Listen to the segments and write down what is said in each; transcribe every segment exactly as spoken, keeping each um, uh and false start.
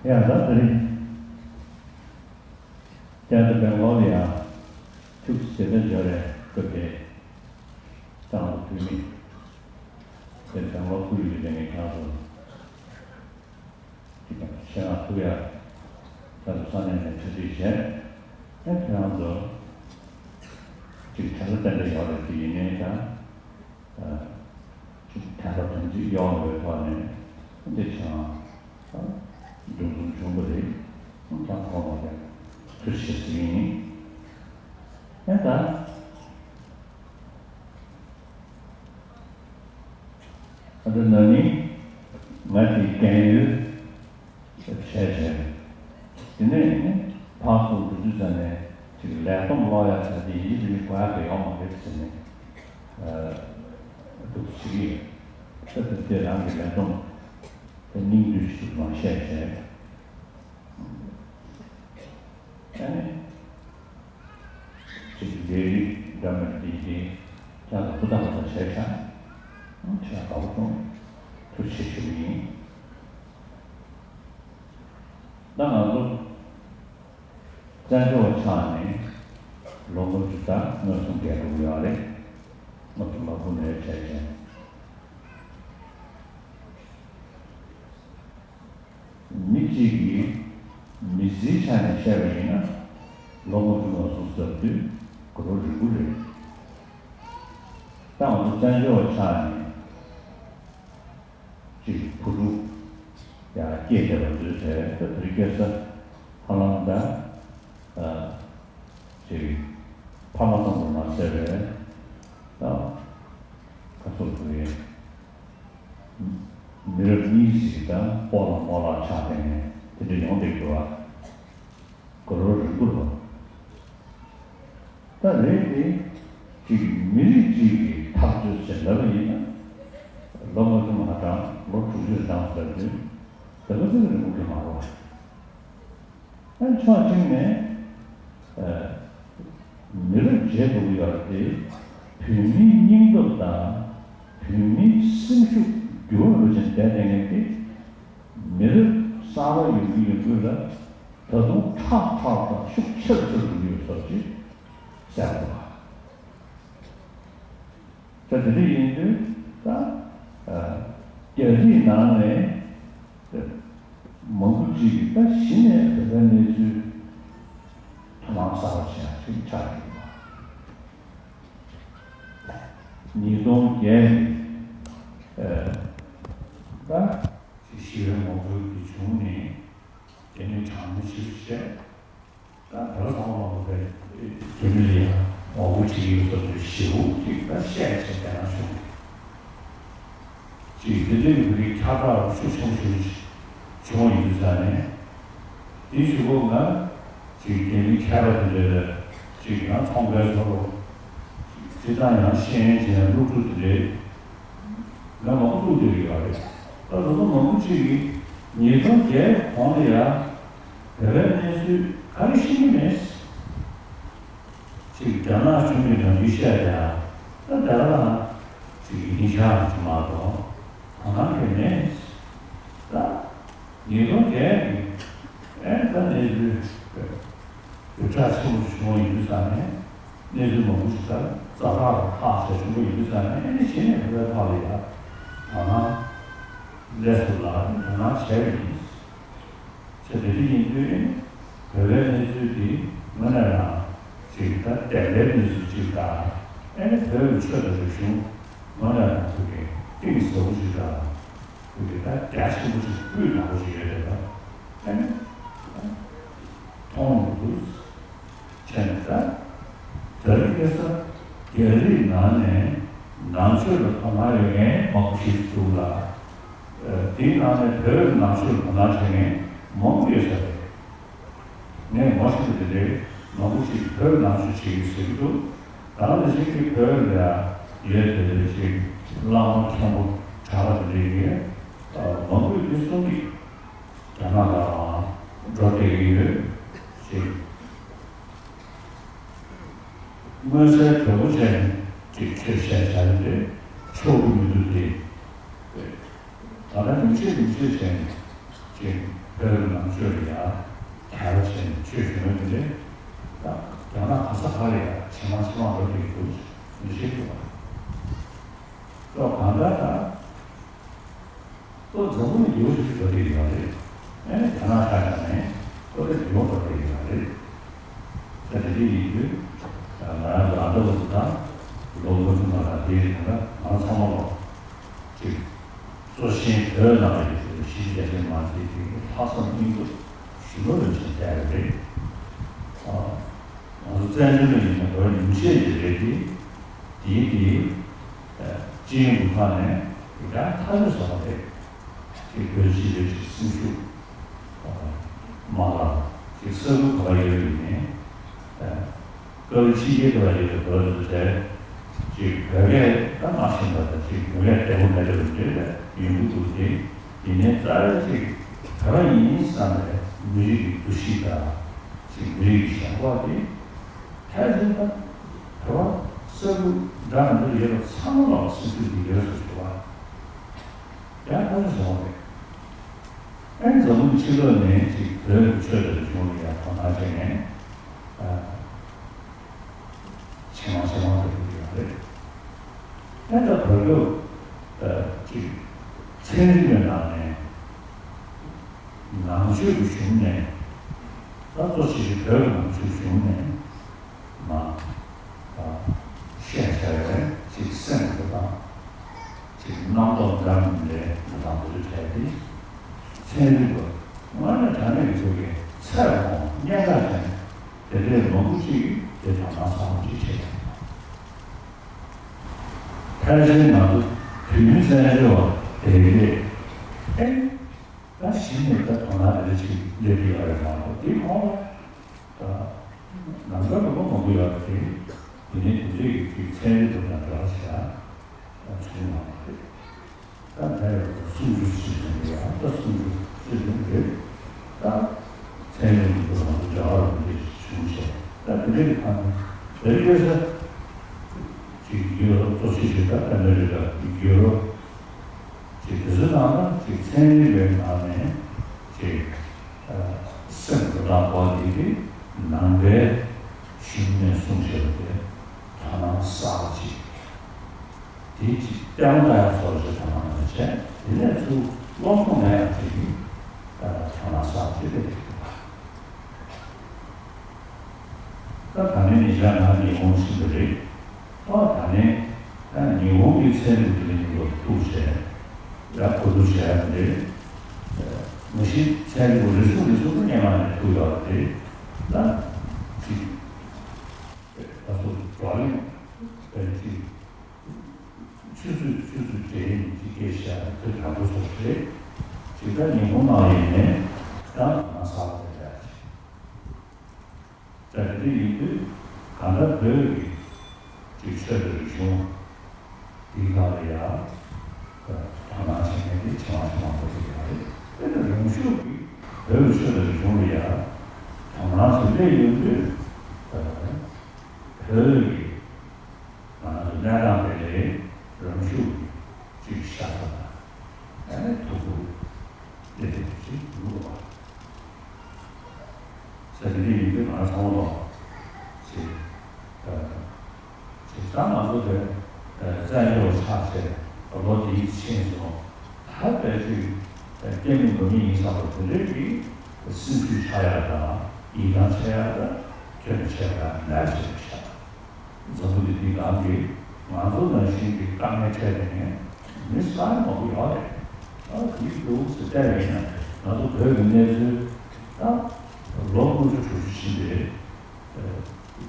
ཡང་ད་དེ་རིང་བསྐྱར་དུ་སྦེང་ལོར་ལ་ཡང་ཐུགས་རྗེ་ཆེ་ལ་འབྱོར་རེ་སྐབས་དེ་ཏང་དང་འཐུས་མི་དེ་སྦེང་ལོར་ཁུལ་ཡུལ་དེ་ངས་ཁྱེད་རང་ཚོ་ཅིག་ཆེད་མངགས་ཐུག་ཡ་ད་དུ་ས་གནས་ནས་གྲ་སྒྲིག་བྱས། ཨེ་ཁྱེད་རང་ཚོ་ཅིག་བྱ་ལ་བརྟན་པ་ཡོད་རེད། དེ་ཡིན་ནའི་ད། ཨ། ཅིག་དན་རབ་དམ་ཚིག་ཡོང་བའི་ཐོག་ནས་འདི་ཆང་འདུ་འཛོམས་བྱུང་བ་རེད། ཀྱང་ཁོང་ལ་ཡང་ཐུགས་རྗེ་ཆེ་ཞུ་གི་ཡིན། ཨེ་ད། ཨ་ད་ན་ནིང་ང་དེ་རྒན་ཡོལ་བྱས་བྱས། དེ་ནས་ནི་ཕར་ཚུར་འགྲོ་དུས་ཙམ་ནས་ཅིག་ལས་བསྡོམས་ཀློག་ཡག་ཟེར་དེ་ཡིན་གཅིག་མིན་གཅིག་གོ་ཡག་གི་ཡོང་མ་རེད་ཟེར་ནས་འདུག་བྱེད་ཀྱི་ཡོད། ད་དེ་དེ་རང་གི་ལས་བསྡོམས་དེ་སྙིང་བསྡུས་ཤིག་མ་བཤད་བྱས། ཨ་ནི། ཅིག་ལས་རིགས་འདྲ་མི་འདྲ་དེ་ཡིན་ཀྱང་ལ་ཧུར་ཐག་པ་དང་བྱས་ཤག་ཆ་དགའ་པོ་བྱུང་། ཐུགས་རྗེ་ཆེ་ཞུ་གི་ཡིན། ད་ང་ཚོ་བཙན་བྱོལ་བ་ཆགས་ནས་ལོ་ལྔ་བཅུ་དང་ལྔ་གསུམ་བརྒལ་འགྲོ་གི་ཡོད་རེད། ལྔ་བཅུ་ང་དགུ་ནས་བྱས་བྱས། མི་གཅིག་གིས་མི་ཚེའི་ཆ་ནས་བཤད་པ་ཡིན་ན་ལོ་ལྔ་བཅུ་ང་གསུམ་ཟེར་དུས་དགུང་ལོ་རིང་པོ་རེད། ད་ང་ཚོ་བཙན་བྱོལ་བ་ཆགས་ནས་ཅིག་བུ་ཕྲུག་ཡང་སྐྱེས་བསྡད་པ་ཚོའི་གྲས་ད་དེ་རིང་ཁ་སང་ཧ་ལམ་ད་ཨ་ཅིག་ཕ་མ་ཙམ་དུ་མ་ཟད་པའི་ད་ཁ་ཚུར་དུ་ཡིན། མི་རབས་གཉིས་ཤིག་དང་སྤོ་ལགས་རྨོ་ལགས་ཆགས་བསྡད་ནས་དེ་འདྲ་ཡོང་བསྡད་འདུག་བ། དགུང་ལོ་རིང་པོ་རེད། ད་རེད་དེ། གཅིག་མི་རིགས་གཅིག་གི་འཐབ་རྩོད་བྱེད་ལབ་པ་ཡིན་ན། ལོ་ལྔ་བཅུ་མ་གྲངས་ལོ་དྲུག་ཅུ་གྲངས་ཟེར་དུས་དེ་ལོ་ཙིག་རིང་པོ་གི་མ་རེད། ཨ་ཕྱོགས་གཅིག་ནས། ཨ། མི་རབས་བརྗེ་དགོས་ཀྱི་ཡོད་རེད་དེ། བོད་མིའི་སྙིང་སྟོབས་དང་བོད་མིའི་སེམས་ཤུགས་འགྱུར་བ་འགྲོ་བཞིན་བསྡད་བསྡད་མཁན་དེ། མི་རབས་གསར་པ་ཡོང་གི་ཡོང་གི་ལ་ད་དུང་ཁྲག་ཁྲག་དང་ཤུགས་ཆེར་ཆེར་འགྲོ་གི་ཡོད་ཟེར་གྱི་གསལ་པོ་རེད། ད་དེ་འདྲ་ཡིན་དུས་ད་ཨ་རྒྱ་རིགས་ནང་ནས་མང་པོ་ཅིག་གིས་ད་གཞི་ནས་བོད་པའི་གནས་ཚུལ་དོ་སྣང་གསར་པ་ཞིག་ཅིག་ཆགས་ཀྱི་འདུག་ཉིས་སྟོང་བརྒྱད་ཨ་ད་ཞི་བའི་ངོ་རྒོལ་དེ་བྱུང་ནས་དེ་ནས་གྲངས་མེད་ཅིག་བྱས། ད་བོད་ཚང་མ་ལ་བོད་མི་ལ་ཡང་ངོ་རྒོལ་བྱེད་ཀྱི་ཡོད་ཟེར་དུས་ཞེ་པོ་ཅིག་ད་བཤད་བྱས་དེ་ན་བྱུང་། ཅིག་དེ་འདྲའི་མི་རིགས་ཁྱབ་བསྒྲགས་ཤུགས་ཆེན་པོ་ཞིག་བྱུང་ཡོད་ས་ནས། དེའི་གཞུག་གུ་ང་ཅིག་རྒྱ་མི་མཁས་པ་དེ་འདྲ་ལ་ཅིག་ཡང་ཚོང་པའི་ཚོ་ཅིག་སྤྱིར་བཏང་ཡང་ཤེས་ཡོན་ཅན་སློབ་ཕྲུག་དེ་འདྲའི་ང་མང་པོ་བླུགས་བསྡད་ཡོད་རེད། ད་དེ་ཚོ་མང་པོ་ཅིག་གིས་ཉིས་སྟོང་བརྒྱད་གོང་ལ་ཡང་བོད་པའི་གནས་ཚུལ་ག་རེ་ཤེས་ཀྱི་མེད། ཅིག་རྒྱ་ནག་གཞུང་གི་ནང་ཡོད་བཤད་ཡ། ད་དེ་ལ་ཅིག་ཡིན་ཤག་ཅིག་མ་གཏོགས་དོ་སྣང་གི་མེད། ད་ཉིས་སྟོང་བརྒྱད་ཀྱི་ཨེ་ད་གནས་ཚུལ་བརྒྱུད་བསྒྲགས་ཆེན་པོ་བྱུང་བ་ཡིན་དུས་ཙང་ནས་གནས་ཚུལ་མང་པོ་ཞིག་ད་རྩ་བྲག་ལ་ཁག་བྱས་བྱུང་བ་ཡིན་དུས་ཙང་ནས་ཨེ་ནི་གཞི་ནས་བོད་པའི་ཐོག་ལ་ཡ་དོ་སྣང་སླེབས་ཐུབ་ལ་དོ་སྣང་བྱས་པ་ཡིན། ཆ་དེ་འདྲ་ཡིན་དུས་བོད་པའི་གནས་ཚུལ་འདི་དངོས་གནས་རང་ཅིག་ད་བདེན་པའི་གནས་ཚུལ་ཅིག་དང་ཨེ་ནི་བོད་ཀྱི་ཆོས་དང་རིག་གཞུང་དངོས་གནས་རང་ཚུགས་ཀྱི་གཏིང་ཟབ་པོ་ཅིག་དང་ཚུགས་ཀྱི་ད་རྒྱ་ཆེན་པོ་ཅིག་སྤུས་དག་པོ་ཅིག་ཡོད་རེད་པ། ཨེ་ནི་མཐོང་མི་ཐུབ། བྱས་ནས་ད་དེ་རིང་ཁ་སང་རྒྱ་རིགས་ནང་ནས་ནང་ཆོས་ལ་དོ་སྣང་ཡོད་མཁན་མང་པོ་ཞིག་འདུག་ལ། ཨ་དེའི་ནང་ནས་བོད་ནང་ཆོས་ལ་དོ་སྣང་བྱེད་མཁན་མང་པོ་ཡོད་ས་རེད། ངས་ངོ་ཤེས་པ་དེ་འདྲའི་མང་པོ་ཞིག་བོད་ནང་ཆོས་བྱེད་ཀྱི་ཟེར་གྱི་འདུག་ད་ནང་བཞིན་གྱི་བོད་ལ་ཡོད་དེ་འདྲ་ཞིག་བླ་མ་མཁན་པོ་གྲྭ་པ་དེ་འདྲའི་ཡོད། ཨ་མང་པོས་དེ་གསུང་གི་རྒྱ་ནག་ལའང་འགྲོ་བསྡད་ཀྱི་ཡོད་ཅེས། མངོན་གསལ་དོད་པོ་བྱས་ནས་ཅིག་ཆོས་བཤད་བྱ་ཡི་རེད། ཆོག་གི་མི་འདུག་སྟེ། ད་ལྟ་ཉུང་ཤས་ཉུང་ཤས་བྱས་ནས་ཅིག་ བོད་ནང་ཆོས་ལ་ཡ་དད་པ་བྱས་ནས་ཆོས་ཞུ་མཁན་དེ་འདྲས་ད་རྒྱ་ནག་ག་ས་ག་ལ་ཡ་ཇེ་མང་ཇེ་མང་འགྲོ་བསྡད་ཀྱི་འདུག་འདི་ཤེས་དགོས་པ། ཅོག་གང་ལྟར་ད། ཁོ་འཛམ་བུ་གླིང་འདི་འདྲ་ཞིག་འགྲོ་བསྡད་ཡོད་རེད། ཨེ་རྒྱ་ནག་ཆ་བཞག་ནས་ཁོ་དེ་འདི་འདྲ་འགྲོ་བསྡད་ཡོད་རེད། ད་དེ་འདྲ་ཡིན་དུས་ང་རང་ཚོ་ཨ་མདོ་ལོ་དང་ལོ་ལོ་ཆུང་བ་དང་དེའི་རིང་ལ་ང་ཚང་མ་ལོ་ཅིག་གཙོ་ཆེན་བོད་ནང་ལ་ཡོད་པའི་གཞིས་བྱེས་མང་སྟེ་དེ་ལྷག་བསམ་སྙིང་སྟོབས་ཞུ་ལོ་རིན་ཆེན་བསྟན་རེད། ང་ཚོ་བཙན་བྱོལ་ལ་ཡིན་ན་བོད་ཉུང་ཤས་ཀྱི་རེད་དེ། དེའི་དེའི་སྤྱིའི་འགུལ་ཁང་ནས་ཡང་ཐག་གཅོད་བཟོ་བ་རེད། ཅིག་བོད་སྤྱི་པའི་ཅིག་སེམས་ཤུགས་མ་ལག་ཅིག་ས་ཁུལ་ག་པར་ཡོད་ཡིན་ནའི། སྐབས་ཕྱི་རྒྱལ་དུ་ཡོད་པའི་བོད་དུ་བྱས། ཅིག་བོད་སྐད་ད་མ་ཤེས་པ་དང་ཅིག་བོད་སྐད་བདེ་པོ་མེད་པའི་འདྲ་ཡོང་གི་འདུག་སྟེ། ཡིན་ནའི་རྩ་བའི་ཅིག་ག་པར་ཡིན་བསམ་པའི་མི་རིགས་ཀྱི་འདུ་ཤེས་དང་། ཅིག་མི་རིགས་ཀྱི་ཞེན་ཁོག་དེ། ཕལ་ཆེར་ད་བོད་པ་ས་ཁུལ་འདྲ་མི་འདྲ་ཡོད་པ་ཚང་མ་ལ་སེམས་ཤུགས་དེ་ཡོད་ཟེར་ཞུ་བ། ཡང་ཁ་ཤས་བྱུང་བ་རེད། ཨེ་འཛམ་བུ་གླིང་ཕྱི་ལོགས་ནས་ཅིག་བོད་ཀྱི་ཆོས་དང་རིག་གཞུང་ལ་ཡང་དོ་སྣང་བྱས་ནས། ཨ། ཇེ་མང་ཇེ་མང་དུ་འགྲོ་གི་ཡོད་རེད། ཨེ་ད་བོད་སྐད་ཅིག་ཚན་རིག་པའི་ནང་ནས་ནང་ཆོས་ཀྱི་གཞུང་ནས་ད་གཙོ་ཆེ་ཤོས་བོད་ཀྱི་ནང་ཆོས་གཞུང་ནས་མ་ཤེས་བྱ་བའི་ཅིག་སེམས་འགུལ་སྟངས་ཅིག་རྣམ་རྟོག་འདྲ་མི་འདྲའི་འགུལ་སྟངས་འདི་ཚོ་བྱས་ཏེ་ཚན་རིག་པ་དངོས་གནས་དྲང་གནས་ཀྱི་ཐོག་གི་ཚད་ལོངས་གཉན་འགག་ཅན་དེ་འདྲའི་མང་པོ་ཅིག་དེ་དོ་སྣང་ཚང་མ་ཅིག་བྱས་ཡོད། ཕལ་ཆེར་ང་ཚོ་བོད་མི་བཙན་བྱོལ་བ་དེ་གས་ཨེ་ད་གཞི་ནས་ད་དོ་སྣང་དེ་འདྲ་ཅིག་སླེབས་ཀྱི་ཡོད་རེད་མ་གཏོགས་དེ་གོང་ལ་ད་ནམ་མཁའ་ལ་མང་པོ་ཡོད་རེད་དེ། དེ་ནས་དེ་འདྲའི་ཅིག་ཚན་རིག་པ་དང་འབྲེལ་བ་བྱས་ཨ་བྱུང་ཡོད་རེད། ད་ད་ཡོད་ད་སུམ་ཅུ་ཅིག་ཡོང་གི་ཡོད་ད་སུམ་ཅུ་ཅིག་ཡོང་གི་ད་ཚན་རིག་པ་དང་འབྲེལ་བ་རུ་འདི་བྱུང་བྱས་ད་དེ་འདྲའི་ཁ་ནས་དེ་ཡོད་ས་ཅིག་ཡོད་རོགས་གཙོ་ཆེ་ཤོས་ད་ཨ་མེ་རི་ཀ་ཡོད་རོགས། ཅིག་དེ་ཚོའི་ནང་ན་ཅིག་ཚན་རིག་པའི་ནང་ནས་ཅིག་ཨ་སེམས་འགུལ་སྟངས་སྐོར་དེ་གི་ནང་པའི་གཞུང་ནས་གསུངས་བཞག་པ་དེ་དོ་སྣང་གསར་པ་ཅིག་དེ་ཅིག་ལྟད་མོ་ལྟ་ཡག་བཟོ་འདྲ་ཅིག་དོ་སྣང་མ་བྱས། དེ་ནས་ཚུར་སློབ་སྦྱོང་ལེན་ཡག་ཅིག་གི་ཨ་དོ་སྣང་གསར་པ་ཅིག་སླེབས་ཀྱི་འདུག་ད་ད་ནི་ཉེ་ཆར་ང་ཉི་ཧོང་ཕྱིན་པ་རེད། ཨོ་ད་ནི་ད་ཉི་ཧོང་གི་ཚན་རིག་དེ་ཉིད་ལ་ཐུག་བྱས། ཡ་གོ་བསྡུར་བྱས་པ་རེད། མ་གཞི་ཚན་རིག་རེ་ཟུང་རེ་ཟུང་དུ་སྔོན་མ་ནས་ཐུག་ཡོད་རེད། ད་ཅིག་ད་སོ་བགྲོ་གླེང་དཔེ་ཅིག་ཆུ་ཚོད་ཆུ་ཚོད་འབྲེལ་ཡིན་ཅིག་སྐད་བཤད་དེ་དྲང་པོ་སོ་རེད། ཅིག་ད་ཉི་ཧོང་ནང་ཡིན་ནས་ད་ང་ས་བ་དེ་འདྲ་ཅིག་ད་དེ་འདྲ་ཡིན་དུས་གང་ལྟར་བོད་ཀྱི་ཅིག་ཆོས་དང་རིག་གཞུང་འདིའི་སྒང་ལ་ཡང་དོ་སྣང་བྱེད་མཁན་དེ་ཇེ་མང་ཇེ་མང་འགྲོ་གི་ཡོད་རེད། དཔེར་ན་རང་ཤུགས་ཀྱིས་བོད་ཀྱི་ཆོས་དང་རིག་གཞུང་ལ་ཡང་དོ་སྣང་ཞིག་སླེབས་ཡོང་དུས་བོད་ཀྱི་ང་ཚོ་གནས་སྟངས་དེ་ལས་རང་ཤུགས་ཀྱིས་ཅིག་ཤ་ཚ་དང་ཨ་ནི་ཐུགས་ཁུར་སླེབས་ཡོང་ཞིག་འདུག་བ། ས་དེ་འདྲ་ཡིན་དུས་ང་ཚང་མ་ལོག་ཅིག་ཅིག་ད་ང་ཚོ་དེ་བཙན་བྱོལ་བ་ཆགས་བྱས་ལོ་དེའི་ཕྱིན་སོང་། ད་དཔེ་ཅིག་སྐྱེ་མེད་མགོན་མེད་ཡིན་བསམ་པ་དེ་འདྲའི་གི་སེམས་ཤུགས་ཆག་ཡག་དང་ཡིད་ཐང་ཆད་ཡག་དང་ཁྱོན་ཆད་ཡག་ནར་བྱེད་པ་ཤ། འཛམ་བུ་གླིང་འདིའི་ནང་གི་ང་ཚོ་ནང་བཞིན་གྱི་དཀའ་ངལ་འཕྲད་བསྡད་མཁན་མི་ས་ཡ་མང་པོ་ཡོད་རེད། ཨ་དེའི་འདུག་ཟེར་བལྟས་པ་ཡིན་ན་ང་ཚོ་བོད་ཀྱི་གནས་ཚུལ་ད་ལོ་དགུ་བཅུ་དྲུག་ཅུ་ཕྱིན་པའི་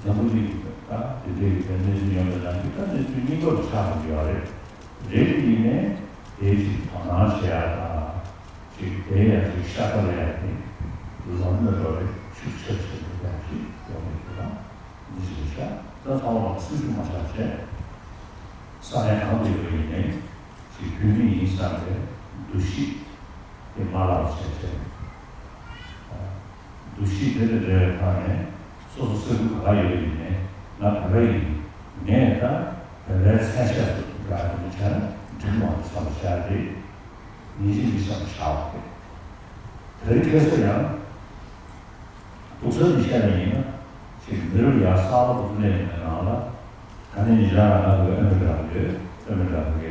འཛམ་བུ་གླིང་གི་ད་དེ་འདྲའི་གི་གནས་ཚུལ་ཡོང་བའི་ནང་གི་ད་གནས་ཚུལ་སྙིང་པོ་ཆགས་ཡོད་རེད། རེད་ཡིན་ནའི་དེ་ཅིག་དོ་སྣང་བྱེད་ཡག་དང་ཅིག་དེ་ཡང་ཅིག་ཤ་སྟག་ལ་ཡག་དེ་ལམ་ལ་འགྲོ་རེད་ཤུགས་ཆེར་ཆེར་དུ་ཡག་ཅིག་ཡོང་གི་འདུག་ན། འདི་ཞིག་བྱ། ད་ཚང་མ་སྲིད་ཞུ་མ་བྱ་བྱས། ས་གནས་གང་དུ་ཡོད་པ་ཡིན་ནའི་ཅིག་བོད་མི་ཡིན་བསམ་པའི་འདུ་ཤེས་དེ་མ་བརླག་པ་བྱས་བྱས། འདུ་ཤེས་དེ་དང་འབྲེལ་བའི་ཐོག་ནས་སོ་སོ་ས་ཁུལ་ག་པར་ཡོད་པ་ཡིན་ནའི་ང་བོད་པ་ཡིན། ངས་ད་བོད་པའི་མཚན་ཤས་སུ་འགྲོ་ཡག་འདི་བྱས་ན་འགྲིག་མ་འདུག་བསམ་པ་བྱས་ཏེ། ཉིན་ཞིག་མི་བསམ་པ་བྱ་བ་རེད། དེ་རིང་ཁ་སང་ཡང་སྡུག་ས་ནས་བཤད་པ་ཡིན་ན། ཅིག་མི་རབས་ཡར་གསར་པ་དེ་ཚོ་སླེབས་ཡོང་བའི་ནང་ལ། ད་ནི་ཡིན་ར་ང་ཚོའི་ཨ་མི་རི་ཀ་ཡོད། ཨ་མི་རི་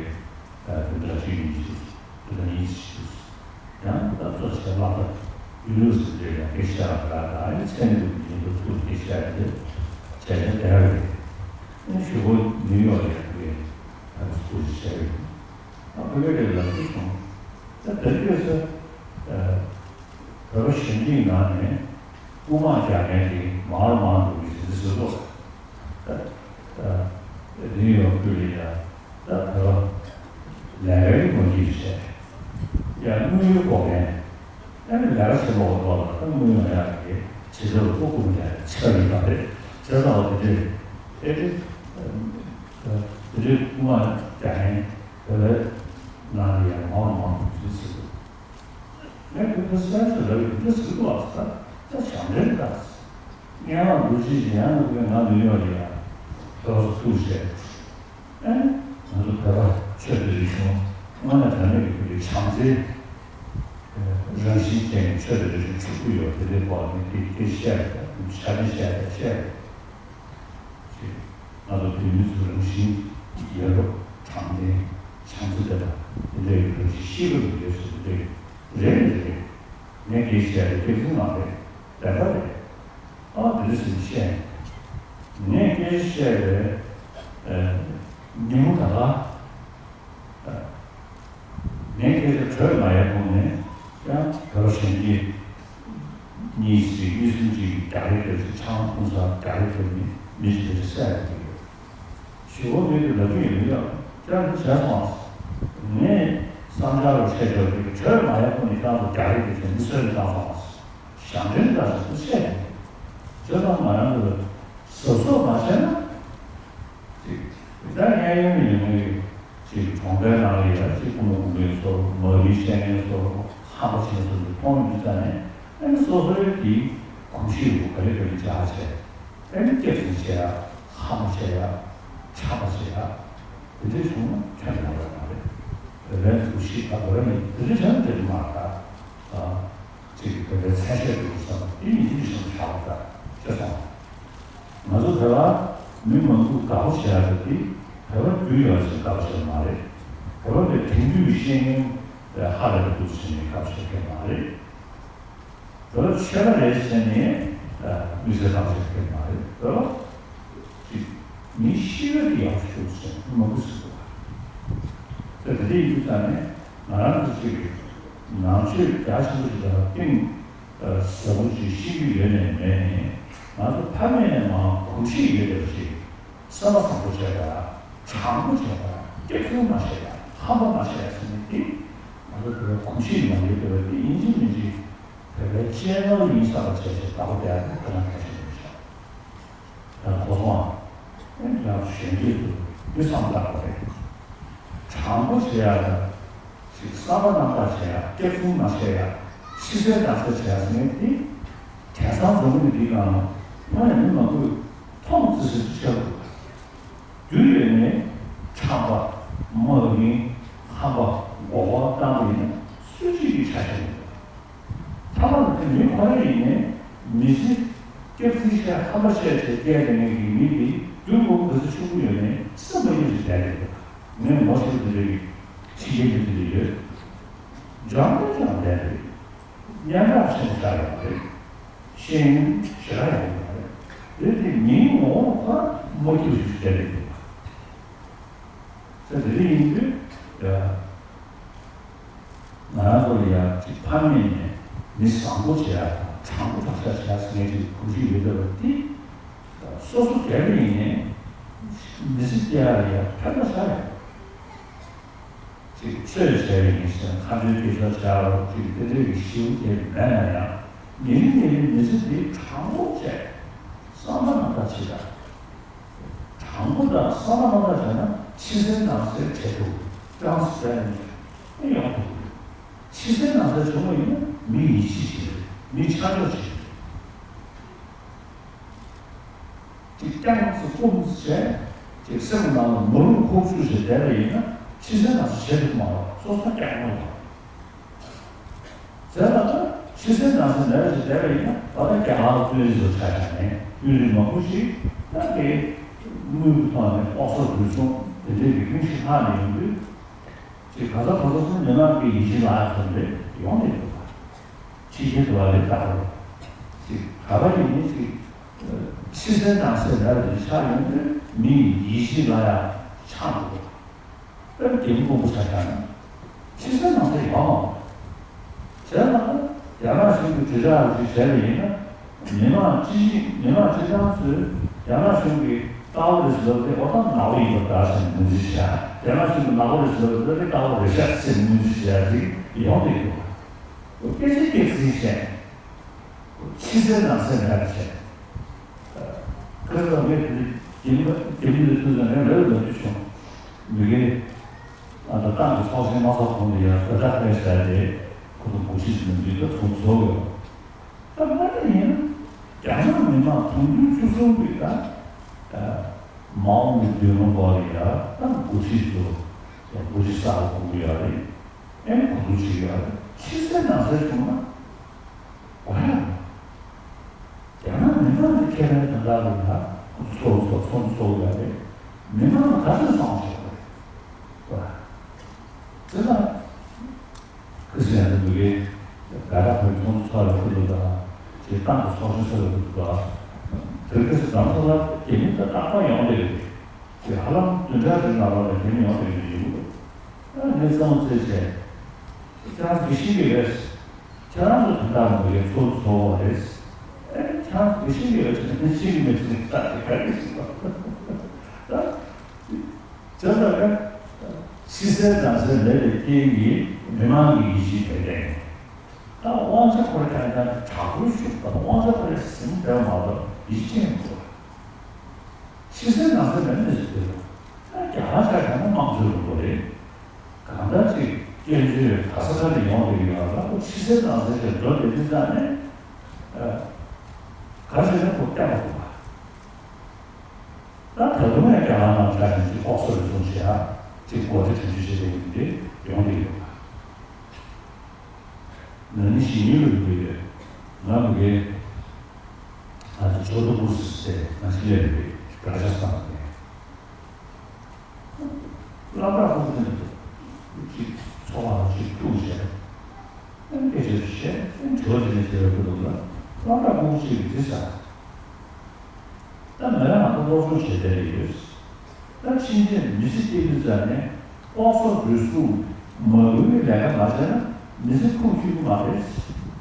ཀ་གི་ཨ་དེ་འདྲ་ཅིག་ཡིན་ཞིག་དེ་འདྲ་ཡིན་ཞིག་ཡང་ད་གཙོ་ཆེ་ལྷག་པ་ཡུལ་ལུགས་སུ་འདྲེས་ཡང་སྐད་ཆ་ར་ད་ཨ་ནི་ཚན་རིག་ཡིན་དུ་ཐུག་སྐད་ཆ་རེད། བྱས་ན་དེ་ར་རེད། ཨ་ནི་ཞུ་བོ་ནིའུ་ཡོག་ལ་ཡང་དེ་ཨ་ནི་སྐུ་ཞིག་བྱས་ཡོད། ཨ་ཕ་གི་རེད་ལ་སུ་སོང་། ད་དེ་སྐད་ཆ་ཨ། བོད་པ་གཞོན་སྐྱེས་ནང་ནས་རྐུ་མ་རྒྱག་མཁན་དེ་མང་རུ་མང་རུ་འགྲོ་གི་ཟེར་ཟེར་ལོ། ད་ད་ནིའུ་ཡོག་ཁུལ་ལ་ཡ་ད་བོད་པ་ལས་ཀའི་ངོ་རྒོལ་བྱས། ཡ་དངུལ་ཡོད་དགོས་མཁན། ཨ་ནི་ལས་ཀ་བྱེད་མ་དགོས་པ་ལ་ད་དངུལ་ཡོང་ཡག་གི་བྱེད་ཐབས་ལ་ལྐོག་རྐུ་མ་རྒྱག་ཡ་ཆགས་ཡོད་པ་རེད། བྱས་ཙང་འོ་དེ་འདྲས་ཨེ་དེ་དེ་འདྲས་རྐུ་མ་རྒྱག་མཁན་བོད་པའི་ནང་ལ་ཡ་མང་རུ་མང་རུ་འགྲོ་གི་ཟེར་ལོ། ངས་ཁོ་ཚོ་སེམས་སུ་ལབ་ཡོད་འདི་ཟེར་གི་འདུག་ཨ། ད་ད་ཞབས་འདྲེན་ད། སྔོན་མ་ལོ་གཅིག་ཅིག་ཡང་ནུ་བོས་ང་ནིའུ་ཡོག་ལ་ཡ་ལོགས་སུ་ཐུག་བྱས། ཨེ་ང་ཚོ་བོད་པ་ཆོས་དང་རིག་གཞུང་དངོས་གནས་དྲང་གནས་ཀྱི་བོད་རིགས་བྱམས་བརྩེའི་རང་བཞིན་ཅན་གྱི་ཆོས་དང་རིག་གཞུང་ཕྱུག་པོ་ཡོད་དེ་འདྲའི་སྐོར་ནས་དེ་སྐད་བཤད་པ་དང་ཆ་ནས་བཤད་པ་བཤད་པ། ཅེས། ང་ཚོ་བོད་མི་ཚོའི་རང་བཞིན་ཡ་རབས་དྲང་བདེན་བྱམས་བརྩེ་དེ་དང་དེ་འདྲའི་རང་བཞིན་ཤེས་རབ་ཡོད་ཟེར་དེ་འདྲའི་རེད་རེད་རེད། ངས་སྐད་ཆ་བཤད་རེད་སྐད་ཆ་མ་རེད་བདེན་པ་རེད། ཨ་དེ་འདྲ་ཟེར་བཤད། ངས་སྐད་ཆ་བཤད་རེད། ཉིན་མོ་ད་ག་ངས་སྐད་ཆ་དྲོད་མ་ཡལ་གོང་ནས་ཡང་བོད་པ་གཞོན་སྐྱེས་གཉིས་ཤིག་གཉིས་གསུམ་ཅིག་རྒྱག་རེས་བྱས་ཚེ་ཆང་འཐུང་ས་རྒྱག་རེས་བྱས་ནས་མི་ཞིག་དེ་ཚོ་བསད་ཡོད་ཀྱི་ཡོད། ཞུ་བོ་མི་དེ་ལབ་ཀྱི་ཡོད་མི་ཡོད་ཀྱང་འདི་བྱས་སོང་ཨ། ངས་བསམ་འཆར་རུ་བཤད་ཆོག་གི་དྲོད་མ་ཡལ་གོང་ནས་ཁྱེད་རང་ཚོ་རྒྱག་རེས་བྱས་ཚེ་མི་གསོད་རེས་བཏང་སོང་ཨ། ཞབས་འདྲེན་འདྲ་ཞིག་ཏུ་བཤད་ཡོད། བྱས་ཙང་ང་རང་ཚོ་གཟབ་གཟབ་མ་བྱས་ན། ཅིག་ད་གཡས་གཡོན་ནས་ཡོང་མཁན་གྱི་ཅིག་གྲོང་པའི་ནང་ལ་ཡ་ཅིག་སྐུ་ངོ་སྐུ་མཁན་ཚོ་མ་ཎི་བཤད་མཁན་ཚོ་ཧམ་པ་བྱེད་མཁན་ཚོ་མཐོང་ཡོང་དུས་ཙང་ནས་ཨ་ནི་སོ་སོའི་དེའི་གོམས་གཤིས་རུ་ག་ལེ་ག་ལེ་འཇགས་བྱས་ཨ་ནི་སྐྱག་རྫུན་བྱེད་ཡ་ཧམ་པ་བྱེད་ཡ་ཆགས་པ་བྱེད་ཡ་དེ་འདྲ་བྱུང་ན་ཁྱོན་ནས་ཡོང་བ་མ་རེད། བོད་པའི་གོམས་གཤིས་ད་བོད་པ་ནི་དེ་འདྲ་བྱས་ན་འགྲིག་གི་མ་རེད་ད། ཅིག་བོད་པའི་མཚན་ཤས་དེ་ཚོ་བསམ་པ་དེ་ཡིན་གཅིག་མིན་གཅིག་བྱ་བ་ལྟར་ཤེས་སོང་། ང་ཚོ་བོད་པ་མི་མང་པོས་དགའ་པོ་བྱེད་ཡག་དེ་བོད་པ་རྒྱུས་ཡོད་ཅིག་དགའ་པོ་བྱེད་མ་རེད། བོད་པ་དེ་དེང་དུས་ཤེས་མཁན་ཧ་ལས་པ་འདུག་ཟེར་ནས་དགའ་པོ་བྱེད་མཁན་མ་རེད། བོད་པ་ཆོས་པ་རེད་ཟེར་ནས་དམིགས་བསལ་དགའ་པོ་བྱེད་མཁན་མ་རེད། བོད་པ་ཅིག་མི་ཤི་བ་དེ་ཡག་ཤོས་ཟེར་མི་མང་པོ་ཟེར་འདུག་ག་ད་དེ་འདྲ་ཡིན་དུས་ཙང་ནས་ང་རང་ཚོ་ཅིག་ནང་ཆོས་རྒྱ་ཆེན་པོ་ཞིག་ལ་གཏིང་ཟབ་པོ་ཅིག་ཤེས་རྒྱུ་ཡོད་ནས་མེད་ནས་ང་ཚོ་ཕ་མེས་ནས་མར་གོམས་གཤིས་ཡོད་པ་ཅིག་བསམ་པ་བཟང་པོ་བྱས་པ། དྲང་པོ་བྱས་པ། སྐྱག་རྫུན་མ་བྱས་པ། ཧམ་པ་མ་བྱས་པ་ཟེར་ནས་འདི་ང་ཚོ་བོད་པའི་གོམས་གཤིས་ནང་ཡོད་པ་འདི་ཡིན་གཅིག་མིན་གཅིག་བོད་པའི་གཅེས་ནོར་ཡིན་བསམ་པ་བྱས་བྱས་བདག་པོ་རྒྱག་ཡག་དེ་ཁོ་རང་གལ་ཆེན་པོ་རེད་ཤག་ཡང་གོ་སོང་ཨ། ཡང་གཞོན་སྐྱེས་ཚོ་འདི་བསམ་བློ་བཏང་དགོས་རེད། དྲང་པོ་བྱེད་ཡག་དང་། ཅིག་བསམ་པ་རྣམ་དག་བྱེད་ཡག་སྐྱག་རྫུན་མ་བྱེད་ཡག་ཕྱི་གསལ་ནང་གསལ་བྱེད་ཡག་ཟེར་མཁན་འདི། དེང་སང་འཛམ་བུ་གླིང་འདིའི་ནང་དངོས་གནས་མི་མང་པོས་མཐོང་ཙི་ཙི་ཆགས་འདུག་རྒྱུས་ཡོད་ནས་ཁྲམ་པ། དམག་མི། ཧམ་པ། འགོག་པ་བཏང་བ་ཡིན་ན་སུ་གཅིག་གིས་ཆ་ཤས་མི་འདུག་ཐ་མ་ལ་དེ་མི་ཁོ་རང་ཡིན་ནའི་མི་ཚེ་སྐྱག་རྫུན་བཤད་ཧམ་པ་བཤད་བྱས་བསྡད་པའི་ངེད་ཀྱི་མི་དེ་སྡུག་པོ་ག་ཚོད་ཆུང་ཀུ་ཡོད་ནའི་སེམས་པ་ཡིད་ཆེས་བསྡད་རེད། ངས་ངོ་ཤེས་དེ་འདྲའི་ཕྱི་རྒྱལ་མི་དེ་འདྲ་ཡོད། འཇམ་པོ་འཇམ་བསྡད་རེད། སྙན་གྲགས་ཆེན་པོ་ཆགས་ཡོད་པ་རེད། ཤེས་ཡོན་ཞེ་དྲག་ཡོད་པ་རེད། རེད་དེ་མིའི་ངོ་བོ་ཁོ་རང་མ་སྐྱིད་པ་ཞིག་བསྡད་རེད་འདུག་ས་དེ་རིང་ཡིན་དུས། ང་རང་ཚོ་ལ་ཡང་ཅིག་ཕ་མེས་ནས་མི་བཟང་པོ་བྱེད་ཡག་དང་དྲང་པོ་དྲང་བཞག་བྱེད་ཡག་ཟེར་མཁན་ཅིག་གོམས་གཤིས་ཡོད་བསྡད་པ་འདི། སོ་སོ་སྒེར་ཡིན་ནའི་མི་ཚེ་སྐྱེལ་ཡག་ལ་ཡང་ཕན་པ་ཆགས་ཡོད། ཅིག་ཆོས་བྱས་ཡིན་ཟེར་མཁའ་འགྲོའི་སྐད་ཆ་བྱ་བ་ཅིག་དེ་འདྲའི་གི་ཞིའུ་དེ་མེད་ན་ཡང་ཉིན་རེ་ཉིན་རེ་མི་ཚེ་འདི་དྲང་པོ་བྱས་བསམ་པ་རྣམ་དག་བྱེད་ཡག་དྲང་པོ་དང་བསམ་པ་རྣམ་དག་བྱས་ན་ཕྱི་གསལ་ནང་གསལ་བྱེད་ཐུབ། transparent ཡོང་ཐུབ། ཕྱི་གསལ་ནང་གསལ་བྱུང་བ་ཡིན་ན་མི་ཡིད་ཆེས་བྱེད་རེད། མི་ཆ་འཇོག་བྱེད་རེད། ཅིག་རྐྱང་ཙི་ཀུམ་ཙི་བྱས་ཅིག་སེམས་ནང་ལ་མ་རུངས་ཁུག་ཆུ་ཞིག་བསྡད་པ་ཡིན་ན་ཕྱི་གསལ་ནང་གསལ་བྱེད་ཐུབ་མ་རེད། སོ་སོ་རྐྱང་ངོ་ཡོང་། དེ་ལ་ད་ ཕྱི་གསལ་ནང་གསལ་མེད་པ་ཞིག་བསྡད་པ་ཡིན་ན། ད་ལྟ་རྒྱ་གར་དཔོན་རིགས་ཚོ་ཆ་བཞག་ནས་དཔོན་རིགས་མང་པོ་ཞིག་ད་དེ་དངུལ་གྱི་ཐོག་ནས་ལྐོག་ཟ་རུལ་སུངས་དེ་འདྲའི་གི་ཉུང་ཤས་ལྷག་ནས་ཡོང་དུས། ཅིག་ག་ས་ག་ས་སུ་མི་མང་གི་ཡིད་ཆེས་ལ་ཡག་ཐོག་ནས་ཡོང་ནས་འདུག་པ། ཕྱི་རྒྱལ་དུ་བ་ལས་བཏགས་རོགས། ཅིག་ག་པ་ཡིན་ནི་ཅིག་ཕྱི་གསལ་ནང་གསལ་མེད་པ་དེ་ཆགས་ཡོང་དུས་མི་ཡི་ཡིད་ཆེས་ལ་ཡག་ཆགས་འདུག་དཔེར་ན་རྒྱ་མི་མང་པོ་ཆ་བཞག་ན། ཕྱི་གསལ་ནང་གསལ་ཡོད་མ་རེད། བྱས་ན་རྒྱ་ནག་གཞུང་གི་དྲིལ་བསྒྲགས་ཅིག་བྱས་པ་ཡིན་ན། མི་མང་སྤྱི་མི་མང་སྤྱི་བཏང་ཚོས་རྒྱ་ནག་གཞུང་གི་ལྟ་བ་རེད་ཟེར་ལབ་དེ་ཨོ་ད་ནག་པོ་ཡིན་པ་འདྲ་ཟེར་ནས་ངོས་འཛིན་བྱས། རྒྱ་ནག་གཞུང་གི་ནག་པོ་རེད་ཟེར་ལབ་དེ་ལྟ་བ་རེད་ཤག་ཟེར་ནས་ངོས་འཛིན་བྱས་ཡག་ཅིག་ཡོང་གི་འདུག་སྐད་ཆ་སྐད་ཟིན་བྱས། ཕྱི་གསལ་ནང་གསལ་མེད་པ་བྱས། ཁ་སང་ངས་དེ་རྒྱ་མི་རྒྱ་མི་ལ་ཐུག་ཙང་ངས་ལབ་ལབ་རྒྱུ་བྱུང་། མི་སྒེར་ཨ་ད་ཏང་གི་ཚོགས་ཆེན་མ་ཚོགས་གོང་དུ་ཡང་བརྡ་ཁ་སྤྲད་བཞག་དེ་ཁོ་ཚོ་འགོ་ཁྲིད་ཟིན་འདུག་ད་ཚོགས་ཚོགས་ཡོད། ད་མ་ནི་ཡིན་ན་རྒྱ་ནག་མི་དམངས་དུང་ཕྱུར་བཅུ་གསུམ་གྱི་ད་མ་འོངས་པའི་མདུན་ལམ་སྐོར་ལ་ཡང་ད་འགོ་ཁྲིད་ཚོ་འགོ་ཁྲིད་གསར་པ་དགོས་ཀྱི་ཡོད་རེད། ཨེ་ནི་གོ་བསྡུར་བྱེད་ཀྱི་ཡོད་རེད། ཕྱི་གསལ་ནང་གསལ་བྱུང་ན། ཨོ་ཡ། རྒྱ་ནག་མི་དམངས་ཀྱི་ཁེ་ཕན་དོན་དག་ལ་ཡང་ཁོ་ཚོ་ཚོགས་ཚོགས་ཚོགས་ཡོད་རེད། མི་དམངས་ལ་ག་ཚོད་བསམ་བློ་བྱེད་དགོས་རེད། ཨོ་ཡ། དེ་ལ་ཁུ་སི་ཡང་འདི་གའི་དགའ་རབ་ཁོའི་ཚོགས་ཚོགས་ལ་ཁུ་ལུ་དང་དེ་ཏང་གི་ཚོགས་ཆེན་ཚོགས་ལ་ཁུ་ལུ་དང་དེ་ག་སི་དང་ཚོགས་ལ་རྒྱ་མི་ད་རྟག་པར་ཡོང་བསྡད་ཡོད་རེད། དེ་ཧ་ལམ་བདུན་ཕྲག་རིང་ལ་ལོག་ནས་རྒྱ་མི་ཡོང་བསྡད་ཡོད་རེད་ཡིན་དགོས། ཨ་ནི་བསམ་བློ་བཙལ་བྱས། ཁྱེད་རང་དགེ་བཤེས་ཀྱི་རེད། ཁྱེད་རང་ཚོ་དོན་དག་མི་དགེ་ཚོགས་ཚོགས་པ་རེད། ཨེ་ཁྱེད་རང་དགེ་བཤེས་ཀྱི་རེད་ཟེར་ནས་ཤེས་ཀྱི་མེད་ཟེར་ནས་ད་དེ་ག་རེ་ཟེར་བ། ད་བྱས་ཙང་ཨེ་ཕྱི་གསལ་ནང་གསལ་མེད་པའི་རྐྱེན་གྱིས་མི་མང་གི་ཡིད་ཆེས་མེད་པས། ད་དབང་ཆ་ཁོ་རང་ཀྱང་ཀྱང་དྲག་པོའི་ཤུགས་དང་དབང་ཆ་ཁོ་རང་ཟིན་བསྡད་མ་གཏོགས་ཡིད་ཆེས་མི་འདུག་ཕྱི་གསལ་ནང་གསལ་མེད་ནས་ཟེར་དུས། ད་རྒྱ་གར་ཆ་བཞག་ན་དམངས་གཙོའི་ལམ་ལུགས་རེད། གང་ལྟར་ཅིག་སྐྱོན་བརྗོད་ག་ས་ག་ནས་ཡོང་བསྡད་ཡོད་ལ་ཁོ་ཕྱི་གསལ་ནང་གསལ་ཞིག་འགྲོ་བསྡད་དུས་ཙང་ནས། ཨ། ག་རེ་ཟེར་ན་ཁོ་བསྟན་པ་འདུག་པ། ད་ད་དུང་ཡང་རྒྱ་གར་ནང་ཆ་བཞག་ན་ཅིག་ལྐོག་ཟ་རུལ་སུངས་བྱེད་ཡ་ཅིག་མགོ་སྐྲ་བྲེག་བྱེད་བྱེད་བསྡད་ཡོང་གི་ཡོད་པ། ན་ནིང་གཞེས་ནིང་ལ་ཡོད་ཡོད། ང་མི་དགེ་ང་ཚོ་ཆོས་རྡོ་ཀུ་སི་ཟེར་ང་ཚོ་སླེབས་པའི་ར་ཤ་སྟངས་ནས་སློབ་གྲྭ་ཀུ་སི་ནས་ཅིག་ཚོགས་པ་ཅིག་བཙུགས་བྱས་ཨེ་སྐད་ཆ་བཤད་ཨེ་དྲི་བ་དྲིས་ལན་བྱེད་པའི་སྐབས་ལ་སློབ་གྲྭ་ཀུ་སི་ཅིག་གིས་དྲིས་ས། ད་མི་རང་ལ་སློབ་སྦྱོང་བྱེད་བསྡད་ཀྱི་ཡོད། ད་ཕྱིན་ཆད་མི་ཚེ་སྐྱེལ་དུས་ཙམ་ནས་ལྐོག་ཟ་རུལ་སུངས་མ་འོས་པའི་ལས་ཀ་མ་བྱས་ན་མི་ཚེ་ཁུངས་འཁྱོལ་གྱི་མ་རེད།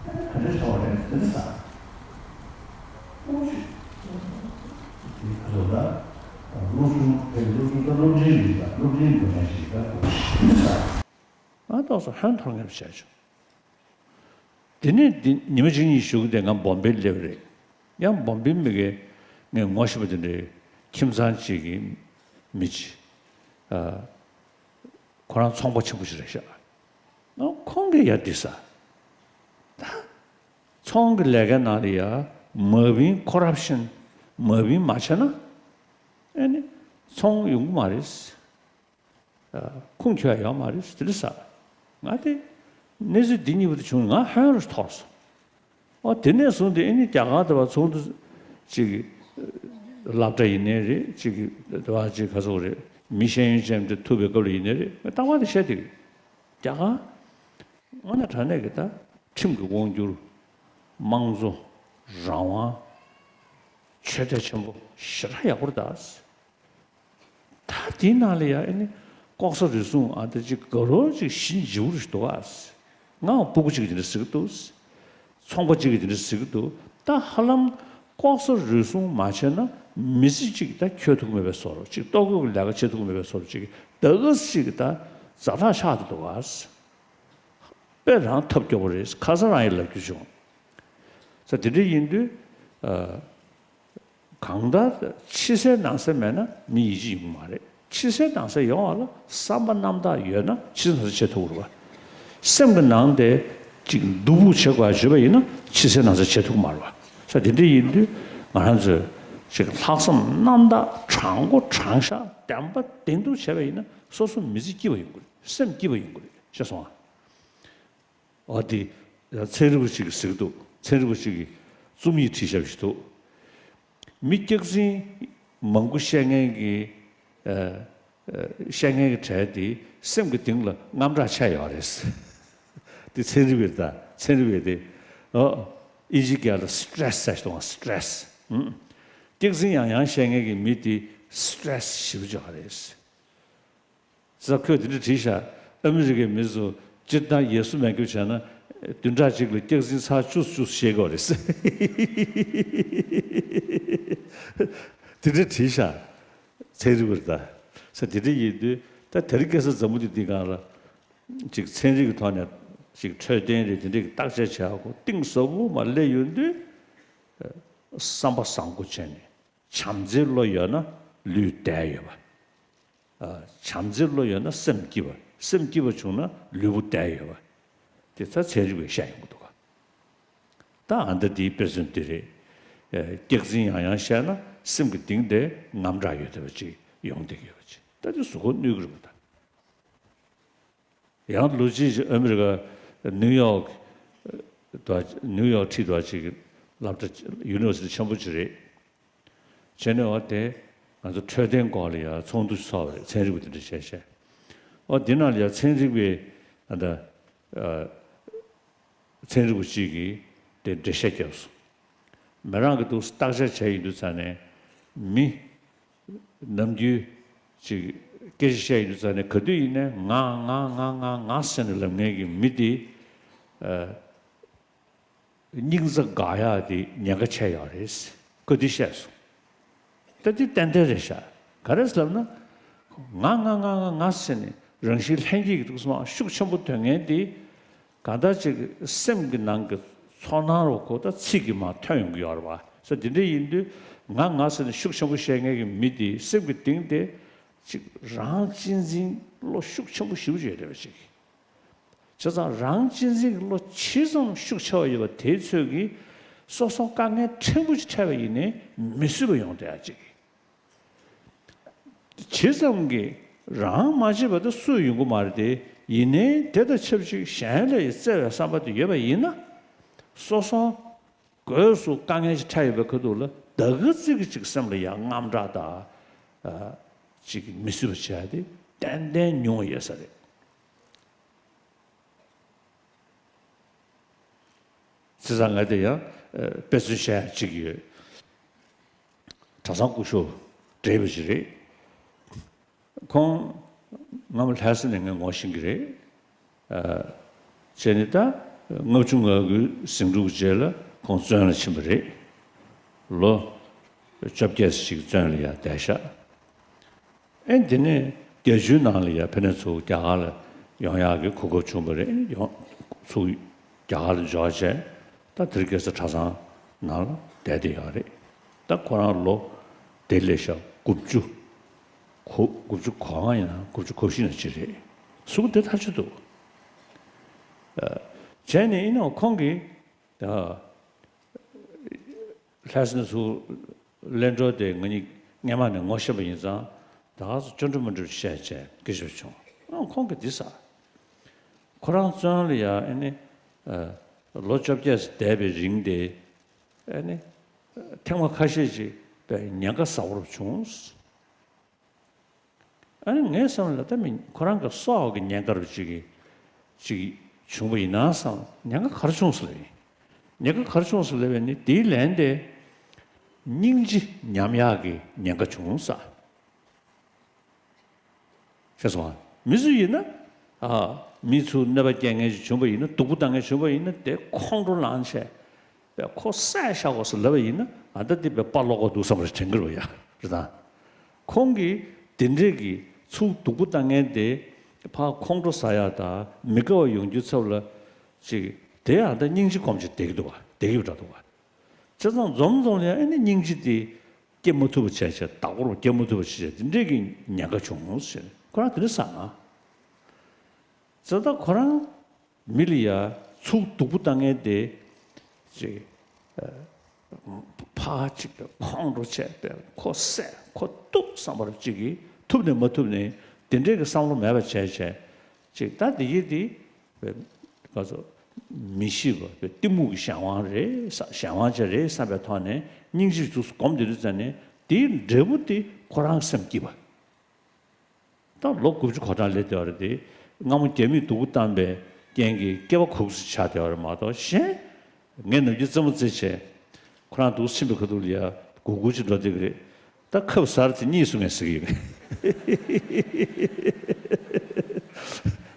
ད་ག་འདྲ་བྱ་བ་རེད་དེ་འདྲ་ཟེར། ཨོ་ཅི། དེ་ག་ཚོད་ད། སློབ་སྦྱོང་དེ་སློབ་སྦྱོང་ད་སློབ་འབྲིང་རེད་ད་སློབ་འབྲིང་སློབ་མ་ཞིག་ད་དགོས་ཞེས་ཟེར། ང་ཏོག་ཙམ་ཧོན་འཐོར་མཁན་བྱས་བྱུང་། དེ་ནས་འདི་ཉི་མ་གཅིག་གཉིས་བཞུགས་ཏེ་ང་བོམ་བེ་སླེབས་རེད། ཡང་བོམ་བེའི་མི་གེ་ངས་ངོ་ཤེས་པ་དེ་འདྲའི་ཁྱིམ་ཚང་གཅིག་གི་མི་གཅིག་ཨ། ཁོ་རང་ཚོང་པ་ཆེན་པོ་ཞིག་རེད་ཤག་ཨ་ཁོང་གིས་ཡ་འདི་ཟེར། ད་ཚོང་གི་ལས་ཀའི་ནང་ལ་ཡ་མ་བིན་ཁོ་རབ་ཤན་མ་བིན་མ་བྱས་ན་ཨེ་ནི་ཚོང་ཡོང་གི་མ་རེད། ཁུངས་འཁྱོལ་ཡ་ཡོད་མ་རེད་དེ་འདྲ་ཟེར། ང་དེ་གནས་ཚུལ་འདི་གཉིས་པོ་དེ་བྱུང་ང་ཧོན་རུ་འཐོར་སོང་། ཨོ་དེ་ནས་བཟུང་སྟེ་ཨེ་ནི་རྒྱ་གར་དེ་བ་ཚོགས་འདུ་ཅིག་སློབ་གྲྭ་ཡིན་ནའི་རེད་ཅིག་དེ་བ་ཅིག་ག་ཚོད་རེད་མི་ཤེས་ཡོན་ཅན་དེ་ཐུག་པའི་སྐབས་ལ་ཡིན་ནའི་རེད་རྟག་པར་དེ་བཤད་དེ་རྒྱ་གར་དངོས་གནས་དྲང་གནས་ཀྱི་ད་ཁྲིམས་ཀྱི་དབང་སྒྱུར་དམངས་གཙོ་རང་དབང་ཆོས་དད་ཆེན་པོ་ཞེ་དྲག་ཡག་པོ་རེད་ད། ད་དེའི་ནང་ལ་ཡང་ཨེ་ནི་ལྐོག་ཟ་རུལ་སུངས་ཨ་འདི་ཅིག་དགའ་རོགས་ཅིག་ཞི་འཇིའུ་རུ་ཞིག་འདུག་ཨ། ང་སྤུ་གུ་གཅིག་གིས་དེ་འདྲ་ཟེར་གི་འདུག་ཚོང་པ་གཅིག་གིས་དེ་འདྲ་ཟེར་གི་འདུག་ད་ཧ་ལམ་ལྐོག་ཟ་རུལ་སུངས་མ་བྱས་ན་མི་ཚེ་གཅིག་ད་འཁྱོལ་ཐུབ་ཀྱི་མེད་པའི་བཟོ་འདྲ་ཅིག་ལྟོ་གོས་ཀྱི་ལས་ཀ་བྱེད་ཐུབ་ཀྱི་མེད་པའི་བཟོ་འདྲ་ཅིག་ད་ག་ཟེ་ཅིག་ད་ཛ་དྲག་ཆགས་བསྡད་འདུག་ཨ། དཔེ་རང་ཐབས་སྐྱོ་པོ་རེད་ཁ་སང་རང་ཡང་ལབ་རྒྱུ་བྱུང་། ས་དེ་འདྲ་ཡིན་དུས་ཨ། གང་ལྟར་ཕྱི་གསལ་ནང་གསལ་མེད་ན་མི་ཡིད་ཆེས་ཡོང་གི་མ་རེད། ཕྱི་གསལ་ནང་གསལ་ཡོང་བ་ལ་བསམ་པ་རྣམ་དག་ཡོད་ན་ཕྱི་གསལ་ནང་གསལ་བྱེད་ཐུབ་ཀྱི་རེད་བ། སེམས་ཀྱི་ནང་དེ་ཅིག་སྡུག་པོ་བྱེད་དགོས་བརྗོད་པ་ཡིན་ན་ཕྱི་གསལ་ནང་གསལ་བྱེད་ཐུབ་ཀྱི་མ་རེད་བ། ས་དེ་འདྲ་ཡིན་དུས་ང་རང་ཚོས་ཅིག་ལྷག་བསམ་རྣམ་དག་དྲང་པོ་དྲང་བཞག་བདེན་པ་བདེན་ཐུག་བྱས་པ་ཡིན་ན་སོ་སོ་མི་ཚེ་སྐྱིད་པ་ཡོང་གི་རེད། སེམས་སྐྱིད་པ་ཡོང་གི་རེད། ཤེས་སོང་ཨ། འོ་དེ་ ཡང་ཚན་རིག་པ་ཅིག་གིས་ཟེར་གྱི་འདུག་ཚན་རིག་པ་ཅིག་གིས་རྩོམ་ཡིག་བྲིས་བཞག་པ་ཞིག་འདུག་མི་སྐྱག་རྫུན་མང་པོ་བཤད་མཁན་གྱི། ཨ། ཨ། བཤད་མཁན་གྱི་གྲས་དེ་སེམས་ཀྱི་གཏིང་ལ་དངངས་སྐྲག་ཆགས་ཡོད་རེད། དེ་ཚན་རིག་པས་ད་ཚན་རིག་པས་དེ། ཨོ། ཨིན་ཇི་སྐད་ལ་སི་ཊེ་རེ་སི་ཟེར་ཞིག་འདུག་སི་ཊེ་རེ་སི། ཨུམ། སྐྱག་རྫུན་ཡང་ཡང་བཤད་མཁན་གྱི་མི་དེ་སི་ཊེ་རེ་སི་ཞེ་པོ་ཅིག་ཡོད་རེད། ས་ཁོས་དེ་འདྲ་བྲིས་ཤག་ཨ་མི་རི་ཀའི་མི་ཚོ་སྤྱིར་བཏང་ཡ་སུ་མེད་རྒྱུ་བྱས་ན། བདུན་ཕྲག་གཅིག་ལ་སྐྱག་རྫུན་ཚར་བཅུ་བཅུ་བཤད་དགོས་རེད། དེ་འདྲ་བྲིས་ཤག་ཚན་རིག་པ་རེད་ད། ས་དེ་འདྲ་ཡིན་དུས་ད་དེ་རིང་ཁ་སང་འཛམ་བུ་གླིང་འདི་སྒང་ལ་ཅིག་ཚན་རིག་གི་ཐོག་ནས་ཅིག་འཕྲོད་བསྟེན་རེད་དེ་འདྲའི་བརྟག་དཔྱད་བྱེད་ཡག་གོ་གཏིང་ཟབ་པོ་མར་སླེབས་ཡོང་དུས། བསམ་པ་བཟང་པོ་བྱས་ནས་བྱམས་བརྩེའི་བློ་ཡོད་ན་ལུས་བདེ་ཡོད་པ། ཨ། བྱམས་བརྩེའི་བློ་ཡོད་ན་སེམས་སྐྱིད་པ། སེམས་སྐྱིད་པ་བྱུང་ན་ལུས་པོ་བདེ་ཡོད་པ། དེ་ད་ཚན་རིག་པས་བཤད་ཡོང་གི་འདུག་ག་ད་ཨ་ད་དེའི་དཔེ་མཚོན་འདི་རེད། ཨ། སྐྱག་རྫུན་ཡང་ཡང་བཤད་ན་སེམས་ཀྱི་གཏིང་དེ་དངངས་སྐྲག་ཡོད་བསྡད་པ་ཅིག་ཡོང་བསྡད་ཀྱི་ཡོད་པ་ཅིག་ད་དེ་གཟུགས་པོ་གནོད་ཀྱི་རེད་པ་ད། ཡང་ལོ་གཅིག་ཅིག་ཨ་མི་རི་ཀ་ནིའུ་ཡོག་དུ་ནིའུ་ཡོག་ཁྲིད་དུ་ཅིག་སློབ་གྲྭ་ཡུ་ནི་ཝར་སི་ཊི་ཆེན་པོ་ཅིག་རེད། བྱས་ནས་འོ་དེ་ང་ཚོ་འཕྲོད་བསྟེན་སྐོར་ལ་ཡང་ཚོགས་འདུ་ཚོགས་པ་རེད། ཚན་རིག་པ་དེ་འདྲ་བྱས་བྱས། འོ་དེ་ནང་ལ་ཡང་ཚན་རིག་པའི་ཨ་ད་ཨ། ཚན་རིག་པ་གཅིག་གིས་དེ་འགྲེལ་བཤད་བརྒྱབ་སོང་། མི་རང་གིས་འདུག་བརྟག་དཔྱད་བྱས་ཡིན་དུས་ཙང་ནས་མི་ནམ་རྒྱུན་ཅིག་སྐད་ཆ་བཤད་ཡིན་དུས་ཙང་ནས་ག་དུས་ཡིན་ནའི་ང་ང་ང་ང་ང་ཟེར་ནས་ལབ་མཁན་གྱི་མི་དེ། ཨ། སྙིང་རྩ་འགག་ཡག་དེ་ཉེན་ཁ་ཆེ་ཡོད་རེད། ཁོས་འདི་བཤད་སོང་། ད་འདི་ཏན་ཏན་རེད་ཤག་ག་རེ་ཟེར་ལབ་ན། ང་ང་ང་ང་ང་ཟེར་ནས་རང་བཞིན་ལྷན་སྐྱེས་ཀྱི་འདུག་སེ་མར་ཤུགས་ཆེན་པོ་འདོན་མཁན་དེ། གང་ལྟར་ཅིག་སེམས་ཀྱི་ནང་གི་ཚོར་སྣང་རུ་ཁོ་ད་ཚིག་གིས་མར་ཐོན་ཡོང་གི་ཡོད་རེད་པ། ས་དེ་འདྲ་ཡིན་དུས་ང་ང་ཟེར་ནས་ཤུགས་ཆེན་པོ་བཤད་མཁན་གྱི་མི་དེ་སེམས་ཀྱི་གཏིང་དེ་ཅིག་རང་གཅེས་འཛིན་བློ་ཤུགས་ཆེན་པོ་ཞེ་པོ་ཅིག་ཡོད་བསྡད་པ་ཅིག་བྱས་ཙང་རང་གཅེས་འཛིན་གྱི་བློ་ཇི་ཙམ་ཤུགས་ཆེ་བ་ཡོད་པ་དེའི་ཚོད་ཀྱིས་སོ་སོ་དཀའ་ངལ་ཕྲན་བུ་ཅིག་འཕྲད་པ་ཡིན་ནའི་མི་བཟོད་པ་ཡོང་བསྡད་ཡ་ཅིག་ཇི་ཙམ་གྱིས་རང་མ་བྱས་པ་དེ་སུས་ཡོང་གི་མ་རེད་དེ། ཡིན་ནའི་དེ་དང་ཆབས་ཅིག་གཞན་ལ་ཡང་བརྩེ་བའི་བསམ་པ་དེ་ཡོད་པ་ཡིན་ན། སོ་སོ་སྒོས་སུ་དཀའ་ངལ་ཞིག་འཕྲད་ཡོད་པའི་ཁ་ཐུག་ལ་ད་ག་ཙིག་གི་ཅིག་སེམས་ལ་ཡང་དངངས་སྐྲག་དང་། ཨ། ཅིག་མི་བཟོད་པ་བྱེད་ཡ་དེ་ཏན་ཏན་ཉུང་བ་ཡོད་ས་རེད། བྱས་ཙང་ང་དེ་ཡང་ཨ་དཔེ་མཚོན་བཤད་ཡ་གཅིག་ཡོད། གྲྭ་ཚང་སྐུ་ཞབས་བགྲེས་པ་ཞིག་རེད། ཁོང་སྔ་མོ་ལྷ་ས་ནས་ངས་ངོ་ཤེས་ཀྱི་རེད། ཨ། བྱས་ནས་ད་ལྔ་བཅུ་ང་དགུའི་ཟིང་འཁྲུག་རྗེས་ལ་ཁོང་བཙོན་ལ་ཕྱིན་པ་རེད། ལོ་བཅོ་བརྒྱད་ཙམ་ཞིག་བཙོན་ལ་ཡང་བསྡད་ཤག་ཨེ་འདི་ནས་བརྒྱད་ཅུའི་ནང་ལ་ཡ་ཕ་ནས་ཚུར་རྒྱ་གར་ལ་ཡོང་ཡག་གི་གོ་སྐབས་བྱུང་བ་རེད། ཡོང་ཚུར་རྒྱ་གར་ལ་འབྱོར་བྱས་ད་དེར་སྐྱེས་ས་གྲྭ་ཚང་ནང་ལ་བསྡད་བསྡད་ཡོད་རེད། ད་ཁོ་རང་ལོ་དེ་ལས་ཤག་དགུ་བཅུ་གོ་དགུ་བཅུ་གོ་ལྔ་ཡིན་ན་དགུ་བཅུ་གོ་བཞི་ན་ཅིག་རེད། གཟུགས་པོ་བདེ་ཐག་ཆོད་འདུག་བྱས་ནས་ཡིན་ནའང་ཁོང་གིས། ད་ལྷ་ས་ནས་ཚུར་གླེང་གྲོགས་དེ་ང་གཉིས་སྔས་མ་ནས་ངོ་ཤེས་པ་ཡིན་ཙང་ད་ག་ཚོད་ཅོ་འདྲི་མོ་འདྲི་བཤད་བྱས་སྐད་ཆ་བྱུང་། ཨ་ཁོང་གིས་འདི་ཟེར། ཁོ་རང་བཙོན་ལ་ཡ་ཨ་ནི་ལོ་བཅོ་བརྒྱད་བསྡད་པའི་རིང་དེ་ཨ་ནི་ཐེངས་མ་ཁ་ཤས་ཅིག་དཔེ་ཉེན་ཁ་ཟབ་པོ་བྱུང་། ཨ་ནི་ངའི་བསམ་ལ་ད་མི་ཁོ་རང་གི་སྲོག་གི་ཉེན་ཁ་རུ་ཅིག་གི་ཅིག་བྱུང་བ་ཡིན་ན་བསམ། ཉེན་ཁ་ག་རེ་བྱུང་སོང་ལབ་ཡིན། ཉེན་ཁ་ག་རེ་བྱུང་སོང་ལབ་ཡིན་ནི་དེའི་ལན་དེ་སྙིང་རྗེ་ཉམས་ཡག་གི་ཉེན་ཁ་བྱུང་ས། ཤེས་སོང་ཨ། མི་ཚོ་ཡིན་ན། ཨ། མི་ཚོ་གནོད་པ་སྐྱེལ་མཁན་ཞིག་བྱུང་བ་ཡིན་ན་སྡུག་པོ་བཏང་མཁན་བྱུང་བ་ཡིན་ན་དེ་ཁོང་ཁྲོ་ལངས་བྱས། པས་ཁོ་བསད་བཞག་དགོས་ཟེར་ལབ་པ་ཡིན་ན་ཨ་ད་འདི་པས་དཔའ་ལོག་པ་འདུག་བསམ་པ་དྲན་གྱི་རེད་པ་ཡ། རེད་དང་། ཁོང་གིས་དེ་འདྲས་ཀྱི་ཚུར་སྡུག་པོ་བཏང་མཁན་དེ་ཕར་ཁོང་ཁྲོ་ཟ་ཡག་དང་མི་དགའ་བ་ཡོང་རྒྱུའི་ཚབ་ལ་ཅིག་དེ་ཨ་ད་སྙིང་རྗེ་སྒོམ་བྱས་བསྡད་ཀྱི་འདུག་པ། བསྡད་ཀྱི་ཡོད་འདྲ་འདུག་པ། བྱས་ཙང་འཛོམས་འཛོམས་ལ་ཨ་ནི་སྙིང་རྗེ་དེ་སྐྱེ་མ་ཐུབ་པ་བྱས་བྱས་བདག་པོར་སྐྱེ་མ་ཐུབ་པ་བྱས་བྱས་དེ་འདྲས་ཀྱི་ཉེན་ཁ་བྱུང་ཟེར་ཁོ་རང་དེ་འདྲས་ཟེར་ན། བྱས་ཙང་ཁོ་རང་། མི་ལ་ཡ་ཚུར་སྡུག་པོ་བཏང་མཁན་དེ་ཅིག་ཨ་ཕར་ཅིག་ཁོང་ཁྲོ་བྱས་པས་ཁོ་བསད་ཁོ་གཏུབ་བསམ་པ་རུ་ཅིག་གིས་ཐུབ་ནས་མ་ཐུབ་ནས་དེ་འདྲའི་གི་བསམ་བློ་མེད་པ་བྱས་བྱས་ཅིག་ད་དེ་ཡིན་དེ་ག་ཚོད་ མི་ཤེས་པ་གཏི་མུག་གི་གཞན་དབང་རེད་བསམ། གཞན་དབང་ཅིག་རེད་བསམ་པའི་ཐོག་ནས་སྙིང་རྗེ་ཞིག་ཏུ་སྒོམ་བསྡད་དུས་ཙམ་ནས་དེའི་འབྲས་བུ་དེ་ཁོ་རང་སེམས་སྐྱིད་པ། ད་ལོ་དགུ་བཅུ་གོ་གྲངས་སླེབས་བསྡད་པ་རེད་དེ། སྔ་མོ་རྒྱ་མིས་སྡུག་པོ་བཏང་པའི་རྐྱེན་གྱིས་སྐྱེ་བ་ཁུག་ཙམ་ཆགས་བསྡད་པ་རེད་མ་གཏོགས། གཞན། ངས་ནམ་རྒྱུན་རྩེད་མོ་རྩེ་བྱས། ཁོ་རང་འདུག་ཕྱིན་པའི་ཁ་ཐུག་ལ་ཡ་སྒུར་སྒུར་ཅིག་འགྲོ་བསྡད་ཀྱི་རེད། ད་ཁབ་ཟ་ར་དེ་གཉིས་སུ་ངས་ཟ་གི་ཡོད་པས།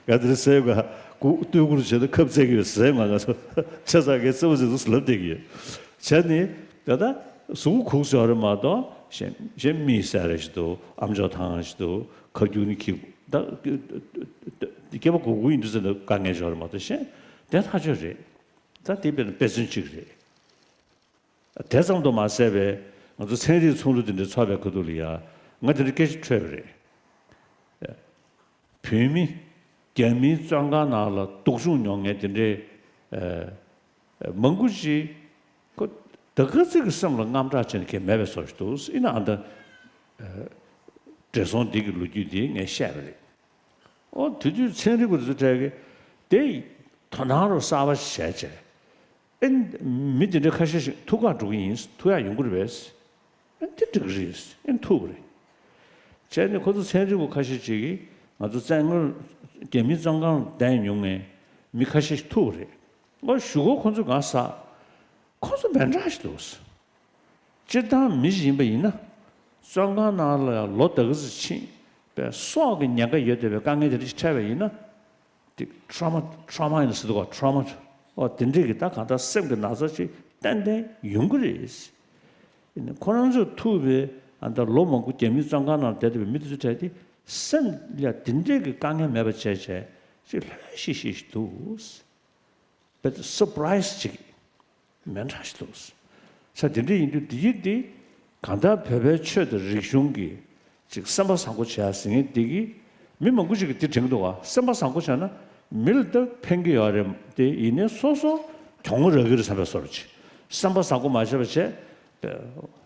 ག་དེར་ཟས་ག་སྒུར་སྟོད་སྒུར་བྱས་ད་ཁབ་བཙལ་གི་ཡོད་ཟས་མ་ག་ཚོ། བྱས་ཙང་ངས་རྩེད་མོ་རྩེ་འདུག་ལབ་བསྡད་ཀྱི་ཡོད། བྱས་ནས་ད་ལྟ་གཟུགས་པོ་ཁུག་ཙམ་རེད་མ་གཏོགས། གཞན་གཞན་མི་ཟས་ར་ཞིག་འདུག་ཨམ་ཅོག་ཐང་ཞིག་འདུག་ཁ་རྒྱུག་ནི་ཁྱི་ད་སྐྱེ་བ་སྒུར་སྒུར་ཡིན་དུས་ཙམ་ལ་དཀའ་ངལ་ཅིག་ཡོད་རེད་མ་གཏོགས། གཞན་དེ་ཐག་ཆོད་རེད། ད་དེ་དཔེར་ན་དཔེ་མཚོན་གཅིག་རེད། དེ་ཙམ་དུ་མ་ཟད་པའི་ང་ཚོ་ཚན་རིག་ཚོགས་འདུ་དེ་འདྲ་ཚོགས་པའི་ཁ་ཐུག་ལ་ཡ་ང་དེ་འདྲ་སྐད་ཆ་འཕྲོས་པ་རེད། བོད་མི་རྒྱ་མིའི་བཙོན་ཁང་ནང་ལ་སྡུག་སྦྱོང་མྱོང་མཁན་དེ་འདྲའི་ཨ་མང་པོ་ཅིག་ཁོ་ད་ག་ཚོད་ཀྱི་སེམས་ལ་དངངས་སྐྲག་བྱས་ནས་གས་མེད་པའི་བཟོ་ཞིག་འདུག་ཡིན་ནའང་ད་ཨ་བགྲེས་སོང་འདི་གི་ལོ་རྒྱུས་འདི་ངས་བཤད་པ་རེད། ཨོ་དེ་དུས་ཚན་རིག་པ་དེ་ཚོ་གྲས་ཀྱིས་དེ་དོ་སྣང་རོ་གསར་པ་བྱས་བྱས། ཨེ། མི་དེ་འདྲ་ཁ་ཤས་ཤིག་ཐུག་ག་འགྲོ་གི་ཡིན། ཐུག་ཡག་ཡོང་གི་རེད་པས། ཨེ་འདི་འགྲིག་གི་རེད། ཨེ་ཐུག་གི་རེད། བྱས་ནས་ཁོ་ཚོ་ཚན་རིག་པ་ཁ་ཤས་ཅིག་གིས་ང་ཚོ་བཙན་ངོས་རྒྱ་མིའི་བཙོན་ཁང་བསྡད་མྱོང་མཁན་མི་ཁ་ཤས་ཤིག་ཐུག་གི་རེད། ཨོ་གཞུག་གུ་ཁོ་ཚོས་གང་ཟག་ཁོ་ཚོ་མི་འདྲ་ཞིག་འདུག་སྤྱིར་བཏང་མི་ཞིག་ཡིན་པ་ཡིན་ན། བཙོན་ཁང་ནང་ལ་ཡང་ལོ་ད་ག་ཚོད་ཕྱིན་པའི་སྲོག་གི་ཉེན་ཁ་ཡོད་བསྡད་པའི་དཀའ་ངལ་དེ་འདྲ་ཞིག་འཕྲད་པ་ཡིན་ན། དེ་trauma trauma ཡིན་ཟེར་འདུག་ག trauma། ཨོ་དེ་འདྲས་ཀྱི་ད་གང་ལྟར་སེམས་ཀྱི་ན་ཚ་ཅིག་ཏན་ཏན་ཡོང་གི་རེད། ཡིན་ནའི་ཁོ་རང་ཚོས་ཐུག་པའི་ཨ་ད་ལོ་མང་པོ་རྒྱ་མིའི་བཙོན་ཁང་ནང་བསྡད་བསྡད་པའི་མི་དེ་ཚོ་གྲས་དེ་སེམས་ལ་དེ་འདྲས་ཀྱི་དཀའ་ངལ་མེད་པ་བྱས་བྱས་ཅིག་ལྷོད་ཤིག་ཤིག་ཞིག་འདུག་པའི་surprise ཅིག་མི་འདྲ་ཞིག་འདུག་ས་དེ་འདྲ་ཡིན་དུས་དེ་ཡིན་དེ་གང་ལྟར་བོད་པའི་ཆོས་དང་རིག་གཞུང་གི་ཅིག་སེམས་པ་བཟང་པོ་བྱས་ཟེར་མཁན་དེ་གིས་མི་མང་པོ་ཅིག་གིས་དེ་དྲན་གྱི་འདུག་བ། སེམས་པ་བཟང་པོ་བྱས་ན་མི་ལ་ད་ཕན་གྱི་ཡོད་རེད་དེ། ཡིན་ནའི་སོ་སོ་གྱོང་རག་གི་རེད་བསམ་པའི་བཟོ་འདྲ་ཅིག་སེམས་པ་བཟང་པོ་མ་བྱས་པ་བྱས། པའི་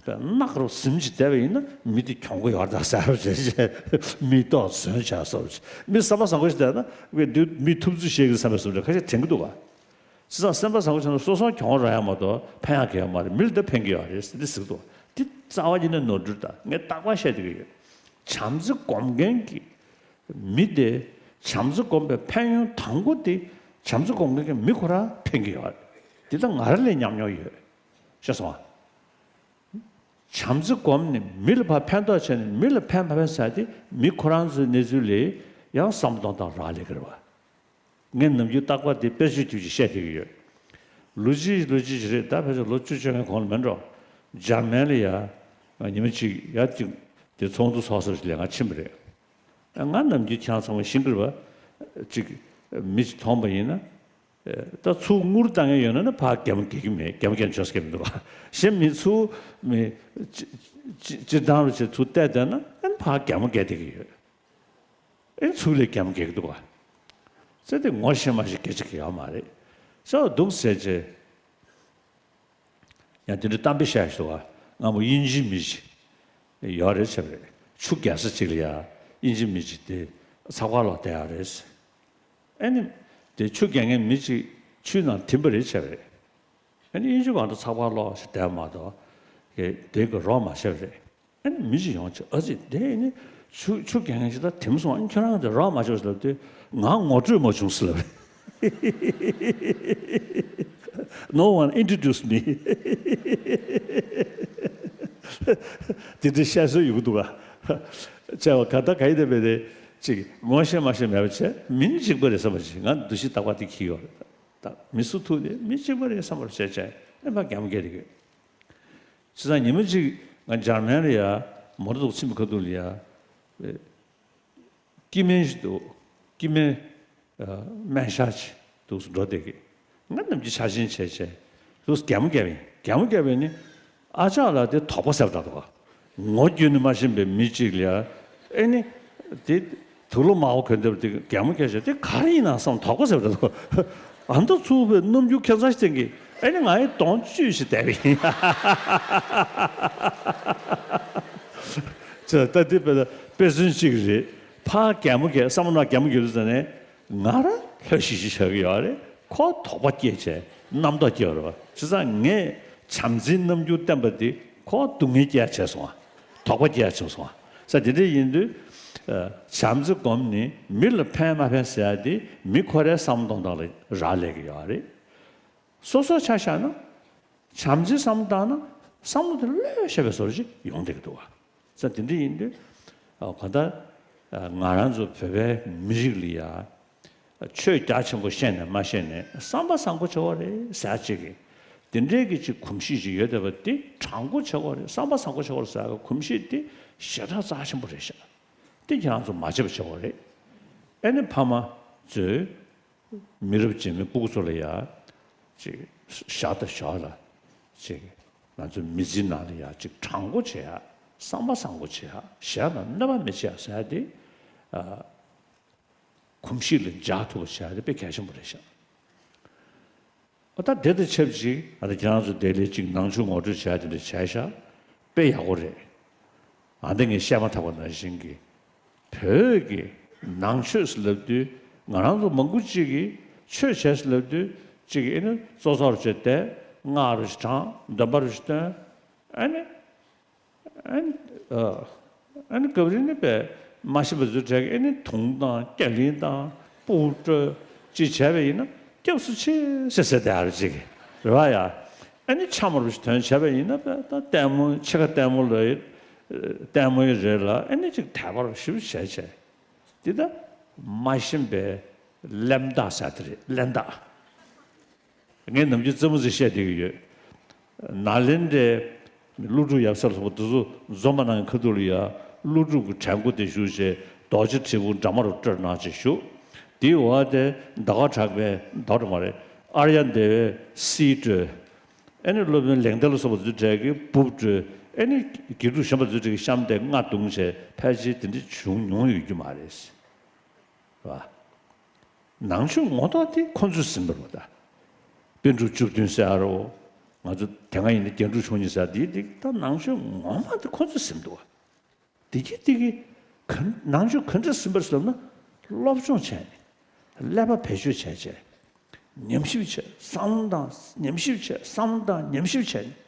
པའི་གནག་རུ་ཟིམ་གྱིས་བསྡད་པ་ཡིན་ན་མི་དེ་གྱོང་གུན་ཡོད་རེད་ད་ཟེར་བྱས་བྱས་མི་ལྟོགས་ཟོན་བྱས་སོ། མི་བསམ་པ་བཟང་པོ་ཞིག་བསྡད་ན་པའི་འདི་མི་ཐུབ་ཚོད་བཤད་ཀྱི་བསམ་པའི་བཟོ་འདྲ་ཁ་ཤས་དྲན་གྱི་འདུག་ག་བྱས་ཙང་སེམས་པ་བཟང་པོ་བྱས་ན་སོ་སོ་གྱོང་རག་ཡ་མ་གཏོགས་ཕན་ཡ་གང་ཡང་མ་རེད། མི་ལ་ད་ཕན་གྱི་ཡོད་རེད་ཟེར་འདི་ཟེར་གྱི་འདུག་འདི་རྩ་བ་ཉིད་ནས་ནོར་འཁྲུལ་ད། ངས་རྟག་པར་བཤད་བསྡད་ཀྱི་ཡོད། བྱམས་བརྩེ་སྒོམ་མཁན་གྱི་མི་དེ་བྱམས་བརྩེ་སྒོམ་པའི་ཕན་ཡོན་དང་པོ་དེ་བྱམས་བརྩེ་སྒོམ་མཁན་གྱི་མི་ཁོ་རང་ཕན་གྱི་ཡོད་རེད། འདི་ད་ང་རང་ལས་ཉམས་མྱོང་ཡོད། ཤེས་སོང་ཨ། བྱམས་བརྩེ་སྒོམ་ནས་མི་ལ་ཕར་ཕན་ཐོགས་བྱས་ནས་མི་ལ་ཕན་མ་ཕན་ཟེར་དེ་མི་ཁོ་རང་ཚོའི་གནས་ཚུལ་ལས་ཡང་བསམ་བློ་གཏོང་སྟངས་རག་ལས་ཀྱི་རེད་བ། ངས་ནམ་རྒྱུན་རྟག་པར་དེ་དཔེ་ཆ་ཅིག་ཅིག་བཤད་བསྡད་ཀྱི་ཡོད། ལོ་གཅིག་ལོ་གཅིག་ཅིག་རེད་ད། ཕལ་ཆེར་ལོ་བཅུ་བཅོ་ལྔའི་གོང་ལ་མིན་འགྲོ། འཇར་མན་ལ་ཡ་ང་ཉི་མ་གཅིག་ཡ་གཅིག་དེ་ཚོགས་འདུ་ཚོགས་ས་ཞིག་ལ་ང་ཕྱིན་པ་རེད། ང་ནམ་རྒྱུན་ཁྱེད་རང་ཚང་མ་ཤེས་ཀྱི་རེད་བ། གཅིག་མི་གཅིག་མཐོང་པ་ཡིན་ན། ད་ཚུར་དངུལ་བཏང་མཁན་ཡོད་ན་ན་ཕར་གད་མོ་བགད་ཀྱི་མེད། གད་མོ་བགད་ཆོག་ས་གང་ཡང་མི་འདུག་ག་གཞན་མི་ཚུར་མི་སྤྱི་སྤྱི་སྤྱིར་བཏང་རུ་བྱས་ཚུར་བལྟས་བསྡད་ན་ཨན་ཕར་གད་མོ་བགད་བསྡད་ཀྱི་ཡོད། ཨན་ཚུར་ལས་གད་མོ་བགད་ཀྱི་འདུག་ག་ཚེ་འདི་ངོ་ཤེས་མ་ཤེས་སྐད་ཆ་གང་ཡང་མ་རེད། ས་འོག་འདུག་ཟེར་བྱས། ཡང་དེ་འདྲའི་གཏམ་དཔེ་བཤད་ཞོར་བ་སྔ་མོ་དབྱིན་ཇིའི་མི་ཞིག་ཡོད་རེད་བྱས་པ་རེད། ཆུ་རྒྱག་ས་ཅིག་ལ་ཡ་དབྱིན་ཇིའི་མི་ཞིག་དེ་ཚགས་པར་ཀློག་བསྡད་ཡོད་རེད། ཨ་ནི་དེ་ཆུ་རྒྱག་མཁན་མི་ཅིག་ཆུའི་ནང་ཐིམ་པ་རེད་བྱས་པ་རེད། ཨ་ནི་དབྱིན་ཇི་བ་འདྲ་ཚགས་པར་ཀློག་ཞིག་བསྡད་མ་གཏོགས་དེ་གི་རོགས་མ་བྱས་པ་རེད། ཨ་ནི་མི་ཞིག་ཡོང་བྱས་ཨ་ཙི་དེ་ནི་ཆུ་ཆུ་རྒྱག་མཁན་ཞིག་ད་དེམ་སོང་ཨ་ནི་ཁྱོད་རང་དེ་རོགས་མ་བྱོས་ཟེར་ལབ་དུས་ང་ངོ་སྤྲོད་མ་བྱུང་ཟེར་ལབ། No one introduced me. དེ་འདྲ་བཤད་སྲོལ་ཡོད་ཀྱི་འདུག་ག་བྱས་པ་ག་ད་ག་ཡི་དེ་བས་དེ་ཅིག་ངོ་ཤེས་མ་ཤེས་མེད་པ་བྱས་མིན་གཅིག་པ་རེད་བསམ་པ་ཅིག་ང་འདུ་ཤེས་རྟག་པར་དེ་འཁྱེར་ཡོད་རེད། ད་མི་སུ་ཐུག་ནས་མི་གཅིག་པ་རེད་བསམ་པར་བྱས་བྱས་ཨེ་ཕར་གད་མོ་བགད་དེ་གི་བྱས་ཙང་ཉི་མ་གཅིག་ང་འཇར་མན་ལ་ཡ་མོ་ཊ་འདུག་ཕྱིན་པའི་ཁ་ཐུག་ལ་ཡ། སྐྱེ་དམན་ཞིག་འདུག་སྐྱེ་དམན་སྨན་ཞག་ཅིག་འདུག་སེ་འགྲོ་བསྡད་གི་ང་ནམ་རྒྱུན་ཆགས་ཞེན་བྱས་བྱས་འདུག་སེ་གད་མོ་བགད་པ་ཡིན། གད་མོ་བགད་པ་ཡིན་ནི་ཨ་ཅག་ལ་དེ་དོགས་པ་ཟེར་བ་འདྲ་འདུག་ངོ་བརྒྱུད་ནས་མ་ཤེས་པའི་མི་གཅིག་ལ་ཡ་ཨེ་ནི་དེ་དུག་ལོག་དམར་པོ་གོན་བསྡད་པ་དེ་གད་མོ་བགད་བྱས་དེ་ག་རེ་ཡིན་ན་བསམ་དོགས་པ་ཟེར་བ་འདྲ་འདུག་ཨ་མདོ་ཚུགས་པའི་རྣམ་འགྱུར་ཁྱད་མཚར་ཞིག་བསྟན་གི་ཨེ་ནི་ང་ཡི་གདོང་བཅུས་ཤིག་བསྡད་པ་ཡིན། ཅེས་ད་འདི་དཔེ་དཔེ་མཚོན་གཅིག་རེད། ཕར་གད་མོ་བགད་བསམ་བློ་ནང་གད་མོ་བགད་དུས་ཙམ་ནས་ང་རང་ལྷོད་ཤིག་ཤིག་ཆགས་ཀྱི་ཡོད་རེད། ཁོ་དོགས་པ་སྐྱེས་བྱས་རྣམ་རྟོག་སྐྱེ་བ་རེད་བ། བྱས་ཙང་ངས་བྱམས་བརྩེའི་རྣམ་འགྱུར་བསྟན་པ་འདི་ཁོ་སྡུག་བསྔལ་སྐྱེ་ཡ་བྱས་སོང་བ། དོགས་པ་སྐྱེ་ཡ་བྱས་སོང་བ། ས་དེ་འདྲ་ཡིན་དུས། བྱམས་བརྩེ་སྒོམ་ནི་མི་ལ་ཕན་མ་ཕན་ཟེར་ཡ་དེ་མི་ཁོ་རའི་བསམ་བློ་གཏོང་སྟངས་ལ་རག་ལས་ཀྱི་ཡོད་རེད། སོ་སོ་ཆ་བཞག་ན། བྱམས་བརྩེའི་བསམ་བློ་བཏང་ན་བསམ་བློ་དེ་ལྷོད་ཤེས་པའི་བཟོ་འདྲ་ཅིག་ཡོང་བསྡད་ཀྱི་འདུག་བ། ས་དེ་འདྲ་ཡིན་དུས། གང་ལྟར། ང་རང་ཚོ་བོད་པའི་མི་རིགས་ལ་ཡ། ཆོས་རྒྱ་ཆེན་པོ་ཤེས་ནས་མ་ཤེས་ནས་བསམ་པ་བཟང་པོ་བྱེད་དགོས་རེད་ཟེར་ཅིག་གིས། དེ་འདྲའི་གི་ཅིག་གོམས་གཤིས་ཅིག་ཡོད་བསྡད་པ་དེ་དྲང་པོ་བྱེད་དགོས་རེད། བསམ་པ་བཟང་པོ་བྱེད་དགོས་རེད་ཟེར་གི་གོམས་གཤིས་དེ་ཞེ་དྲག་རྩ་ཆེན་པོ་རེད་ཤག་དེ་ཁྱེད་རང་ཚོ་མ་བྱེད་པ་བྱེད་དགོས་རེད། ཨེ་ནི་ཕ་མ་ཚོས་མི་རབས་རྗེས་མའི་སྤུ་གུ་ཚོ་ལ་ཡ་ཅིག་ཞར་དང་ཞོར་ལ་ཅིག་ང་ཚོ་མི་ཚེའི་ནང་ལ་ཡ་ཅིག་དྲང་པོ་བྱེད་ཡ། བསམ་པ་བཟང་པོ་བྱེད་ཡ། གཞན་ལ་གནོད་པ་མི་བྱེད་ཡ་ཟེར་ཡ་དེ། གོམས་གཤིས་ལ་འཇགས་ཐུབ་པ་བྱེད་ཡ་དེ་དཔེ་གལ་ཆེན་པོ་རེད་ཤག་ཨ་ད་དེ་དང་ཆབས་ཅིག་ཨ་ད་ཁྱེད་རང་ཚོ་དེ་ལས་ཅིག་ནང་ཆོས་ངོ་སྤྲོད་བྱས་དེ་འདྲ་བྱས་ཤག་དཔེ་ཡག་པོ་རེད། ཨ་འདི་ངས་བཤད་མ་ཐག་པ་ནང་བཞིན་གྱི། བོད་ཀྱི་ནང་ཆོས་ཟེར་ལབ་དུས་ང་རང་ཚོ་མང་པོ་ཅིག་གིས་ཆོས་བྱས་ཟེར་ལབ་དུས་ཅིག་གིས་ཨེ་ནི་ཙོག་ཙོག་རུ་བྱས་ཏེ་སྔགས་རུ་ཞིག་བགྲང་། འདོན་པ་རུ་ཞིག་བཏོན། ཨེ་ནི། ཨ་ནི། ཨ་ནི་སྐབས་རེ་ནི་པས་མ་ཤེས་པ་ཚོའི་གྲས་ཀྱིས་ཨེ་ནི་དུང་དང་སྐྱ་ལིང་དང་སྤུ་གྲོད་ཅིག་བྱས་པ་ཡིན་ན་སྐྱབས་སུ་མཆི་ཟེར་ཟེར་དེ་ཨ་རུ་ཅིག་རེད་བ་ཡ། ཨེ་ནི་འཆམ་རུ་ཞིག་དོན་བྱས་པ་ཡིན་ན་པས་ད་ལྟད་མོ་ཕྱེད་ཀ་ལྟད་མོ་ལ་ཡི་ལྟད་མོ་ཡི་རེད་ལ་ཨེ་ནི་ཅིག་དད་པ་རུ་ཞིབ་བྱས་བྱས། འདི་ད་མ་ཤེས་པའི་གླེན་རྟགས་ཟེར་དེ་རེད། གླེན་རྟགས། ངས་ནམ་རྒྱུན་རྩེད་མོ་ཟིག་བཤད་བསྡད་ཀྱི་ཡོད། ནཱ་ལེནྡྲའི་ཀླུ་སྒྲུབ་ཡབ་སྲས་ལ་སོགས་པ་འདི་ཚོ་འཛོམས་པ་ནང་གི་ཁ་ཐུག་ལ་ཡ་ཀླུ་སྒྲུབ་ཀྱི་བྲན་སྐུ་དེ་བཞུགས་བྱས་རྡོ་རྗེ་དྲིལ་བུ་འདྲ་མ་རུ་སྤྲོད་གནང་བྱས་བཞུགས། དེའི་འོག་དེ་ཟླ་བ་གྲགས་པའི་རྡོ་འདྲ་མ་རེད། ཨརྱ་དེ་བའི་གསེར་སྤྲོད། ཨེ་ནི་སློབ་དཔོན་ལེགས་ལྡན་ལ་སོགས་པ་ཚོའི་གྲས་ཀྱིས་འབུབ་སྤྲོད། ཨེ་ནི་དགེ་ཕྲུག་གཞོན་པ་ཚོའི་གྲས་ཀྱིས་གཤམ་དེ་རྔ་བརྡུངས་བྱས་ཕལ་ཆེར་དེ་འདྲ་བྱུང་མྱོང་ཡོད་རྒྱུ་མ་རེད། རེད་བ། ནང་ཆོས་ངོ་ཐོག་དེ་ཁོ་ཚོས་ཟིན་པ་རེད་བ། ད་པཎ་གྲུབ་བཅུ་བདུན་ཟེར་ཡ་རོ། ང་ཚོ་དེ་སྔ་ཡིན་ན་རྒྱན་དྲུག་མཆོག་གཉིས་ཟེར་ཡ་དེ་དེ་ད་ནང་ཆོས་ངོ་མ་དེ་ཁོ་ཚོས་ཟིན་འདུག་བ། དེ་གི་དེ་གི་ག་ནང་ཆོས་ག་འདྲ་ཟིན་པ་རེད་ཟེར་ན། སློབ་སྦྱོང་བྱས་ནས་ཀླད་པ་བེད་སྤྱོད་བྱས་བྱས། ཉམས་ཞིབ་བྱས། བསམ་བློ་བཏང་། ཉམས་ཞིབ་བྱས། བསམ་བློ་བཏང་། ཉམས་ཞིབ་བྱས་ནས།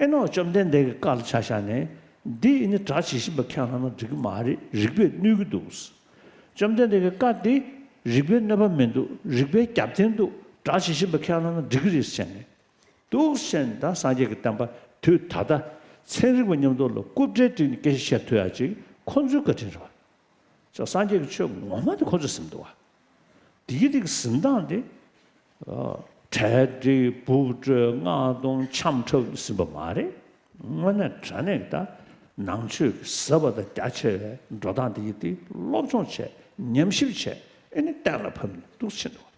ཨེ་ནོ་བཅོམ་ལྡན་འདས་ཀྱི་བཀའ་ལ་ཆ་བཞག་ནས་འདི་ཨེ་ནི་སྒྲ་ཇི་བཞིན་པ་ཁས་བླངས་ན་འགྲིག་གི་མ་རེད། རིགས་པས་གནོད་ཀྱི་འདུག། བཅོམ་ལྡན་འདས་ཀྱི་བཀའ་འདི་རིགས་པས་གནོད་པ་མི་འདུག། རིགས་པའི་རྒྱབ་རྟེན་འདུག། སྒྲ་ཇི་བཞིན་པ་ཁས་བླངས་ན་འགྲིག་གི་རེད་ཟེར་ནས་འདུག་ཟེར་ནས། ད་སངས་རྒྱས་ཀྱི་བསྟན་པ་དུས་ད་ལྟ་ཚན་རིག་པ་མཉམ་དུ་ལ་རྐུབ་བཀྲེས་བསྒྲིགས་ནས་སྐད་ཆ་བཤད་ཐུབ་ཡ་ཅིག་ཁོ་ཚོའི་བཀའ་དྲིན་རེད་བ། ཅོག་སངས་རྒྱས་ཀྱི་ཆོས་ངོ་མ་དེ་ཁོ་ཚོས་ཟིན་འདུག་བ། དེ་གི་དེ་གི་ཟིན་སྟངས་དེ། ཨ། གྲལ་སྒྲིག། འབུབ་སྤྲོད། རྔ་བརྡུངས། འཆམ་འཁྲབ་ཟིན་པ་མ་རེད། དངོས་གནས་དྲང་གནས་ཀྱི་ད་ནང་ཆོས་ཀྱི་ཟབ་པ་དང་རྒྱ་ཆེ་བའི་འགྲོ་སྟངས་དེ་གི་དེ་སློབ་སྦྱོང་བྱས། ཉམས་ཞིབ་བྱས། ཨེ་ནི་གཏན་ལ་ཕབ་ནས་འདུག་ཕྱིན་འདུག་བ།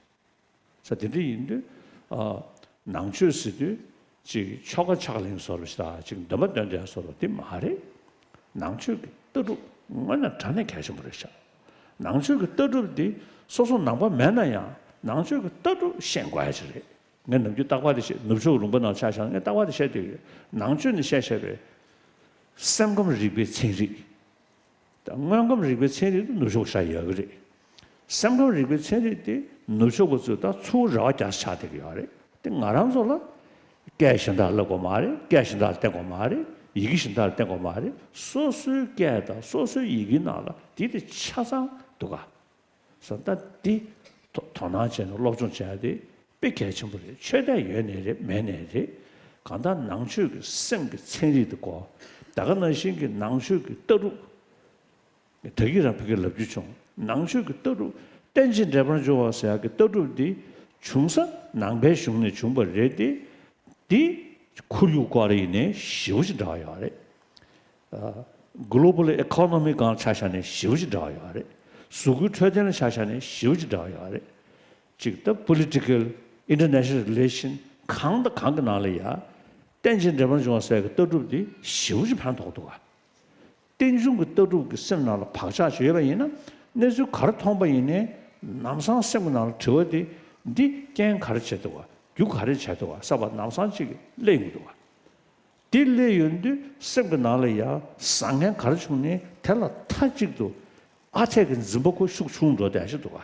ས་དེ་འདྲ་ཡིན་དུས། ཨ། ནང་ཆོས་ཟེར་དུས་ཅིག་ཆོ་ག་ཕྱག་ལེན་བཟོ་འདྲ་ཞིག་དང་ཅིག་འདོན་པ་འདོན་བསྡད་བཟོ་འདྲ་དེ་མ་རེད། ནང་ཆོས་ཀྱི་ལྟ་གྲུབ་དངོས་གནས་དྲང་གནས་གལ་ཆེན་པོ་རེད་ཤག། ནང་ཆོས་ཀྱི་ལྟ་གྲུབ་འདི་སོ་སོ་ནང་པ་མེད་ན་ཡང་ནང་ཆོས་ཀྱི་ལྟ་གྲུབ་ཤེས་དགོས་ཡ་ཅིག་རེད། ངས་ནམ་རྒྱུན་རྟག་པར་དེ་བཤད། ནུབ་ཕྱོགས་ལུང་པ་ནང་ཆ་བཞག་ན་ངས་རྟག་པར་དེ་བཤད་བསྡད་ཡོད། ནང་ཆོས་ནས་བཤད་བཤད་པའི་སེམས་ཁམས་རིག་པའི་ཚན་རིག། ད་དངོས་ཁམས་རིག་པའི་ཚན་རིག་དེ་ནུབ་ཕྱོགས་ཤ་ཡོད་ཀྱི་རེད། སེམས་ཁམས་རིག་པའི་ཚན་རིག་དེ་ནུབ་ཕྱོགས་པ་ཚོས་ད་ཚུར་རེ་བ་རྒྱག་ཆགས་བསྡད་ཀྱི་ཡོད་རེད། དེ་ང་རང་ཚོ་ལ་སྐད་གཞན་དག་སླེབས་དགོས་མ་རེད། སྐད་གཞན་དག་ལ་བརྟེན་དགོས་མ་རེད། ཡི་གེ་གཞན་དག་ལ་བརྟེན་དགོས་མ་རེད། སོ་སོའི་སྐད་དང་སོ་སོའི་ཡི་གེའི་ནང་ལ་དེ་དེ་ཆ་ཚང་འདུག་ག། ས་ད་འདི་དོ་དོ་སྣང་བྱས་ནས་སློབ་སྦྱོང་བྱས་ཏེ་དཔེ་གལ་ཆེན་པོ་རེད། ཆོས་དད་ཡོད་ནའི་རེད། མེད་ནའི་རེད། གང་ལྟར་ནང་ཆོས་ཀྱི་སེམས་ཀྱི་ཚན་རིག་དེ་གོ། ད་ག་ནང་བཞིན་གྱི་ནང་ཆོས་ཀྱི་ལྟ་གྲུབ། ད་གིན་རང་ཕ་གིར་ལབ་རྒྱུ་བྱུང་། ནང་ཆོས་ཀྱི་ལྟ་གྲུབ་རྟེན་ཅིང་འབྲེལ་པར་འབྱུང་བ་ཟེར་ཡག་གི་ལྟ་གྲུབ་འདི་བྱུང་ས་ནང་པའི་གཞུང་ནས་བྱུང་བ་རེད་དེ། འདི་ཁོར་ཡུག་སྐོར་ཡིན་ནའི་ཞེ་པོ་ཅིག་འདྲ་བ་ཡོད་རེད། ཨ། global economy སྒང་ཆ་བཞག་ནས་ཞེ་པོ་ཅིག་འདྲ་བ་ཡོད་རེད། གཟུགས་པོའི་འཕྲོད་བསྟེན་ལ་ཆ་བཞག་ནས་ཞེ་པོ་ཅིག་འདྲ་བ་ཡོད་རེད། ཅིག་ད་political international relation གང་དང་གང་གི་ནང་ལ་ཡ། རྟེན་ཅིང་འབྲེལ་པར་འབྱུང་བ་ཟེར་གི་ལྟ་གྲུབ་འདི་ཞེ་པོ་ཅིག་ཕན་ཐོགས་འདུག་ག། རྟེན་འབྱུང་གི་ལྟ་གྲུབ་ཀྱི་སེམས་ནང་ལ་བག་ཆགས་ཅིག་ཡོད་པ་ཡིན་ན། གནས་ཚུལ་ག་རེ་མཐོང་པ་ཡིན་ནའི་ལམ་སང་སེམས་ཀྱི་ནང་ལ་དྲི་བ་འདི། འདི་རྐྱེན་ག་རེ་བྱས་འདུག་ག། རྒྱུ་ག་རེ་བྱས་འདུག་ག་བསམ་པ་ལམ་སང་ཅིག་སླེབས་ཡོང་གི་འདུག་ག། འདི་སླེབས་ཡོང་དུས་སེམས་ཀྱི་ནང་ལ་ཡ་བཟང་ངན་ག་རེ་བྱུང་ནའི་དེ་ལ་མཐའ་གཅིག་ཏུ་ཨ་འཐས་ཀྱི་འཛིན་པ་ཁོ་ཤུགས་ཆུང་འགྲོ་བསྡད་ཤི་འདུག་ག།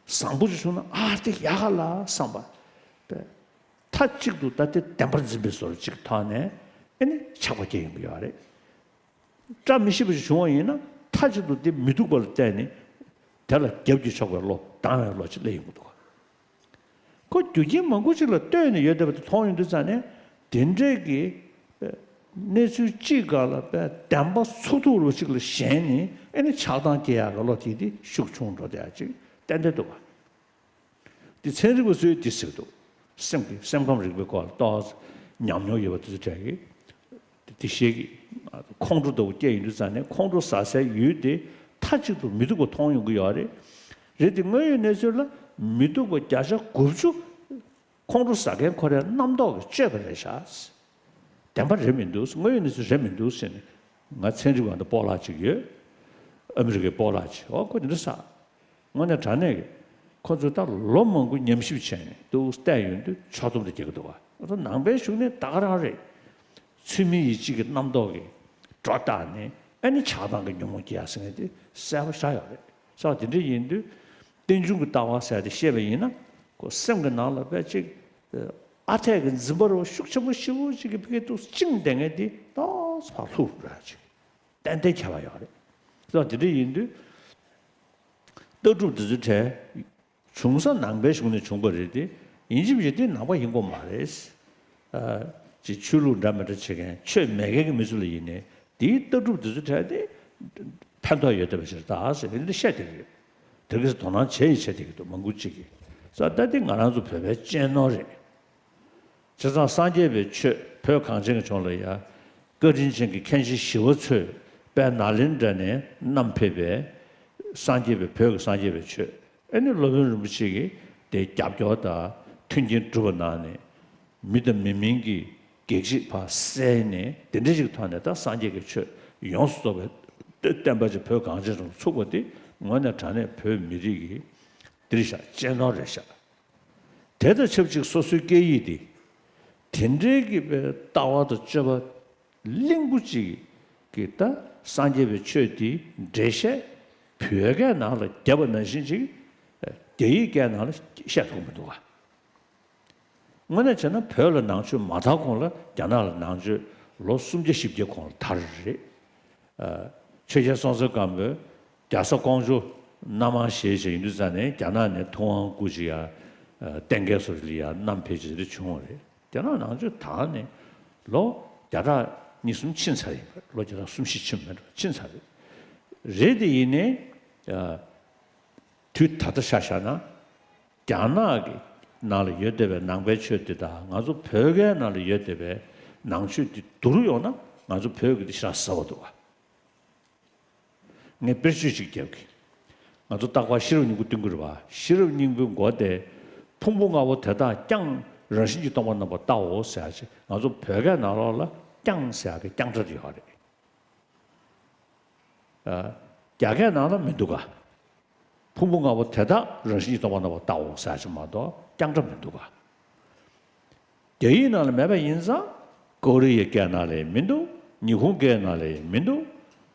བཟང་པོ་ཅིག་བྱུང་ན་ཨ་དེ་ཡག་ག་ལ་བསམ་པ། པས་མཐའ་གཅིག་ཏུ་ད་དེ་བདེན་པར་འཛིན་པའི་བཟོ་འདྲ་ཅིག་ཐོག་ནས་ཨེ་ནི་ཆགས་པ་སྐྱེ་ཡོང་གི་ཡོད་རེད། བཀྲ་མི་ཤིས་པ་ཞིག་བྱུང་བ་ཡིན་ན་མཐའ་གཅིག་ཏུ་དེ་མི་སྡུག་པ་ལ་བལྟས་ནས་དེ་ལ་རྒྱབ་ཀྱིས་ཕྱོགས་པའི་བློ་སྡང་བའི་བློ་ཅིག་སླེབས་ཡོང་གི་འདུག་ཁོ་རྒྱུ་རྐྱེན་མང་པོ་ཅིག་ལ་ལྟོས་ནས་ཡོད་བསྡད་པ་དེ་མཐོང་ཡོང་དུས་ཙང་ནས་དེ་འདྲས་ཀྱི་གནས་ཚུལ་གཅིག་སྒང་ལ་བདེན་པ་ཚུགས་ཐུབ་རུ་ཅིག་ལ་ཞེན་ནས་ཨེ་ནི་ཆགས་སྡང་སྐྱེ་ཡག་གི་བློ་དེ་དེ་ཤུགས་ཆུང་འགྲོ་བསྡད་ཡག་ཅིག་ཏན་ཏན་འདུག་བ། འདི་ཚན་རིག་པ་ཚོས་འདི་ཟེར་གྱི་འདུག་སེམས་ཀྱི་སེམས་ཁམས་རིག་པའི་སྐོར་ལ་ཏོག་ཙམ་ཉམས་མྱོང་ཡོད་པ་དེ་ཚོ་གྲས་ཀྱིས་འདི་ཤེས་ཀྱི། ཁོང་ཁྲོ་ལྟ་བུ་སྐྱེ་ཡོང་དུས་ཙང་ནས་ཁོང་ཁྲོ་ཟ་སའི་ཡུལ་དེ་མཐའ་གཅིག་ཏུ་མི་སྡུག་པ་མཐོང་ཡོང་གི་ཡོད་རེད། རེད་དེ་དངོས་ཡོད་གནས་ཚུལ་ལ་མི་སྡུག་པ་བརྒྱ་ཆ་དགུ་བཅུ་ཁོང་ཁྲོ་ཟ་མཁན་ཁོ་རའི་རྣམ་རྟོག་གིས་བཅོས་པ་རེད་ཤག་བདེན་པ་རེད་མི་འདུག་དངོས་ཡོད་གནས་ཚུལ་རེད་མི་འདུག་ཟེར་ནས་ང་ཚན་རིག་པ་འདི་སྤོ་ལགས་ཅིག་ཡོད། ཨ་མི་རི་ཀའི་སྤོ་ལགས་ཅིག་ཨོ་ཁོ་འདི་འདྲ་ཟེར། དངོས་གནས་དྲང་གནས་ཀྱི་ཁོ་ཚོས་ད་ལོ་མང་པོ་ཉམས་ཞིབ་བྱས་ནས་འདུག་བལྟས་ཡོང་དུས་ཕྱོགས་བསྡོམས་དེ་རྒྱག་གི་འདུག་བ། ང་ཚོ་ནང་པའི་གཞུང་ནས་ད་ག་རང་རེད། ཚུལ་མིན་ཡིད་བྱེད་ཀྱི་རྣམ་རྟོག་གིས་སྒྲོ་བཏགས་ནས་ཨ་ནི་ཆགས་སྡང་གི་ཉོན་མོངས་སྐྱེ་ཡག་ཟེར་མཁན་དེ་གསལ་པོ་ཤར་ཡོད་རེད། ས་དེ་འདྲ་ཡིན་དུས་རྟེན་འབྱུང་གི་ལྟ་བ་ཟེར་དེ་བཤད་པ་ཡིན་ན་ཁོ་སེམས་ཀྱི་ནང་ལ་དཔེ་ཅིག་ཨ་འཐས་ཀྱི་འཛིན་པ་རུ་ཤུགས་ཆེན་པོ་ཞེ་པོ་ཅིག་གི་ཕ་གི་འདུག་བཅིངས་བསྡད་མཁན་དེ་ཏོག་ཙམ་ཕར་ལྷུག་འགྲོ་ཡག་ཅིག་ཏན་ཏན་ཁྱད་པར་ཡོད་རེད། ས་དེ་འདྲ་ཡིན་དུས་ལྟ་གྲུབ་འདི་ཚོའི་གྲས། བྱུང་ས་ནང་པའི་གཞུང་ནས་བྱུང་བ་རེད་དེ། ཡིན་གཅིག་མིན་གཅིག་དེ་ནང་པ་ཡིན་དགོས་མ་རེད། ཨ། ཅིག་ཆོས་ལུགས་འདྲ་མི་འདྲ་བྱེད་མཁན་ཆོས་མེད་མཁན་གྱི་མི་ཚོ་ལ་ཡིན་ནའི་དེའི་ལྟ་གྲུབ་དེ་ཚོ་གྲས་དེ་ཕན་ཐོགས་ཡོད་བསྡད་པ་ཞིག་རེད་ད་ཟེར་འདི་བཤད་བསྡད་ཀྱི་ཡོད། དེ་ག་ཚོད་དོ་སྣང་བྱས་ཡི་བྱས་བསྡད་ཀྱི་འདུག་མང་པོ་ཅིག་གིས། ས་ད་དེ་ང་རང་ཚོ་བོད་པའི་གཅེས་ནོར་རེད། བྱས་ཙང་སངས་རྒྱས་པའི་ཆོས་བོད་གངས་ཅན་གྱི་ལྗོངས་ལ་ཡ། བཀའ་དྲིན་ཅན་གྱི་མཁན་ཆེན་ཞི་བ་འཚོས་དཔལ་ནཱ་ལེནྡྲ་ནས་བསྣམས་ཕེབས་པའི་སངས་རྒྱས་པའི་བོད་ཀྱི་སངས་རྒྱས་པའི་ཆོས། ཨེ་ནི་སློབ་དཔོན་རིན་པོ་ཆེ་གིས་དེ་རྒྱབ་སྐྱོར་དང་མཐུན་རྐྱེན་བསྒྲུབས་པ་གནང་ནས་མི་དང་མི་མིན་གྱི་གེགས་བྱེད་ཕར་བསལ་ནས་དེ་འདྲ་ཞིག་ཐོག་ནས་ད་སངས་རྒྱས་ཀྱི་ཆོས་ཡོངས་སུ་རྫོགས་པའི་བསྟན་པ་ཅིག་བོད་གངས་ཅན་ལྗོངས་ཚུགས་པ་དེ་དངོས་གནས་དྲང་གནས་བོད་མི་རིགས་ཀྱི་འདིར་བཞག་གཅེས་ནོར་རེད་བཞག་དེ་དང་ཆབས་ཅིག་སོ་སོའི་སྐད་ཡིག་འདི། དེ་འདྲའི་གི་པའི་ལྟ་བ་དང་སྤྱོད་པ་གླེང་པོ་ཅིག་གི་ད་སངས་རྒྱས་པའི་ཆོས་འདི་འགྲེལ་བཤད་བོད་སྐད་ནང་ལ་བརྒྱབ་པ་ནང་བཞིན་ཅིག་རྒྱ་ཡིག་སྐད་ནང་ལ་བཤད་ཐུབ་མི་འདུག་ག་དངོས་གནས་བྱས་ན་བོད་ལ་ནང་ཆོས་མ་དར་གོང་ལ་རྒྱ་ནག་ལ་ནང་ཆོས་ལོ་སུམ་བརྒྱ་བཞི་བརྒྱ་གོང་ལ་དར་རེད། ཆོས་རྒྱལ་སྲོང་བཙན་སྒམ་པོས་རྒྱ་བཟའ་ཀོང་ཇོ་མནའ་མ་བཞེས་བྱས་ཡིན་དུས་ཙང་ནས་རྒྱ་ནག་ནས་ཐུབ་དབང་སྐུ་ཅིག་ཡ་བསྟེན་མཁན་སོགས་ལ་ཡ་བསྣམས་ཕེབས་ཅིག་རེ་བྱུང་བ་རེད། རྒྱ་ནག་ནང་ཆོས་དར་ནས་ལོ་བརྒྱ་ཕྲག་གཉིས་གསུམ་ཕྱིན་ཚར་ཡིན་པ་རེད། ལོ་བརྒྱ་ཕྲག་གསུམ་བཞི་ཕྱིན་མེད་འགྲོ་ཕྱིན་ཚར་རེད། རེད་དེ་ཡིན་ནའི་དུས་ད་ལྟ་ཆ་བཞག་ན། རྒྱ་ནག་གི་ནང་ལ་ཡོད་བསྡད་པའི་ནང་པའི་ཆོས་འདི་དང་ང་ཚོ་བོད་སྐད་ནང་ལ་ཡོད་བསྡད་པའི་ནང་ཆོས་འདི་བསྡུར་ཡོང་ན་ང་ཚོ་བོད་ཀྱི་འདི་ཞེ་དྲག་ཟབ་པ་འདུག་ག་ངས་དཔེར་བརྗོད་ཅིག་རྒྱབ་གི། ང་ཚོ་རྟག་པར་ཤེས་རབ་སྙིང་པོ་འདོན་གྱི་རེད་པ། ཤེས་རབ་སྙིང་པོའི་མགོ་དེ། ཕུང་པོ་ལྔ་པོ་དེ་དག་ཀྱང་རང་བཞིན་གྱིས་སྟོང་པར་རྣམ་པར་བལྟའོ་ཟེར་ཡ་ཅིག་ང་ཚོ་བོད་སྐད་ནང་ལོགས་ལ་ཀྱང་ཟེར་ཡ་གི་ཀྱང་སྒྲ་དེ་ཡོད་རེད། ཨ། རྒྱ་སྐད་ནང་ལ་མི་འདུག་ག་ཕུང་པོ་ལྔ་པོ་དེ་དག་རང་བཞིན་གྱིས་སྟོང་པར་རྣམ་པར་བལྟའོ་ཟེར་ཡ་ཅིག་མ་གཏོགས་ཀྱང་སྒྲ་མི་འདུག་ག་རྒྱ་ཡིག་ནང་ལ་མེད་པ་ཡིན་ཙང་། ཀོ་རི་ཡའི་སྐད་ནང་ལ་ཡང་མི་འདུག་ཉི་ཧོང་སྐད་ནང་ལ་ཡང་མི་འདུག་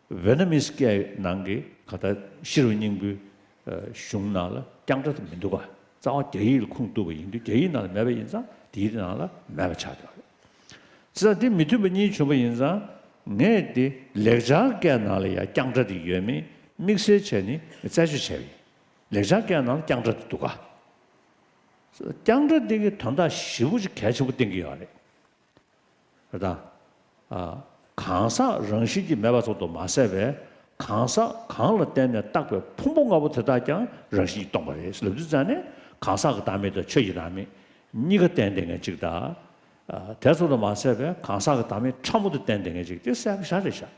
ཝེ་ཏི་ནམ་སྐད་ནང་གི་ག་ད་ཤེས་རབ་སྙིང་པོའི་གཞུང་ནང་ལ་ཀྱང་སྒྲ་དེ་མི་འདུག་ག་རྩ་བ་རྒྱ་ཡིག་ལ་ཁུངས་གཏུགས་པ་ཡིན་དུས་རྒྱ་ཡིག་ནང་ལ་མེད་པ་ཡིན་ཙང་དེའི་ནང་ལ་མེད་པ་ཆགས་ཡོད་རེད། བྱས་ཙང་དེ་མི་མཐུན་པ་གཉིས་བྱུང་བ་ཡིན་ཙང་། ངས་དེ་ལེགས་སྦྱར་སྐད་ནང་ལ་ཡང་ཀྱང་སྒྲ་དེ་ཡོད་མེད་དམིགས་བསལ་བྱས་ནས་རྩད་གཅོད་བྱས་པ་ཡིན། ལེགས་སྦྱར་སྐད་ནང་ལ་ཀྱང་སྒྲ་དེ་འདུག་ག་ཀྱང་སྒྲ་དེ་གི་དོན་དག་ཞེ་པོ་ཅིག་གལ་ཆེན་པོ་བསྟན་གྱི་ཡོད་རེད། རེད་ད། ཨ། གང་ཟག་རང་བཞིན་གྱིས་མེད་པ་ཙམ་དུ་མ་ཟད་པའི་གང་ཟག་གང་ལ་བརྟེན་ནས་བཏགས་པའི་ཕུང་པོ་ལྔ་པོ་དེ་དག་ཀྱང་རང་བཞིན་གྱིས་སྟོང་པ་རེད་ལབ་དུས་ཙང་ནས་གང་ཟག་གི་བདག་མེད་དང་ཆོས་ཀྱི་བདག་མེད་གཉིས་ཀ་བསྟན་བསྡད་མཁན་གཅིག་དང་། ཨ། དེ་ཙམ་དུ་མ་ཟད་པའི་གང་ཟག་གི་བདག་མེད་ཕྲ་མོ་དེ་བསྟན་བསྡད་མཁན་གཅིག་དེ་གསལ་པོ་ཤར་རེད་ཤག་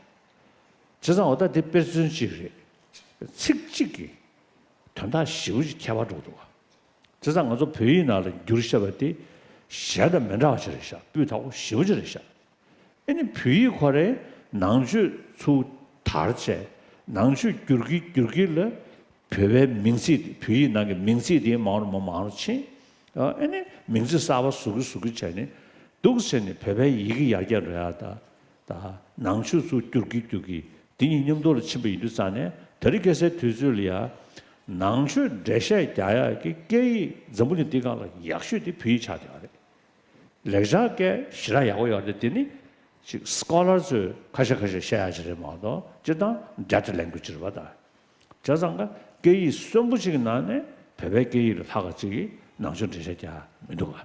བྱས་ཙང་འོ་ད་དེ་དཔེར་མཚོན་གཅིག་རེད། ཚིག་གཅིག་གིས་དོན་དག་ཞེ་པོ་ཅིག་ཁྱད་པར་འགྲོ་གི་འདུག་ག་བྱས་ཙང་ང་ཚོ་བོད་ཡིག་ནང་ལ་བསྒྱུར་བཞག་པ་དེ་གཞན་དང་མི་འདྲ་བ་ཞིག་རེད་ཤག་སྤུས་དག་པོ་ཞེ་པོ་ཅིག་རེད་ཤག་ཨེ་ནི་བོད་ཡིག་ཁོ་རའི་ནང་ཆོས་ཚུར་དར་བྱས། ནང་ཆོས་བསྒྱུར་གྱིན་བསྒྱུར་གྱིན་ལ་བོད་པའི་མིང་ཚིག་དེ་བོད་ཡིག་ནང་གི་མིང་ཚིག་དེ་མང་རུ་མང་རུ་ཕྱིན། ཨེ་ནི་མིང་ཚིག་གསར་པ་བཟོ་གི་བཟོ་གི་བྱས་ནས་འདུག་ཟེར་ནས་བོད་པའི་ཡི་གེ་ཡར་རྒྱས་འགྲོ་ཡག་ད། ད་ནང་ཆོས་ཚུར་བསྒྱུར་གྱིན་བསྒྱུར་གྱིན་དེ་གཉིས་མཉམ་དུ་ལ་ཕྱིན་པ་ཡིན་དུས་ཙང་ནས་དེ་རིང་ཁ་སང་དུས་ཚོད་ལ་ཡ། ནང་ཆོས་འགྲེལ་བཤད་རྒྱག་ཡག་གི་སྐད་ཡིག་འཛམ་བུ་གླིང་འདིའི་སྒང་ལ་ཡག་ཤོས་དེ་བོད་ཡིག་ཆགས་བསྡད་ཡོད་རེད། ལེགས་སྦྱར་སྐད་ཞེ་དྲག་ཡག་པོ་ཡོད་རེད། དེ་ནི་ཅིག་སྐོ་ལར་ཚོས་ཁ་ཤས་ཁ་ཤས་བཤད་ཡག་ཅིག་རེད་མ་གཏོགས་སྤྱིར་བཏང་dead language་རེད་པ་ད། བྱས་ཙང་ཀ་སྐད་ཡིག་གསོན་པོ་ཅིག་གི་ནང་ནས་བོད་པའི་སྐད་ཡིག་ལས་ལྷག་ག་ཅིག་གིས་ནང་ཆོས་འགྲེལ་བཤད་རྒྱག་མི་འདུག་ག་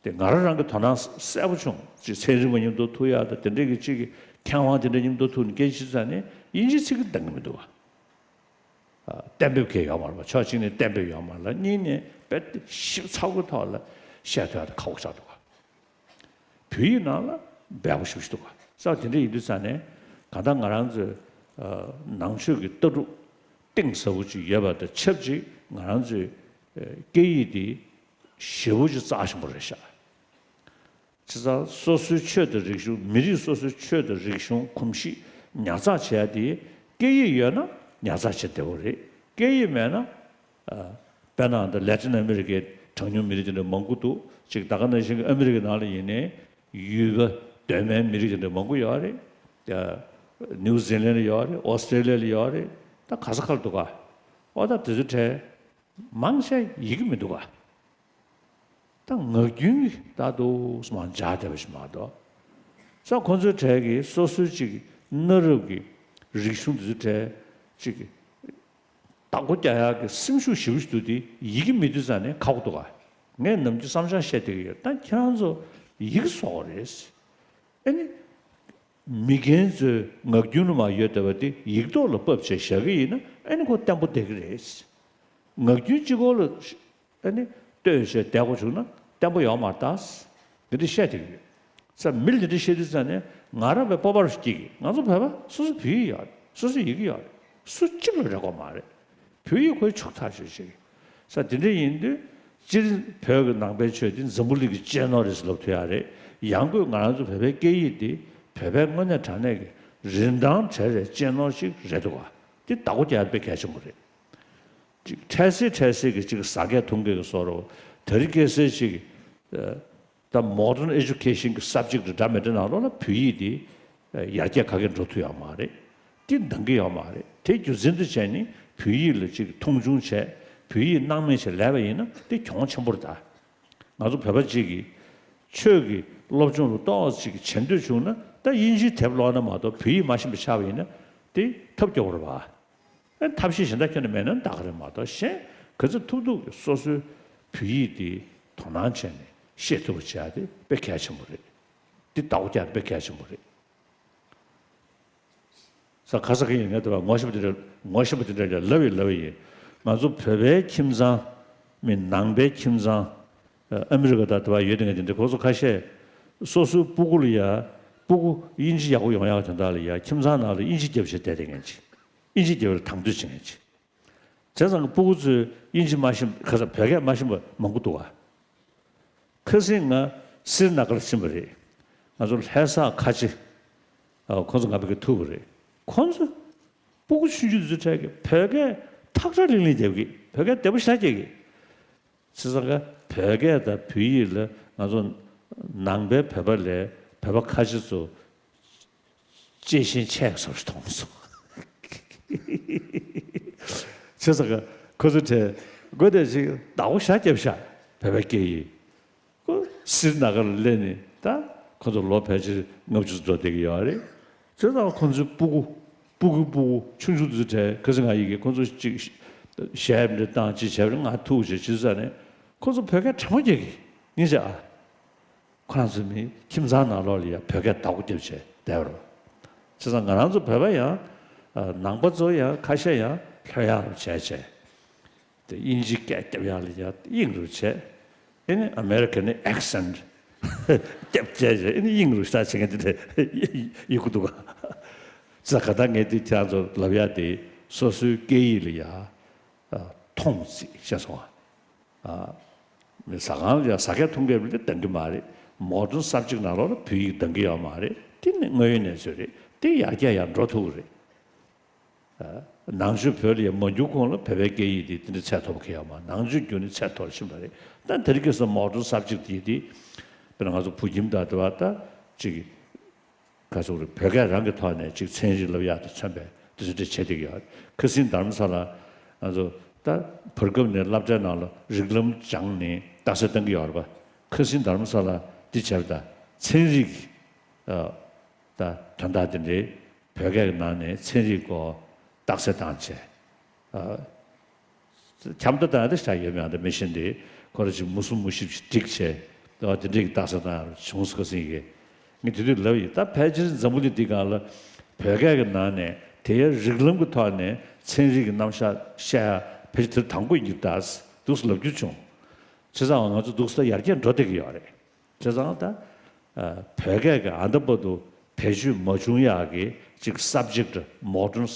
དེ་ང་རང་རང་གི་དོ་སྣང་གསལ་པོ་བྱུང་། ཅིག་ཚན་རིག་པ་མཉམ་དུ་ཐུག་ཡག་དང་དེ་འདྲའི་གི་ཅིག་གི་མཁས་དབང་དེ་འདྲ་མཉམ་དུ་ཐུག་ནས་སྐད་ཆ་བཤད་ཙང་ནས་དབྱིན་ཇིའི་ཚིག་གི་འདང་གི་མི་འདུག་ག་གཏན་འབེབས་གང་ཡང་ཡོད་མ་རེད་པ། ཕྱོགས་གཅིག་ནས་གཏན་འབེབས་ཡོད་མ་རེད་ལ། གཉིས་ནས་དཔེ་ཞིབ་ཚགས་པོའི་ཐོག་ལ་བཤད་ཐུབ་ཡག་དེ་ཁག་པོ་ཆགས་འདུག་ག་བོད་ཡིག་ནང་ལ་འབེལ་པོ་ཞེ་པོ་ཞིག་འདུག་ག་ས་དེ་འདྲ་ཡིན་དུས་ཙང་ནས་གང་ལྟར་ང་རང་ཚོའི་ནང་ཆོས་ཀྱི་ལྟ་གྲུབ་གཏིང་ཟབ་པོ་ཅིག་ཡོད་པ་དང་ཆབས་ཅིག་ང་རང་ཚོའི་སྐད་ཡིག་འདི་ཞེ་པོ་ཅིག་རྩ་ཆེན་པོ་རེད་ཤག་བྱས་ཙང་སོ་སོའི་ཆོས་དང་རིག་གཞུང་། མི་རིགས་སོ་སོའི་ཆོས་དང་རིག་གཞུང་གོམས་གཤིས་ཉར་ཚགས་བྱེད་ཡ་དེ་སྐད་ཡིག་ཡོད་ན་ཉར་ཚགས་བྱེད་བདེ་པོ་རེད། སྐད་ཡིག་མེད་ན། ཨ། དཔེར་ན་ད་ལེ་ཏིན་ཨ་མི་རི་ཀའི་གྲངས་ཉུང་མི་རིགས་དེ་འདྲ་མང་པོ་འདུག་ཅིག་ད་ག་ནང་བཞིན་གྱི་ཨ་མི་རི་ཀའི་ནང་ལ་ཡིན་ནའི་ཡུལ་པ་གདོད་མའི་མི་རིགས་དེ་འདྲ་མང་པོ་ཡོད་རེད། ཨ། ནིའུ་ཛི་ལན་ལ་ཡོད་རེད། ཨོ་སི་ཀྲེ་ལི་ཡ་ལ་ཡོད་རེད། ད་ག་ས་ག་ལ་འདུག་ག་ཨོ་ད་དེ་ཚོའི་གྲས་མང་ཆེ་ཡི་གེ་མི་འདུག་ག་ད་ངག་རྒྱུན་གྱི་ད་དུ་མང་སྦྱར་བསྡད་པ་ཞིག་མ་གཏོགས། ས་ཁོང་ཚོའི་གྲས་ཀྱི་སོ་སོའི་ཅིག་གནའ་རབས་ཀྱི་རིག་གཞུང་དེ་ཚོའི་གྲས་ཅིག་བདག་པོ་རྒྱག་ཡག་གི་སེམས་ཤུགས་ཞེ་པོ་ཞིག་འདུག་དེ་ཡི་གེ་མེད་དུས་ཙང་ནས་ཁག་པོ་འདུག་ག་ངས་ནམ་རྒྱུན་བསམ་འཆར་བཤད་བསྡད་ཀྱི་ཡོད། ད་ཁྱེད་རང་ཚོ་ཡི་གེ་བཟོ་དགོས་རེད། ཨ་ནི། མི་རྒན་ཚོའི་ངག་རྒྱུན་ལ་མ་ཡོད་བསྡད་པ་དེ་ཡིག་ཐོག་ལ་ཕབ་བྱས་བཞག་གི་ཡིན་ན་ཨ་ནི་ཁོ་བརྟན་པོ་བསྡད་ཀྱི་རེད། ངག་རྒྱུན་གཅིག་པོ་ལ་ཨ་ནི་ལྟོས་བྱས་བསྡད་དགོས་བྱུང་ན་བརྟན་པོ་ཡོད་མ་རེད་ད། འདི་འདྲ་བཤད་བསྡད་ཀྱི་ཡོད། ས་མི་ལ་འདི་འདྲ་བཤད་དུས་ཙང་ནས་ང་རང་བས་སྤོབས་པ་རུ་སྐྱེ་གི། ང་ཚོ་བོད་པ་སོ་སོ་བོད་ཡིག་ཡོད་རེད། སོ་སོ་ཡི་གེ་ཡོད་རེད། སུ་གཅིག་ལ་རེ་དགོས་མ་རེད། བོད་ཡིག་ཁོའི་ཕྱུག་ཐག་ཆོད་ཅིག་ས་དེ་འདྲ་ཡིན་དུས་སྤྱིར་བོད་ཀྱི་ནང་པའི་ཆོས་འདི་འཛམ་བུ་གླིང་གི་གཅེས་ནོར་རེད་ཟེར་ལབ་ཐུབ་ཡག་རེད། ཡང་སྒོས་ང་རང་ཚོ་བོད་པའི་སྐད་ཡིག་འདི་བོད་པའི་དངོས་གནས་དྲང་གནས་ཀྱི་རིན་ཐང་བྲལ་བའི་གཅེས་ནོར་ཞིག་རེད་འདུག་ག་འདི་བདག་པོ་རྒྱག་ཡག་དཔེ་གལ་ཆེན་པོ་རེད། ཅིག་འཕྲལ་སེལ་འཕྲལ་སེལ་གྱི་ཅིག་ཟ་སྐད་འཐུང་སྐད་ཀྱི་བཟོ་འདྲ་དེ་རིང་ཁ་སང་ཅིག་ད་modern education་གྱི་subject་འདྲ་མི་འདྲ་ནང་ལོགས་ལ་བོད་ཡིག་འདི་ཡར་རྒྱས་ག་གེ་འགྲོ་ཐུབ་ཡོད་མ་རེད། འདི་འདང་གི་ཡོད་མ་རེད། དེ་རྒྱུ་མཚན་དུ་བྱས་ནས་བོད་ཡིག་ལ་ཅིག་མཐོང་ཆུང་བྱས། བོད་ཡིག་སྣང་མེད་བྱས་ལས་པ་ཡིན་ན་དེ་གྱོང་ཆེན་པོ་རེད་ད། ང་ཚོ་བོད་པ་ཅིག་གིས་ཆོས་ཀྱི་སློབ་སྦྱོང་ལ་ཏོག་ཙམ་ཅིག་བྱེད་འདོད་བྱུང་ན་ད་དབྱིན་ཇིའི་དེབ་ཀློག་ན་མ་གཏོགས་བོད་ཡིག་མ་ཤེས་པ་ཆགས་པ་ཡིན་ན་དེ་ཐབས་སྐྱོ་པོ་རེད་པ། ཨ་ཐབས་ཤེས་གཞན་དག་ཁྱོན་ནས་མེད་ན་ད་ག་རེད་མ་གཏོགས་གཞན་ག་ཚོད་ཐུབ་ཐུབ་ཀྱིས་སོ་སོའི་བོད་ཡིག་འདི་དོ་སྣང་བྱས་ནས་ཤེས་ཐུབ་པ་བྱེད་ཡག་དེ་དཔེ་གལ་ཆེན་པོ་རེད། འདི་བདག་པོ་རྒྱག་དཔེ་གལ་ཆེན་པོ་རེད། ས་ཁ་ས་ཁ་ཡིན་ངས་དེ་བ་ངོ་ཤེས་པ་དེ་འདྲ་ངོ་ཤེས་པ་དེ་འདྲ་ལ་ལབ་ཡིན་ལབ་ཡིན། ང་ཚོ་བོད་པའི་ཁྱིམ་ཚང་མི་ནང་པའི་ཁྱིམ་ཚང་ཨ་མི་རི་ཀ་དང་དེ་བ་ཡོད་དེ་ངས་དེ་འདྲ་ཁོ་ཚོ་ཁ་ཤས་སོ་སོའི་སྤུ་གུ་ལ་ཡ་སྤུ་གུ་དབྱིན་ཇི་ཡག་པོ་ཡོང་ཡག་དོན་དག་ལ་ཡ་ཁྱིམ་ཚང་ནང་ལ་དབྱིན་ཇི་རྒྱབ་བྱས་བསྡད་དེ་ངས་ཅི། དབྱིན་ཇི་རྒྱབ་ལ་དང་དོད་བྱེད་མཁན་ཅིག་བྱས་ཙང་སྤུ་གུ་ཚོས་དབྱིན་ཇི་མ་ཤེས་ཁ་ཚ་བོད་སྐད་མ་ཤེས་པ་མང་པོ་འདུག་ག་ཁ་སང་ང་སིར་ན་གར་ཕྱིན་པ་རེད། ང་ཚོ་ལྷ་ས་ཁ་ཆེ། ཨ་ཁོང་ཚོ་ང་བོད་སྐད་ཐུབ་པ་རེད། ཁོང་ཚོ་སྤུ་གུ་ཆུང་ཆུང་དེ་ཚོའི་གྲས་ཀྱིས་བོད་སྐད་ཐག་ཁྲ་ལིང་ལིང་རྒྱབ་ཀྱི། བོད་སྐད་བདེ་པོ་ཞེ་དྲག་རྒྱབ་ཀྱི། བྱས་ཙང་ཀ་བོད་སྐད་དང་བོད་ཡིག་ལ་ང་ཚོ་ནང་པའི་བོད་པ་ལས་བོད་པ་ཁ་ཆེ་ཚོ་གཅེས་ཤིང་ཆེ་བཟོ་ཞིག་མཐོང་སོང་། བྱས་ཙང་ཀ་ཁོ་ཚོ་གྲས་དགོས་དེ་ཞིག་བདག་པོ་ཞེ་དྲག་རྒྱབ་ཤག་བོད་པའི་སྐད་ཡིག་ཁོ་སིར་ན་གར་ལ་སླེབས་ནས་ད་ཁོ་ཚོ་ལོ་ཕལ་ཆེར་ལྔ་བཅུ་འགྲོ་བསྡད་ཀྱི་ཡོད་རེད། བྱས་ཙང་ཁོ་ཚོའི་སྤུ་གུ་སྤུ་གུ་སྤུ་གུ་ཆུང་ཆུང་དེ་ཚོ་གྲས་ཁ་སང་ང་ཡིན་གྱི་ཁོ་ཚོ་ཅིག་ཞལ་འདྲ་བཏང་ཅིག་བྱས་པ་རེད། ང་ཐུག་བྱས་བྱས་ཙང་ནས་ཁོ་ཚོ་བོད་སྐད་དྲང་མོ་རྒྱག་གི་ཡིན་ཤག་ཨ། ཁོ་རང་ཚོ་མི་ཁྱིམ་ཚང་ནང་ལོགས་ལ་ཡ་བོད་སྐད་བདག་པོ་རྒྱབ་བྱས་བསྡད་པ་རེད། བྱས་ཙང་ང་རང་ཚོ་བོད་པ་ཡང་ནང་པ་ཚོ་ཡང་ཁ་ཤས་ཡང་ལྷོད་ཡག་རུ་བྱས་བྱས། དེ་དབྱིན་ཇིའི་སྐད་རྒྱབ་ཡག་ལ་ཡ་དབྱིངས་རུ་བྱས། ཨེ་ནི་ཨ་མེ་རི་ཁན་ནི་ཨེག་སེན་ཊི་རྒྱབ་བྱས་བྱས། ཨེ་ནི་དབྱིངས་རུ་ཤ་ཆེ་མཁན་དེ་འདྲ་ཡོད་གི་འདུག་ག་ཙ་ག་ད་ངས་དེ་ཁྱེད་རང་ཚོ་ལབ་ཡག་དེ་སོ་སོའི་སྐད་ཡིག་ལ་ཡ་མཐོང་ཅིག་བཤད་སོང་ཨ། ཨ་མི་ཟ་ཁང་ལ་ཡ་ཟ་སྐད་འཐུང་སྐད་ལ་འདང་གི་མ་རེད། མོ་ཌན་སབ་ཇེག་ནང་ལོགས་ལ་བོད་ཡིག་འདང་གི་ཡོད་མ་རེད། དེ་ནི་དངོས་ཡོད་གནས་ཚུལ་རེད། དེ་ཡར་རྒྱས་ཡར་འགྲོ་ཐུབ་ཀྱི་རེད། ནང་ཆོས་བོད་ལ་ཡང་མ་འགྱུར་གོང་ལ་བོད་པའི་སྐད་ཡིག་དེ་དེ་འདྲ་ཚད་མཐོ་པོ་ཁེལ་ཡོད་མ་རེད། ནང་ཆོས་བསྒྱུར་ནས་ཚད་མཐོ་རུ་ཕྱིན་པ་རེད། ད་དེ་རིང་ཁ་སང་མོ་ཌན་སབ་ཇེག་དེ་དེ་དཔེར་ན་ང་ཚོ་བོད་ཁྱིམ་དང་དེ་བ་ད་ཅིག་ག་ཚོད་རེད། བོད་སྐད་རང་གི་ཐོག་ནས་ཅིག་ཚན་རིག་ལབ་ཡག་དང་མཚོན་པའི་ དེ་ཚོ་འདྲ་བྱེད་བསྡད་ཀྱི་ཡོད། ཁ་སང་དྷ་རམ་ས་ལ་ང་ཚོ་ད་བར་སྐབས་ནས་སློབ་གྲྭའི་ནང་ལ་རིགས་ལམ་སྦྱངས་ནས་རྟགས་གསལ་བཏང་གི་ཡོད་རེད་པ། ཁ་སང་དྷ་རམ་ས་ལ་འདི་བྱས་པ་ད་ཚན་རིག་ཨ་ད་དོན་དག་དེ་འདྲའི་བོད་སྐད་ཀྱི་ནང་ནས་ཚན་རིག་སྐོར་རྟགས་གསལ་བཏང་བྱས། ཨ་ཁྱབ་མདའ་བཏང་ཡ་དེ་ཞེ་དྲག་ཡོད་མེད་ད་མི་ཤེས་ཏེ། ཁོ་རང་ཅིག་མུ་གསུམ་མུ་བཞི་ཞིག་བསྒྲིགས་བྱས། ད་དེ་འདྲའི་གི་རྟགས་གསལ་བཏང་ཡ་བྱུང་སོང་ཟེར་གི། ངས་དེ་དུས་ལབ་ཡིན། ད་ཕལ་ཆེར་འཛམ་བུ་གླིང་འདི་སྒང་ལ་བོད་སྐད་ཀྱི་ནང་ནས་དེ་ཡང་རིགས་ལམ་གྱི་ཐོག་ནས་ཚན་རིག་གི་རྣམ་གཞག་བཤད་ཡ་ཕལ་ཆེར་དེ་དང་པོ་ཡིན་གྱི་རེད་ད་འདུག་སེ་ལབ་རྒྱུ་བྱུང་། བྱས་ཙང་ང་ཚོ་འདུག་སེ་ད་ཡར་རྒྱས་འགྲོ་བསྡད་ཀྱི་ཡོད་རེད། བྱས་ཙང་ད་ཨ་བོད་སྐད་ཀྱི་ཨ་འདྲ་བར་དུ་བེད་སྤྱོད་མ་བྱུང་ཡག་གི་ཅིག་subject, modern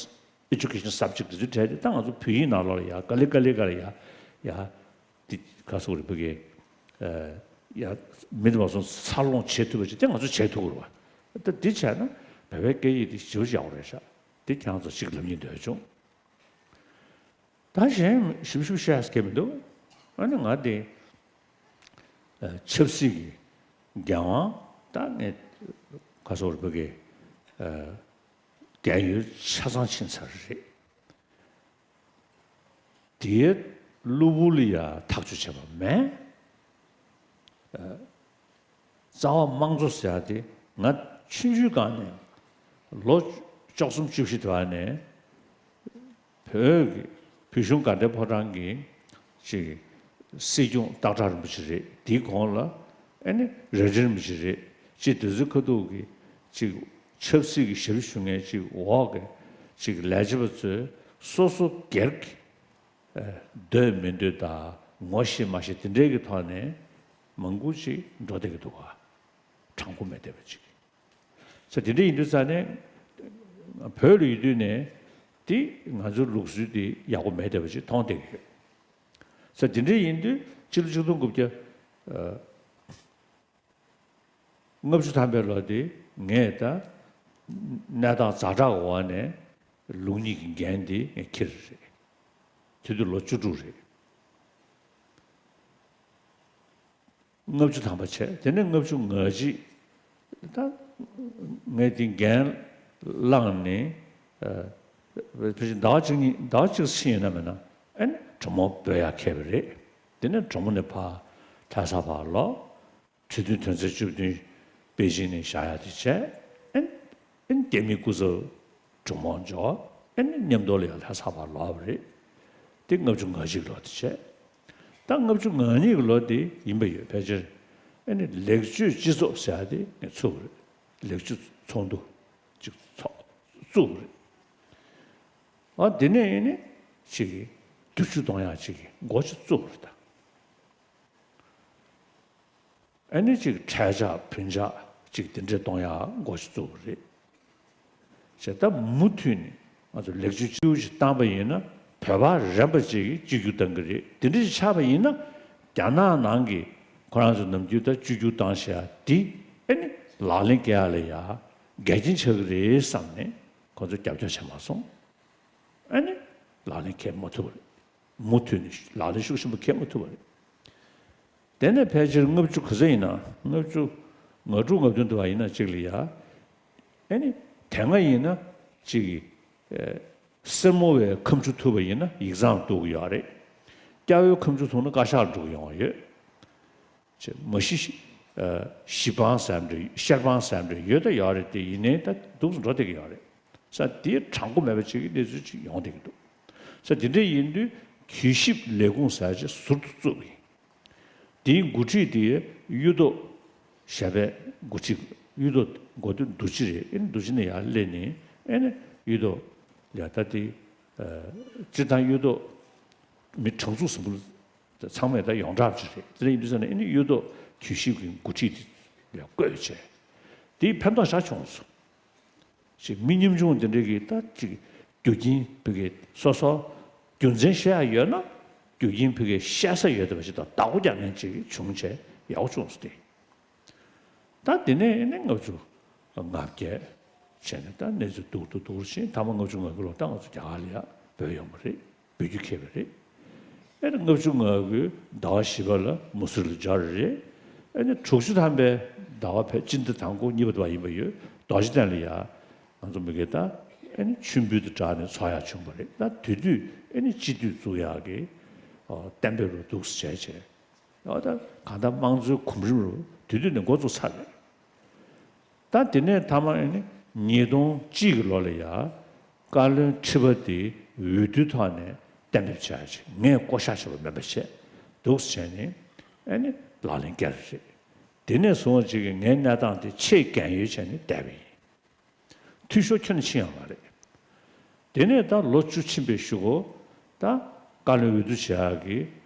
education subject དེ་ཚོའི་གྲས་དེ་ད་ང་ཚོ་བོད་ཡིག་ནང་ལོགས་ལ་ཡ་ག་ལེ་ག་ལེ་ག་ལེ་ཡ་ཡ་འདི་ག་སོགས་རེད་བོད་སྐད་ཨ་ཡ་མི་དེ་མ་སོང་འཚར་ལོངས་བྱེད་ཐུབ་པ་ཅིག་དེ་ང་ཚོ་བྱེད་ཐུབ་ཀྱི་རེད་བ། ད་འདི་བྱས་ན་བོད་པའི་སྐད་ཡིག་དེ་ཞེ་པོ་ཡག་པོ་རེད་ཤག་འདི་ཁྱེད་རང་ཚོ་ཅིག་ལབ་སྙིང་འདོད་བྱུང་། ད་གཞན་ཞིབ་ཞིབ་བཤད་ས་མཁན་མི་འདུག་ཨ་ནི་ང་དེ་ཨ་ཆབ་སྲིད་ཀྱི་འགན་དབང་ད་ངས་ག་སོགས་རེད་བོད་སྐད་ཨ་འགན་ཡོད་ཆ་ཚང་ཕྱིན་ཚར་རེད། དེའི་གློ་བུར་ལ་ཡ་ཐག་གཅོད་བྱས་པ་མེད། ཨ་རྩ་བ་དམངས་གཙོ་ཟེར་ཡ་དེ་ང་ཆུང་ཆུང་སྒང་ནས་ལོ་བཅུ་གསུམ་བཅུ་བཞི་དེ་བ་ནས་བོད་ཀྱི་བོད་གཞུང་དགའ་ལྡན་ཕོ་བྲང་གི་ཅིག་སྲིད་སྐྱོང་སྟག་བྲག་རིན་པོ་ཆེ་རེད། དེའི་གོང་ལ་ཨ་ནི་རྭ་སྒྲེང་རིན་པོ་ཆེ་རེད། ཅིག་དེ་ཚོའི་ཁ་ཐུག་གི་ཅིག་ཆབ་སྲིད་ཀྱི་ཞབས་ཞུ་མཁན་ཅིག་འོག་གི་ཅིག་ལས་བྱེད་པ་ཚོས་སོ་སོ་སྒེར་གྱི་ཨ་འདོད་མི་འདོད་དང་ངོ་ཤེས་མ་ཤེས་དེ་འདྲའི་གི་ཐོག་ནས་མང་པོ་ཅིག་འགྲོ་བསྡད་ཀྱི་འདུག་ག་དྲང་པོ་མེད་བསྡད་པ་ཅིག་ས་དེ་འདྲ་ཡིན་དུས་ཙང་ནས་བོད་ལ་ཡོད་དུས་ནས་དེ་ང་ཚོའི་ལུགས་སྲོལ་དེ་ཡག་པོ་མེད་བསྡད་པ་ཅིག་མཐོང་བསྡད་ཀྱི་ཡོད། ས་དེ་འདྲ་ཡིན་དུས་ཕྱི་ལོ་ཆིག་སྟོང་དགུ་བརྒྱ་ཨ་ལྔ་བཅུ་ཐམ་པའི་ལོ་དེ་ངས་ད་གནས་སྟངས་ཛ་དྲག་འོག་ནས་ལུགས་གཉིས་ཀྱི་འགན་དེ་ངས་འཁྱེར་རེད། དེ་དུས་ལོ་བཅུ་དྲུག་རེད། ལྔ་བཅུ་ཐམ་པ་བྱས། དེ་ནས་ལྔ་བཅུ་ང་གཅིག་ད་ངས་དེ་འགན་བླངས་ནས་ཨ་ཕལ་ཆེར་ཟླ་བ་གཅིག་གཉིས་ཟླ་བ་གཅིག་ཕྱིན་ཡོད་ན་མེད་ན་ཨ་ནི་གྲོ་མོ་འབོད་ཡག་འཁེལ་བ་རེད། དེ་ནས་གྲོ་མོ་ནས་ཕར་ལྷ་ས་ཕར་ལོག་གྲོས་མཐུན་དོན་ཚན་བཅུ་བདུན་པེ་ཅིང་ནས་བཞག་ཡག་དེ་བྱས། ཨ་ནི་ཨ་ནི་རྒྱ་མིའི་སྐུ་ཚབ་གྲོས་མོལ་འབྱོར། ཨ་ནི་མཉམ་དུ་ལ་ཡང་ལྷ་ས་ཕར་ལོག་པ་རེད། དེ་ལྔ་བཅུ་ང་གཅིག་ལོ་དེ་བྱས། ད་ལྔ་བཅུ་ང་གཉིས་ཀྱི་ལོ་དེ་ཡིན་པ་ཡོད། ཕལ་ཆེར་ཨ་ནི་ལེགས་བཅོས་སྤྱི་ཚོགས་ཟེར་ཡག་དེ་ངས་ཚུགས་པ་རེད། ལེགས་བཅོས་ཚོགས་འདུ་ཅིག་ཚོགས་བཙུགས་པ་རེད། ཨ་དེ་ནས་ཨ་ནི་ཅིག་བསྡུ་བཅོས་གཏོང་ཡག་ཅིག་གི་འགོ་ཅིག་བཙུགས་པ་རེད་ད། ཨ་ནི་ཅིག་འཕྲལ་ཆག་བུན་ཆག་ཅིག་དེ་འདྲས་གཏོང་ཡག་འགོ་ཞིག་བཙུགས་པ་རེད། བྱས་ཙང་མུ་མཐུད་ནས་ང་ཚོ་ལེགས་བཅོས་སྤྱི་བོ་ཞིག་བཏང་པ་ཡིན་ན་བོད་པ་རན་པ་ཅིག་གིས་གཅིག་གྱུར་བཏང་གི་རེད། དེ་འདྲ་ཞིག་ཆགས་པ་ཡིན་ན་རྒྱ་ནག་ནང་གི་ཁོ་རང་ཚོ་ནམ་རྒྱུན་ད་གཅིག་གྱུར་བཏང་བཞག་ཡག་འདི་ཨ་ནི་ལག་ལེན་བཀལ་ཡག་ལ་ཡ་འགལ་རྐྱེན་ཆགས་ཀྱི་རེད་བསམ་ནས་ཁོ་ཚོ་རྒྱབ་སྐྱོར་བྱས་མ་སོང་། ཨ་ནི་ལག་ལེན་འཁེལ་མ་ཐུབ་པ་རེད། མུ་མཐུད་ནས་ལག་ལེན་ཤུགས་ཆེན་པོ་འཁེལ་མ་ཐུབ་པ་རེད། དེ་ནས་ཕལ་ཆེར་ལྔ་བཅུ་ག་ཚོད་ཡིན་ན། ལྔ་བཅུ་ང་དྲུག་ང་བདུན་དུ་བ་ཡིན་ན་གཅིག་ལ་ཡ། ཨ་ནི་དེ་སྔ་ཡིན་ན་གཅིག་གི་ཨེ་སེར་མོ་བའི་ཁ་མཆུ་ཐུག་པ་ཡིན་ན་ཡིག་ཚང་གཏུག་གི་ཡོད་རེད། སྐྱ་བོའི་ཁ་མཆུ་ཐུག་ན་བཀའ་ཤག་འགྲོ་གི་ཡོང་བ་ཡོད། ཅེས་མ་གཞི་ཨ་གཞི་སྤང་ཟེར་འདྲ་ཤར་སྤང་ཟེར་འདྲ་ཡོད་ད་ཡོད་རེད་དེ། ཡིན་ནའི་ད་འདུག་སེ་འགྲོ་བསྡད་ཀྱི་ཡོད་རེད། ས་དེའི་དྲང་པོ་མེད་པ་ཅིག་གི་གནས་ཚུལ་ཅིག་ཡོང་བསྡད་ཀྱི་འདུག་ས་དེ་འདྲ་ཡིན་དུས་གུས་ཞབས་ལས་ཁུངས་ཟེར་ཅིག་ཟུར་དུ་བཙུགས་པ་ཡིན། དེའི་འགོ་ཁྲིད་དེ་གཡུ་ཐོག་ཞབས་པད་འགོ་ཁྲིད། གཡུ་ཐོག་འགོ་དེ་རྡོ་རྗེ་རེད། ཨེ་ནི་རྡོ་རྗེ་ནས་ཡར་སླེབས་ནས་ཨེ་ནི་གཡུ་ཐོག་ཡ་ད་དེ་ཨ་སྤྱིར་བཏང་གཡུ་ཐོག་མི་གྲངས་ཚང་ཟིན་པོ་ཚང་མས་ད་ཡོངས་གྲགས་ཅིག་རེད། དེ་འདྲ་ཡིན་དུས་ཙང་ནས་ཨེ་ནི་གཡུ་ཐོག་གུས་ཞབས་ཀྱི་འགོ་ཁྲིད་དེ་ལ་བསྐོས་བྱས། དེས་ཕན་ཐོགས་ཞེ་དྲག་བྱུང་སོང་། ཅིག་མི་ཉམ་ཆུང་དེ་འདྲ་གིས་ད་ཅིག་རྒྱུ་རྐྱེན་ཕ་གི་སོ་སོ་རྒྱུ་མཚན་བཤད་ཡག་ཡོད་ན་རྒྱུ་རྐྱེན་ཕ་གི་བཤད་ས་ཡོད་བསྡད་པ་ཞིག་དང་བདག་པོ་རྒྱག་མཁན་ཅིག་བྱུང་བྱས་ཡག་པོ་བྱུང་སོང་སྟེ། ད་དེ་ནས་ནི་ལྔ་བཅུ་ང་བརྒྱད་བྱས་ནས་ད་གནས་ཚུལ་སྡུག་ཏུ་སྡུག་ཕྱིན། མཐའ་མ་ལྔ་བཅུ་ང་དགུ་ལོ་ད་ང་ཚོ་རྒྱ་གར་ལ་ཡར་བྲོས་ཡོང་བ་རེད། བོད་རྒྱུད་འཁེལ་བ་རེད། ཨེ་ལྔ་བཅུ་ང་དགུའི་ཟླ་བ་བཞི་པ་ལ་མུ་སི་ལ་འབྱོར་རེད། ཨེ་ནི་དྲུག་ཅུ་ཐམ་པའི་ཟླ་བ་ཕལ་སྤྱི་ཟླ་དང་པོ་གཉིས་པ་དུ་བ་ཡིན་པ་ཡོད། རྡོ་རྗེ་གདན་ལ་ཡ་ང་ཚོ་མི་གེ་ད་ ཨེ་ནི་མཆོད་འབུལ་དང་སྦྲགས་ནས་ཚོགས་ཡག་བྱུང་བ་རེད། ད་དེ་དུས་ཨེ་ནི་སྤྱི་འཐུས་བཙུགས་ཡག་གི་གཏན་འབེབས་རུ་འདུག་སེ་བྱས་བྱས། ཨོ་ད་གང་ལྟར་དམངས་གཙོའི་གོམ་རིམ་རུ་དེ་དུས་ནས་འགོ་བཙུགས་ཚར་རེད། ད་དེ་ནས་མཐའ་མ་ཨེ་ནི་ཉིས་སྟོང་གཅིག་གི་ལོ་ལ་ཡ་བཀའ་བློན་ཁྲི་པ་དེ་འོས་བསྡུའི་ཐོག་ནས་གཏན་འབེབས་བྱས་ཅིག་ངས་བསྐོ་བཞག་བྱས་པ་མིན་པ་བྱས་འདུག་སེ་བྱས་ནས་ཨེ་ནི་ལག་ལེན་བཀལ་བ་རེད། དེ་ནས་བཟུང་ཅིག་གི་ངའི་གནས་སྟངས་དེ་ཆེས་རྒན་ཡོལ་བྱས་ནས་བསྡད་པ་ཡིན། འཐུས་ཤོར་ཁྱོན་ནས་ཕྱིན་ཡོད་མ་རེད། དེ་ནས་ད་ལོ་བཅུ་ཕྱིན་པའི་གཞུག་གུ་ད་བཀའ་བློན་འོས་བསྡུ་བྱེད་ཡག་གི་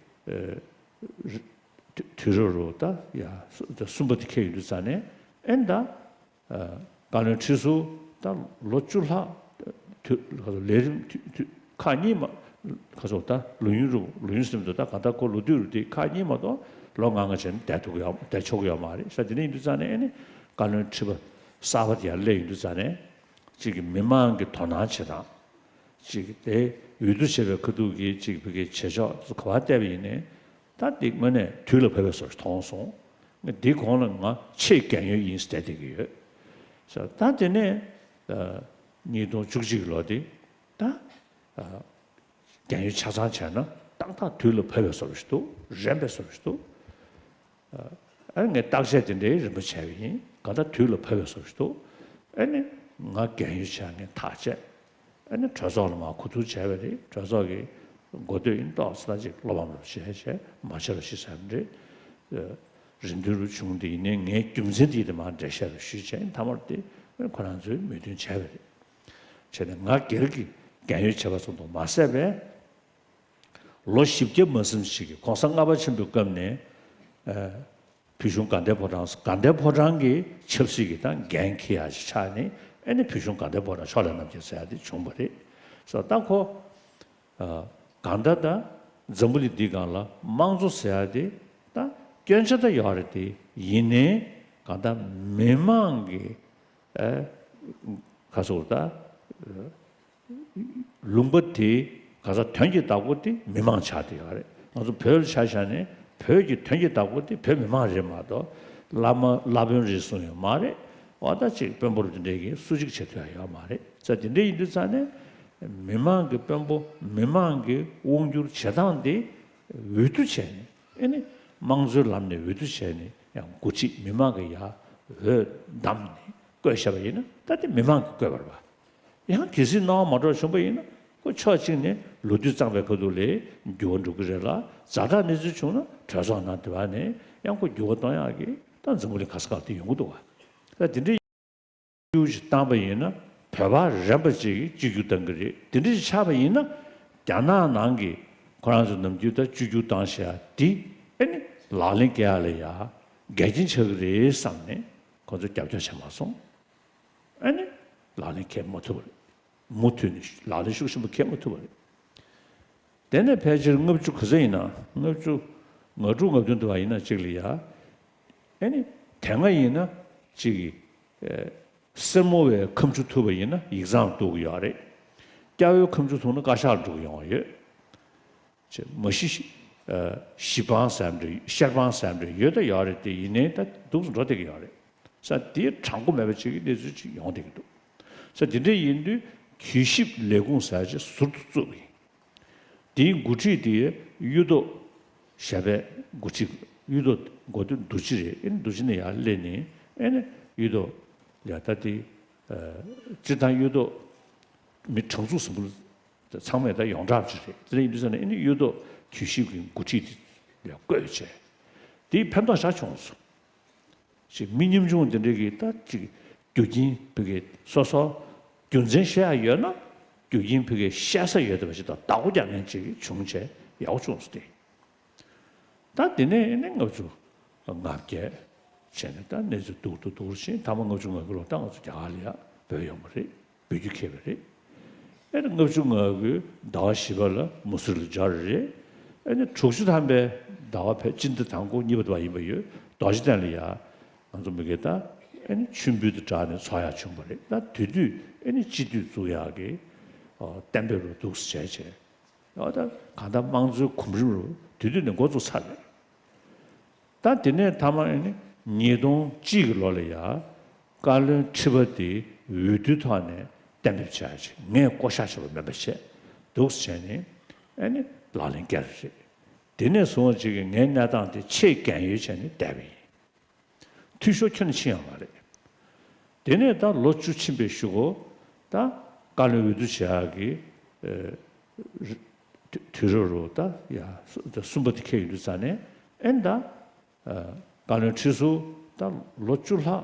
ཨེ་དུས་དུས་རབས་རུ་ད་ཡ་སུ་ད་གསུམ་པ་དེ་འཁེལ་ཡོང་དུས་ཙང་ནས་ཨེ་ད་ཨ་བཀའ་བློན་ཁྲི་ཟུར་ད་ལོ་བཅུ་ལྷག་དུས་ལས་རིམ་དུས་དུས་ཁག་གཉིས་མ་ཁ་སོ་ད་ལོ་ཡུན་རུ་ལོ་ཡུན་ཟིན་དུ་ད་ག་ད་ཁོ་ལོ་དུས་རུ་དེ་ཁག་གཉིས་མ་གཏོགས་ལོ་ལྔ་ལྔ་བྱས་ནས་བསྡད་ཐུབ་ཀྱི་ཡོད་བསྡད་ཆོག་གི་ཡོད་མ་རེད་ཤག་དེ་ནས་ཡིན་དུས་ཙང་ནས་ཨེ་ནི་བཀའ་བློན་ཁྲི་པ་གསར་པ་དེ་ཡར་སླེབས་ཡོང་དུས་ཙང་ནས། གཅིག་གི་མི་མང་གི་དོ་སྣང་བྱེད་སྟངས། གཅིག་གི་དེ་འོས་བསྡུ་བྱེད་པའི་ཁ་ཐུག་གི་གཅིག་བོད་ཀྱི་བྱེད་ཕྱོགས་སུ་ག་པར་བལྟས་པ་ཡིན་ནའི། ད་འདི་དངོས་གནས་དུས་ལ་བབས་པའི་བཟོ་ཞིག་མཐོང་སོང་། ང་འདི་གོང་ལ་ང་ཆེས་རྒན་ཡོལ་ཡིན་ཟེར་བསྡད་ཀྱི་ཡོད། ས་ད་དེ་ནས་ཉིས་སྟོང་བཅུ་གཅིག་གི་ལོ་དེ་ད་རྒན་ཡོལ་ཆ་ཚང་བྱས་ན་ཏག་ཏག་དུས་ལ་བབས་པའི་བཟོ་ཞིག་འདུག་རན་པའི་བཟོ་ཞིག་འདུག་ཨ་ནི་ངས་བརྟག་དཔྱད་དེ་འདྲའི་རིམ་པ་བྱས་པ་ཡིན། གང་ལྟར་དུས་ལ་བབས་པའི་བཟོ་ཞིག་འདུག་ཨ་ནི་ང་རྒན་ཡོལ་བྱས་ངས་ཐག་བཅད། ཨ་ནི་གྲོས་ཚོགས་ལ་མར་གོ་བསྡུར་བྱས་པ་རེད། གྲོས་ཚོགས་ཀྱི་འགོ་སྟོད་ཡིན་ཏོག་ཙམ་ཅིག་བློ་ཕམ་རུ་བྱས་བྱས་མ་བྱེད་རོགས་ཞེས་ཟེར་བ་རེད། རེ་འདུན་རུ་བྱུང་། དེ་ཡིན་ནའི་ངའི་རྒྱུ་མཚན་དེ་ཡིན་དེ་མར་འགྲེལ་བཤད་རུ་ཞུས་བྱས་མཐའ་མར་དེ་ཁོ་རང་ཚོས་མོས་མཐུན་བྱས་པ་རེད། བྱས་ནས་ང་སྒེར་གྱི་རྒན་ཡོལ་བྱས་པ་ཙམ་དུ་མ་ཟད་པས། ལོ་བཞི་བརྒྱ་མ་ཟིན་ཞིག་གི་གོང་ས་ལྔ་པ་ཆེན་པོའི་སྐབས་ནས་ཨ་བོད་གཞུང་དགའ་ལྡན་ཕོ་བྲང་དགའ་ལྡན་ཕོ་བྲང་གི་ཆབ་སྲིད་ཀྱི་ད་འགན་འཁྱེར་ཡག་ཅིག་ཆགས་ནས་ཨ་ནི་བོད་གཞུང་དགའ་ལྡན་ཕོ་བྲང་ཕྱོགས་ལས་རྣམ་རྒྱལ་ཟེར་ཡག་དེ་བྱུང་བ་རེད། སོ་ད་ཁོ་ཨ་གང་ལྟར་ད་འཛམ་བུ་གླིང་འདིའི་སྒང་ལ་དམངས་གཙོ་ཟེར་ཡག་དེ་ད་སྐྱོན་ཆ་ད་ཡོད་རེད། དེ་ཡིན་ནའི་གང་ལྟར་མི་མང་གི་ཨ་ཁ་སོ་ད། ལུང་པ་དེའི་ག་ས་དོན་གྱི་བདག་པོ་དེ་མི་མང་ཆགས་བསྡད་ཡོད་རེད། ང་ཚོ་བོད་ལ་ཆ་བཞག་ནས་བོད་ཀྱི་དོན་གྱི་བདག་པོ་དེ་བོད་མི་མང་རེད་མ་གཏོགས་བླ་མ་བླ་དཔོན་རེད་གསུངས་ཡོད་མ་རེད། འོ་ད་ཅིག་དཔོན་པོ་རུ་དེ་འདྲས་ཀྱིས་སུ་གཅིག་བྱེད་ཐུབ་ཡ་ཡོད་མ་རེད། ས་དེ་འདྲས་ཡིན་དུས་ཙང་ནས་མི་མང་གི་དཔོན་པོ་མི་མང་གི་དབང་སྒྱུར་བྱེད་སྟངས་དེ་འོས་བསྡུ་བྱས་ནས་ཨེ་ནི་དམངས་གཙོའི་ལམ་ནས་འོས་བསྡུ་བྱས་ནས་ཡང་འགོ་ཁྲིད་མི་མང་གི་ཡ་འོས་བདམས་ནས་བསྐོས་བཞག་པ་ཡིན་ན་ད་དེ་མི་མང་གིས་བསྐོས་པ་རེད་པ། ཡང་གལ་སྲིད་སྣང་བ་མ་འགྲོ་བྱུང་བ་ཡིན་ན་ཁོ་ཕྱོགས་གཅིག་ནས་ལོ་དུས་གཙང་པའི་ཁ་ཐུག་ལ་འགྱུར་བ་འགྲོ་གི་རེད་ལ། ཛ་དྲག་གནས་ཚུལ་བྱུང་ན་གྲོས་ཚོགས་ནང་དེ་བ་ནས་ཡང་ཁོ་འགྱུར་བ་གཏོང་ཡག་གི་ད་འཛམ་བུ་གླིང་ག་ས་ག་ལ་དེ་ཡོང་གི་འདུག་བ། ད་དེ་འདྲའི་གཡུ་ཞིག་བཏང་པ་ཡིན་ན་བོད་པ་རན་པ་ཅིག་གིས་གཅིག་གྱུར་བཏང་གི་རེད། དེ་འདྲ་ཞིག་ཆགས་པ་ཡིན་ན་རྒྱ་ནག་ནང་གི་ཁོ་རང་ཚོ་ནམ་རྒྱུན་ད་གཅིག་གྱུར་བཏང་བཞག་དེ་ཨེ་ནི་ལག་ལེན་བཀལ་ཡག་ལ་ཡ་འགལ་རྐྱེན་ཆགས་ཀྱི་རེད་བསམ་ནས་ཁོ་ཚོ་རྒྱབ་སྐྱོར་བྱས་མ་སོང་། ཨ་ནི་ལག་ལེན་འཁེལ་མ་ཐུབ་པ་རེད། མུ་མཐུད་ནས་ལག་ལེན་ཤུགས་ཆེན་པོ་འཁེལ་མ་ཐུབ་པ་རེད། དེ་ནས་ཕལ་ཆེར་ལྔ་བཅུ་ག་ཚོད་ཡིན་ན་ལྔ་བཅུ་ང་དྲུག་ང་བདུན་དུ་བ་ཡིན་ན་གཅིག་ལ་ཡ། ཨ་ནི་དེ་སྔ་ཡིན་ན་གཅིག་གི་ཨེ་སེར་མོ་བའི་ཁ་མཆུ་ཐུག་པ་ཡིན་ན་ཡིག་ཚང་གཏུག་གི་ཡོད་རེད། སྐྱ་བོའི་ཁ་མཆུ་ཐུག་ན་བཀའ་ཤག་ལ་འགྲོ་གི་ཡོང་བ་ཡོད། ཅེས་མ་གཞི་ཨ་གཞི་སྤང་ཟེར་འདྲ་ཤར་སྤང་ཟེར་འདྲ་ཡོད་ད་ཡོད་རེད། དེ་ཡིན་ནའི་ད་འདུག་སེ་འགྲོ་བསྡད་ཀྱི་ཡོད་རེད། ས་དེའི་དྲང་པོ་མེད་པ་ཅིག་གི་གནས་ཚུལ་ཅིག་ཡོང་བསྡད་ཀྱི་འདུག་ས་དེ་འདྲ་ཡིན་དུས་གུས་ཞབས་ལས་ཁུངས་ཟེར་ཅིག་ཟུར་དུ་བཙུགས་ཡིན། དེའི་འགོ་ཁྲིད་དེ་གཡུ་ཐོག་ཞབས་པད་འགོ་ཁྲིད་གཡུ་ཐོག་འགོ་སྟོད་རྡོ་རྗེ་རེད། ཨེ་ནི་རྡོ་རྗེ་ནས་ཡར་སླེབས་ནས་ཨེ་ནི་གཡུ་ཐོག་ལ་ད་དེ་སྤྱིར་བཏང་གཡུ་ཐོག་མི་གྲངས་ཚང་ཟིན་པོ་ཚང་མས་ད་ཡོངས་གྲགས་ཅིག་རེད། དེ་འདྲ་ཡིན་དུས་ཙང་ནས་ཨེ་ནི་གཡུ་ཐོག་གུས་ཞབས་ཀྱི་འགོ་ཁྲིད་དེ་ལ་བསྐོས་བྱས་དེའི་ཕན་ཐོགས་ཞེ་དྲག་བྱུང་སོང་། ཅིག་མི་ཉམ་ཆུང་དེ་འདྲ་གི་ད་ཅིག་རྒྱུ་རྐྱེན་ཕ་གི་སོ་སོ་རྒྱུ་མཚན་བཤད་ཡ་ཡོད་ན་རྒྱུ་རྐྱེན་ཕ་གི་བཤད་ས་ཡོད་བསྡད་པ་ཞིག་དང་བདག་པོ་རྒྱག་མཁན་ཅིག་བྱུང་བྱས་ཡག་པོ་བྱུང་སོང་སྟེ། ད་དེ་ནས་ནི་ལྔ་བཅུ་ང་བརྒྱད་བྱས་ནས་ད་གནས་ཚུལ་སྡུག་ཏུ་སྡུག་ཕྱིན། མཐའ་མ་ལྔ་བཅུ་ང་དགུ་ལོ་ད་ང་ཚོ་རྒྱ་གར་ལ་ཡ་བོད་ཡོང་བ་རེད། བོད་རྒྱུད་འཁེལ་བ་རེད། ཨེ་ནི་ལྔ་བཅུ་ང་དགུའི་ཟླ་བ་བཞི་པ་ལ་མུ་སི་ལ་འབྱོར་རེད། ཨེ་ནི་དྲུག་ཅུ་ཐམ་པའི་ཟླ་བ་ཕལ་སྤྱི་ཟླ་དང་པོ་གཉིས་པ་དུ་བ་ཡིན་པ་ཡོད། རྡོ་རྗེ་གདན་ལ་ཡ་ང་ཚོ་མི་སྒེར་ད་ཨེ་ནི་མཆོད་འབུལ་དང་སྦྲགས་ནས་ཚོགས་ཡག་བྱུང་བ་རེད། ད་དེ་དུས་ཨེ་ནི་སྤྱི་འཐུས་བཙུགས་ཡག་གི་གཏན་འབེབས་རུ་འདུག་སེ་བྱས་བྱས། ཨོ་ད་གང་ལྟར་དམངས་གཙོའི་གོམ་རིམ་རུ་དེ་དུས་ནས་འགོ་བཙུགས་ཚར་རེད། ད་དེ་ནས་མཐའ་མ་ཨེ་ནི་ཉིས་སྟོང་གཅིག་གི་ལོ་ལ་ཡ་བཀའ་བློན་ཁྲི་པ་དེ་འོས་བསྡུའི་ཐོག་ནས་ གཏན་འབེབས་བྱས་ཅིག་ངས་བསྐོ་བཞག་བྱས་པ་མིན་པ་བྱས་འདུག་སེ་བྱས་ནས་ཨ་ནི་ལག་ལེན་བཀལ་བ་རེད། དེ་ནས་བཟུང་བ་ཅིག་གིས་ངའི་གནས་སྟངས་དེ་ཆེས་རྒན་ཡོལ་བྱས་ནས་བསྡད་པ་ཡིན། འཐུས་ཤོར་ཁྱོན་ནས་ཕྱིན་ཡོད་མ་རེད། དེ་ནས་ད་ལོ་བཅུ་ཕྱིན་པའི་གཞུག་གུ་ད་བཀའ་བློན་འོས་བསྡུ་བྱེད་ཡག་གི་ཨ་དུས་དུས་རབས་རུ་ད་ཡ་གསུམ་པ་དེ་འཁེལ་ཡོང་དུས་ཙང་ནས་ཨེ་ད། བཀའ་བློན་ཁྲི་ཟུར་དང་ལོ་བཅུ་ལྷག་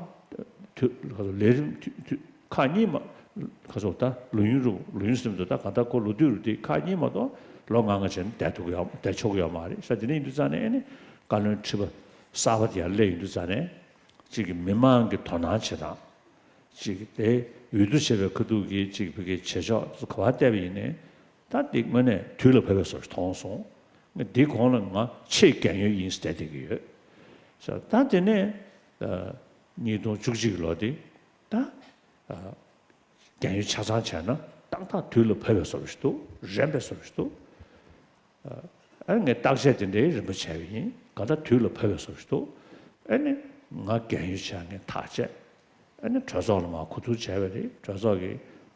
དུས་ལས་རིམ་དུས་དུས་ཁག་གཉིས་མ་ཁ་སོགས་ད་ལོ་ཡུན་རུ་ལོ་ཡུན་ཟིན་དུ་ད་ག་ད་ཁོ་ལོ་དུས་རུ་དེ་ཁག་གཉིས་མ་གཏོགས་ལོ་ལྔ་ལྔ་བྱས་ནས་བསྡད་ཐུབ་ཀྱི་ཡོད་བསྡད་ཆོག་གི་ཡོད་མ་རེད་ཤག་དེ་འདྲ་ཡིན་དུས་ཙང་ནས་ཨེ་ནི་བཀའ་བློན་ཁྲི་པ་གསར་པ་དེ་ཡར་སླེབས་ཡོང་དུས་ཙང་ནས་གཅིག་གི་མི་མང་གི་དོ་སྣང་བྱེད་སྟངས་གཅིག་གི་དེ་འོས་བསྡུ་བྱས་པའི་ཁ་ཐུག་གི་གཅིག་བོད་ཀྱི་བྱེད་ཕྱོགས་ག་པར་བལྟས་པ་ཡིན་ནའི། ད་འདི་དངོས་གནས་དུས་ལ་བབས་པའི་བཟོ་ཞིག་མཐོང་སོང་། ང་འདི་གོང་ལ་ང་ཆེས་རྒན་ཡོལ་ཡིན་ཟེར་བསྡད་ཀྱི་ཡོད། ས་ད་དེ་ནས་ཉིས་སྟོང་བཅུ་གཅིག་ལོ་དེ་ད་རྒན་ཡོལ་ཆ་ཚང་བྱས་ན་ཏག་ཏག་དུས་ལ་བབས་པའི་བཟོ་ཞིག་འདུག་རན་པའི་བཟོ་ཞིག་འདུག་ཨ་ནི་ངས་བརྟག་དཔྱད་དེ་འདྲའི་རིམ་པ་བྱས་པ་ཡིན། གང་ལྟར་དུས་ལ་བབས་པའི་བཟོ་ཞིག་འདུག་ཨ་ནི་ང་རྒན་ཡོལ་བྱས་ངས་ཐག་བཅད། ཨ་ནི་གྲོས་ཚོགས་ལ་མར་གོ་བསྡུར་བྱས་པ་རེད། གྲོས་ཚོགས་ཀྱི་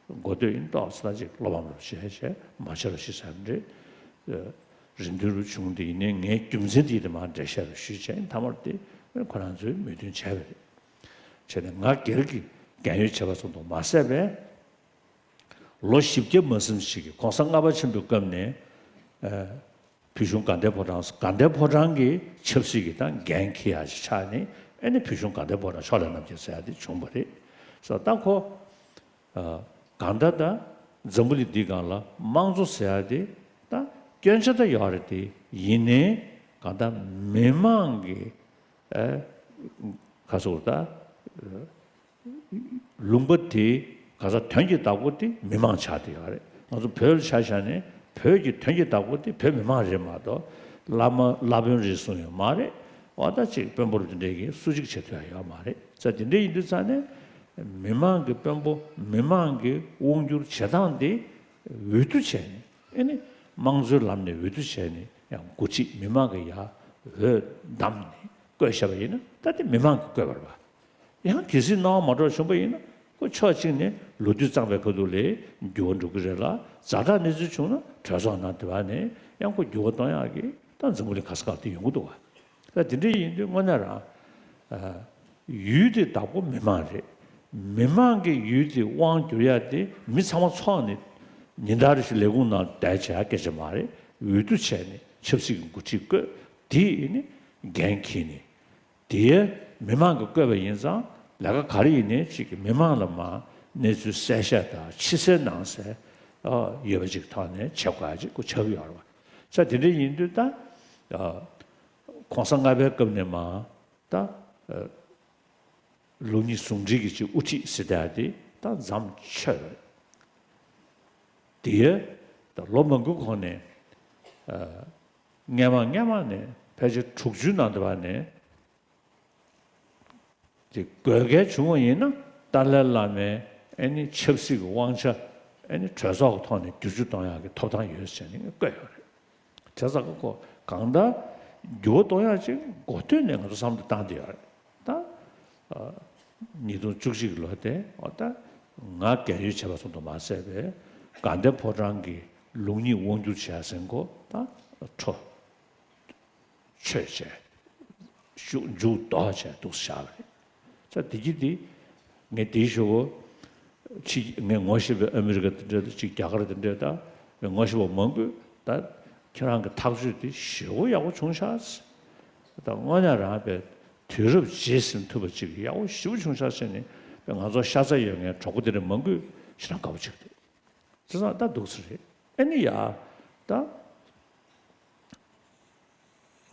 འགོ་སྟོད་ཡིན་ཏོག་ཙམ་ཅིག་བློ་ཕམ་རོགས་བྱས་བྱས་མ་བྱེད་རོགས་ཞེས་ཟེར་ནས་རེ་འདུན་རུ་བྱུང་། དེ་ཡིན་ནའི་ངའི་རྒྱུ་མཚན་དེ་ཡིན་དེ་མར་འགྲེལ་བཤད་རུ་ཞུས་བྱས་མཐའ་མར་དེ་ཁོ་རང་ཚོས་མོས་མཐུན་བྱས་པ་རེད། བྱས་ནས་ང་སྒེར་གྱི་རྒན་ཡོལ་བྱས་པ་ཙམ་དུ་མ་ཟད་པའི་ལོ་བཞི་བརྒྱ་མ་ཟིན་ཞིག་གི་གོང་ས་ལྔ་པ་ཆེན་པོའི་སྐབས་ནས། བོད་གཞུང་དགའ་ལྡན་ཕོ་བྲང་དགའ་ལྡན་ཕོ་བྲང་གི་ཆབ་སྲིད་ཀྱི་ད་འགན་འཁྱེར་ཡག་ཅིག་ཆགས་ནས་ཨེ་ནི་བོད་གཞུང་དགའ་ལྡན་ཕོ་བྲང་ཕྱོགས་ལས་རྣམ་རྒྱལ་ཟེར་ཡག་དེ་བྱུང་བ་རེད། ས་ད་ཁོ་གང་ལྟར་ད་འཛམ་བུ་གླིང་འདིའི་སྒང་ལ་དམངས་གཙོ་ཟེར་ཡག་དེ་ད་སྐྱོན་ཆ་ད་ཡོད་རེད་དེ་ཡིན་ནའི་གང་ལྟར་མི་མང་གི་ཨེ་ག་ཟེར་ད། ལུང་པ་དེའི་ག་ས་དོན་གྱི་བདག་པོ་དེ་མི་མང་ཆགས་བསྡད་ཡོད་རེད། ང་ཚོ་བོད་ལ་ཆ་བཞག་ནས་བོད་ཀྱི་དོན་གྱི་བདག་པོ་དེ་བོད་མི་མང་རེད་མ་གཏོགས་བླ་མ་བླ་དཔོན་རེད་གསུངས་ཡོད་མ་རེད། འོ་ད་ཅིག་དཔོན་པོ་དེ་འདྲས་ཀྱིས་སུ་གཅིག་བྱེད་ཐུབ་ཡ་ཡོད་མ་རེད། ས་དེ་འདྲས་ཡིན་དུས་ཙང་ནས་མི་མང་གི་དཔོན་པོ་མི་མང་གི་དབང་སྒྱུར་བྱེད་སྟངས་དེ་འོས་བསྡུ་བྱས་ནས་ཨེ་ནི་དམངས་གཙོའི་ལམ་ནས་འོས་བསྡུ་བྱས་ནས་ཡང་འགོ་ཁྲིད་མི་མང་གི་ཡ་འོས་བདམས་ནས་བསྐོས་བཞག་པ་ཡིན་ན་ད་དེ་མི་མང་གིས་བསྐོས་པ་རེད་པ། ཡང་གལ་སྲིད་སྣང་བ་མ་འགྲོ་བྱུང་པ་ཡིན་ན་ཁོ་ཕྱོགས་གཅིག་ནས་ལོ་དུས་གཙང་པའི་ཁ་ཐུག་ལ་འགྱུར་བ་འགྲོ་གི་རེད་ལ། ཛ་དྲག་གནས་ཚུལ་བྱུང་ན་གྲོས་ཚོགས་ནང་དེ་བ་ནས་ཡང་ཁོ་འགྱུར་བ་གཏོང་ཡག་གི་ད་འཛམ་བུ་གླིང་ག་ས་ག་དེ་ཡོང་གི་འདུག་བ། ད་དེ་འདྲ་ཡིན་དུས་དངོས་གནས་རང་ཡུལ་དེ་བདག་པོ་མི་མང་རེད། མི་མང་གི་ཡུལ་དེ་དབང་བསྒྱུར་ཡག་དེ་མི་ཚང་མ་ཚོགས་ནས་ཉིན་ལྟར་རེ་བཞིན་ལས་ཁུངས་ནང་བསྡད་བྱ་ཡག་སྐད་ཆ་མ་རེད། འོས་བསྡུ་བྱས་ནས་ཆབ་སྲིད་ཀྱི་འགོ་ཁྲིད་བསྐོས། དེ་ཡིན་ནི་འགན་འཁྱེར་ནས། དེའི་མི་མང་གིས་བསྐོས་པ་ཡིན་ཙང་ལས་ཀ་ག་རེ་ཡིན་ནའི་གཅིག་གི་མི་མང་ལ་མར་གནས་ཚུལ་གསལ་བཤད་དང་ཕྱི་གསལ་ནང་གསལ་ཡོད་པ་ཅིག་ཐོག་ནས་བྱེད་དགོས་ཡ་ཅིག་ཁོ་ཆགས་ཀྱི་ཡོད་རེད་བ། ས་དེ་འདྲ་ཡིན་དུས་ད་གོང་ས་ལྔ་པའི་སྐབས་ནས་མར་ད་ལུགས་གཉིས་ཟུང་འབྲེལ་གྱི་ཅིག་དབུ་ཁྲིད་ཟེར་ཡ་དེ་ད་མཚམས་ཆོད་རེད། དེ་ད་ལོ་མང་པོའི་གོང་ནས། སྔས་མ་སྔས་མ་ནས་ཕལ་ཆེར་དྲུག་ཅུའི་ནང་དུ་བ་ནས་དེ་དགོས་གལ་བྱུང་བ་ཡིན་ན་ཏཱ་ལའི་བླ་མའི་ཨེ་ནི་ཆབ་སྲིད་ཀྱི་དབང་ཆ་ཨེ་ནི་གྲོས་ཚོགས་ཀྱི་ཐོག་ནས་བསྒྱུར་བཅོས་གཏོང་ཡག་གི་ཐོབ་ཐང་ཡོད་ཟེར་ནས་བཀོད་ཡོད་རེད། བྱས་ཙང་ཁོ་གང་ལྟར་འགྱུར་བ་གཏོང་ཡག་ཅིག་འགོ་སྟོད་ནས་ང་ཚོ་བསམ་བློ་བཏང་བསྡད་ཡོད་རེད། ད་ཉིས་སྟོང་བཅུ་གཅིག་ལོ་དེ་འོ་ད་ང་རྒས་ཡོལ་བྱས་པ་སོང་དུ་མ་ཟད་པའི་དགའ་ལྡན་ཕོ་བྲང་གི་ལུགས་གཉིས་དབང་སྒྱུར་བྱས་ཟིན་གོ་ད་འཕྲོ་ཆོད་བྱས་ཤུགས་མཇུག་ལྡོག་བྱས་འདུག་བཞག་པ་རེད། ས་དེ་གི་དེ་ངས་དེའི་ཞོར་གོ་ཕྱི་ངས་ངོ་ཤེས་པའི་ཨ་མི་རི་ཀ་དེ་འདྲ་དང་ཅིག་རྒྱ་གར་དེ་འདྲ་དང་ངོ་ཤེས་པ་མང་པོས་ད་ཁྱེད་རང་གི་ཐག་གཅོད་དེ་ཞེ་པོ་ཡག་པོ་བྱུང་ཤག་ད་དངོས་གནས་རང་པའི་དུས་རབས་རྗེས་ཟིན་ཐུབ་པ་ཅིག་ཡག་པོ་ཞེ་པོ་བྱུང་ཤག་ཟེར་ནས་པའི་ང་ཚོ་ཤ་ཚ་ཡོད་མཁན་གྲོགས་པོ་དེ་འདྲ་མང་པོས་ཞེ་དྲག་དགའ་པོ་བྱེད་ཀྱི་འདུག་བྱས་ཙང་ད་འདུག་ས་རེད། ཨ་ནི་ཡ་ད།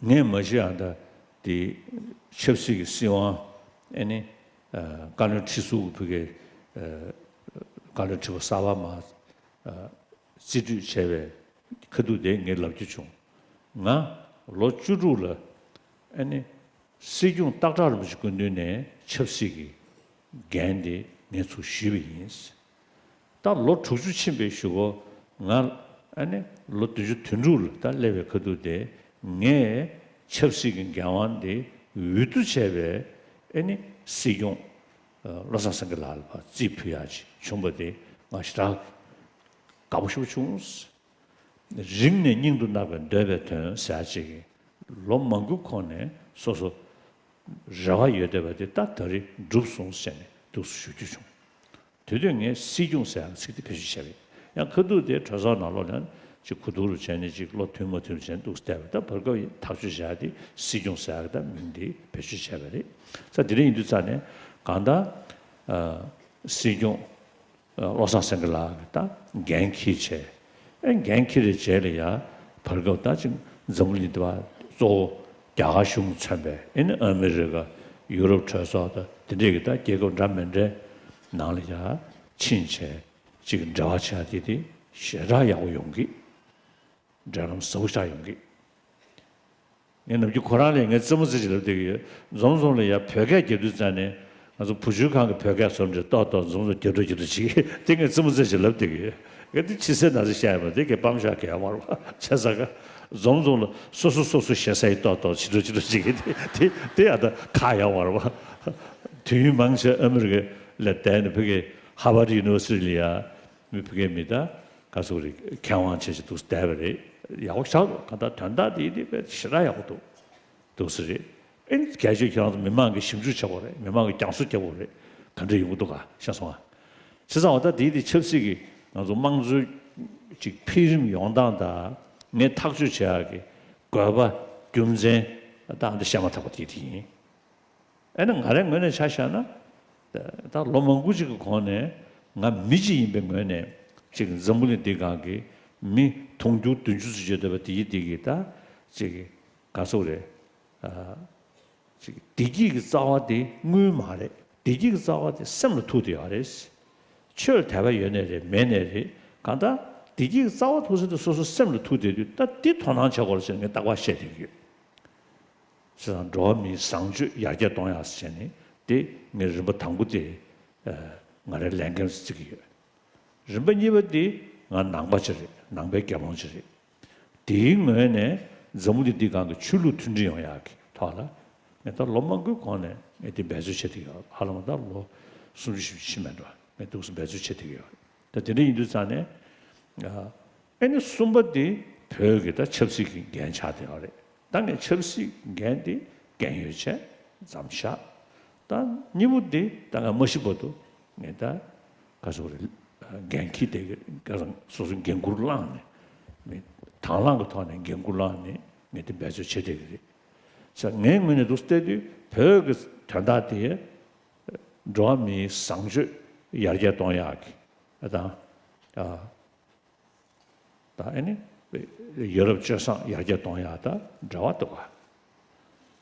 ངས་མ་གཞི་ཡང་ད་དེ་ཆབ་སྲིད་ཀྱི་སྲིད་དབང་ཨེ་ནི་བཀའ་བློན་ཁྲི་ཟུར་བུ་གའི་བཀའ་བློན་ཁྲི་པ་གསར་པ་མ་རྩིས་སྤྲོད་བྱས་པའི་ཁ་ཐུག་དེ་ངས་ལབ་རྒྱུ་བྱུང་། ང་ལོ་བཅུ་དྲུག་ལ་ཨེ་ནི་སྲིད་སྐྱོང་སྟག་བྲག་རིན་པོ་ཆེ་སྐུ་མདུན་ནས་ཆབ་སྲིད་ཀྱི་འགན་དེ་ངས་ཚུར་ཞུས་པ་ཡིན། ད་ལོ་དྲུག་ཅུ་ཕྱིན་པའི་གཞུག་གུ་ང་ཨ་ནི་ལོ་བདུན་ཅུ་དོན་དྲུག་ལ་ད་སླེབས་པའི་ཁ་ཐུག་དེ་ངས་ཆབ་སྲིད་ཀྱི་འགན་དབང་དེ་འོས་བསྡུ་བྱས་པའི་ཨ་ནི་སྲིད་སྐྱོང་བློ་བཟང་སེང་གེ་ལགས་ལ་ཕར་རྩིས་ཕུལ་ཡག་ཅིག་བྱུང་བ་དེ་ ང་ཞེ་དྲག་དགའ་པོ་ཞེ་པོ་བྱུང་། རིང་ནས་སྙིང་དུ་བརྣག་པའི་འདོད་པའི་དོན་ཟེར་ཡ་ཅིག་ལོ་མང་པོའི་གོང་ནས་སོ་སོ་རེ་བ་ཡོད་བསྡད་པ་དེ་ད་ད་རེས་འགྲུབ་སོང་ཟེར་ནས་འདུག་སེ་ཞུ་རྒྱུ་བྱུང་། དེ་དུས་ངས་སྲིད་སྐྱོང་ཟེར་ཡག་ཚིག་དེ་བེད་སྤྱོད་བྱས་པ་ཡིན། ཡང་ཁ་ཐུག་དེ་གྲོས་ཚོགས་ནང་ལོགས་ནས་ཅིག་གོ་བསྡུར་བྱས་ནས་ཅིག་བློ་མཐུན་མ་མཐུན་བྱས་ནས་འདུག་སེ་བསྡད་པ། ད་བར་སྐབས་ཐག་གཅོད་བྱས་ཏེ་སྲིད་སྐྱོང་ཟེར་ཡག་ད་མིང་དེ་བེད་སྤྱོད་བྱས་པ་རེད། ས་དེ་འདྲ་ཡིན་དུས་ཙང་ནས་གང་ལྟར་སྲིད་སྐྱོང་བློ་བཟང་སེང་གེ་ལགས་ཀྱིས་ད་འགན་འཁྱེར་བྱས། ཨེ་འགན་འཁྱེར་རེ་བྱས་ལ་ཡ་བར་སྐབས་ད་ཅིག་འཛམ་བུ་གླིང་འདི་པ་གཙོ་བོ་རྒྱ་གར་གཞུང་མཚོན་པའི་ཨེ་ནི་ཨ་མི་རི་ཀ་ཡུ་རོབ་གྲོས་ཚོགས་དང་དེ་འདྲས་ཀྱི་ད་རྒྱལ་ཁབ་འདྲ་མི་འདྲའི་ནང་ལ་ཡ་ཕྱིན་བྱས་ཅིག་འབྲེལ་བ་བྱས་དེ་དེ་ཞེ་དྲག་ཡག་པོ་ཡོང་གི། འབྲེལ་ལམ་ཟབ་པོ་ཆགས་ཡོང་གི། ངས་ནམ་རྒྱུན་ཁོ་རང་ལ་ངས་རྩེད་མོ་རྩེ་ཅིག་ལབ་བསྡད་ཀྱི་ཡོད། འཛོམས་རྫོང་ལ་ཡ་བོད་སྐད་རྒྱབ་དུས་ཙང་ནས་ང་ཚོ་བུ་བཅོལ་ཁང་གི་བོད་སྐད་བཟོ་འདྲ་ཏོག་ཏོག་འཛོམས་རྫོང་རྒྱབ་འགྲོ་རྒྱབ་འགྲོ་བྱེད་ཀྱི་དེ་ངས་རྩེད་མོ་རྩེ་ཅིག་ལབ་བསྡད་ཀྱི་ཡོད། ངས་དེ་ཕྱི་གསལ་ནང་གསལ་བཤད་ཡ་མ་རེད། དེ་གའི་སྤམ་ཤག་གའི་ཡོད་མ་རེད་པ། བྱས་ཙང་ག་འཛོམས་རྫོང་ལ་སོ་སོ་སོ་སོ་ཞེ་ས་ཡི་ཏོག་ཏོག་བྱེད་འགྲོ་བྱེད་འགྲོ་བྱེད་ཀྱི་དེ་དེ་དེ་ཡ་ད་ཁག་ཡོད་མ་རེད་པ། དུས་ཡུན་མང་ཆེ་ཨ་མི་རི་ཀ་ལ་བསྡད་ནས་ཕ་གི་ཧར་ཝར་ཌི་ཡུ་ནི་ཝར་སི་ཊི་ལ་ཡ། མི་བུ་གའི་མི་ད་ག་ཚོད་རེད། མཁས་དབང་བྱས་ཅིག་འདུག་བསྡད་པ་རེད། ཡག་པོ་ཆགས་འདུག་གང་ལྟར་དོན་དག་དེ་དེ་དཔེ་ཞེ་དྲག་ཡག་པོ་འདུག་འདུག་སེ་རེད། ཨེ་གལ་ཆེ་ཁྱེད་རང་ཚོ་མི་མང་གིས་ཞིབ་འཇུག་བྱེད་དགོས་རེད། མི་མང་གིས་རྒྱང་སྲིང་རྒྱག་དགོས་རེད། ག་འདྲ་ཡོང་གི་འདུག་ག་ཤེས་སོང་ང་། བྱས་ཙང་འོ་ད་དེ་དེ་ཆབ་སྲིད་ཀྱི་ང་ཚོ་དམངས་གཙོའི་ཅིག་འཕེལ་རིམ་ཡོང་སྟངས་དང་ངས་ཐག་གཅོད་བྱེད་ཡག་གི་དགོས་པ་རྒྱུ་མཚན་ད་འདི་བཤད་མ་ཐག་པ་དེ་དེ་ཡིན། ཨེ་ན་ང་རའི་ངོས་ནས་ཆ་བཞག་ན། ད་ལོ་མང་པོ་ཅིག་གི་གོང་ནས་ང་མི་གཅིག་ཡིན་པའི་ངོས་ནས་ཅིག་འཛམ་བུ་གླིང་འདི་སྒང་གི་མི་དུང་ཕྱུར་བདུན་ཅུ་ཙམ་ཡོད་བསྡད་པ་དེ་ཡི་དེ་གི་ད་ཅིག་ག་ཚོད་རེད། ཨ། ཅིག་བདེ་སྐྱིད་ཀྱི་རྩ་བ་དེ་དངུལ་མ་རེད། བདེ་སྐྱིད་ཀྱི་རྩ་བ་དེ་སེམས་ལ་ཐུག་བསྡད་ཡོད་རེད། ཆོས་དད་པ་ཡོད་ནའི་རེད་མེད་ནའི་རེད། གང་ལྟར་བདེ་སྐྱིད་ཀྱི་རྩ་བ་ཐུག་ས་དེ་སོ་སོ་སེམས་ལ་ཐུག་བསྡད་དུས་ད་འདི་དོ་སྣང་བྱེད་དགོས་རེད་ཟེར་ནས་ངས་རྟག་པར་བཤད་བསྡད་ཀྱི་ཡོད། བྱས་ཙང་འགྲོ་བ་མིའི་བཟང་སྤྱོད་ཡར་རྒྱས་གཏོང་ཡག་ཟེར་ནས་དེ་ངས་རིམ་པ་དང་པོ་དེ་ང་རའི་ལས་འགན་བརྩི་གི་ཡོད། རིམ་པ་གཉིས་པ་དེ་ང་ནང་པ་ཅིག་རེད། ནང་པའི་རྒྱལ་འབངས་ཅིག་རེད། དེའི་ངོས་ནས་འཛམ་བུ་གླིང་འདི་སྒང་གི་ཆོས་ལུགས་མཐུན་སྒྲིལ་ཡོང་ཡག་གི་ཐོག་ལ་ངས་ད་ལོ་མང་པོའི་གོང་ནས་ངས་དེ་འབད་རྩོལ་བྱེད་བསྡད་ཡོད། ཧ་ལམ་ད་ལོ་སུམ་ཅུ་བཞི་བཅུ་ཕྱིན་མེད་འགྲོ། ངས་འདུག་སེ་འབད་རྩོལ་བྱེད་བསྡད་ཡོད། ད་དེ་འདྲ་ཡིན་དུས་ཙང་ནས། ཨ་ནི་གསུམ་པ་དེ་བོད་ཀྱི་ད་ཆབ་སྲིད་ཀྱི་འགན་ཆགས་བསྡད་ཡོད་རེད། ད་ངས་ཆབ་སྲིད་འགན་དེ་འགན་ཡོད་བྱས་མཚམས་བཞག་ད་གཉིས་པོ་དེ་ད་ང་མ་ཤི་བར་དུ་ངས་ད་ག་ཚོད་རེད། འགན་འཁྱེར་དེ་ག་རང་སོ་སོའི་འགན་འཁུར་བླངས་ནས་མི་དང་བླངས་ཀྱི་ཐོག་ནས་འགན་འཁུར་བླངས་ནས་ངས་དེ་འབད་རྩོལ་བྱེད་བསྡད་ཀྱི་རེད། ས་ངའི་ངོས་ནས་འདུག་སེ་བལྟས་དུས་བོད་ཀྱི་དོན་དག་དེ་འགྲོ་བ་མིའི་བཟང་སྤྱོད་ཡར་རྒྱས་གཏོང་ཡག་གི་དང་། ད་ཨ་ནི་ཡ་རབས་སྤྱོད་བཟང་ཡར་རྒྱས་གཏོང་ཡག་དང་འབྲེལ་བ་འདུག་ག་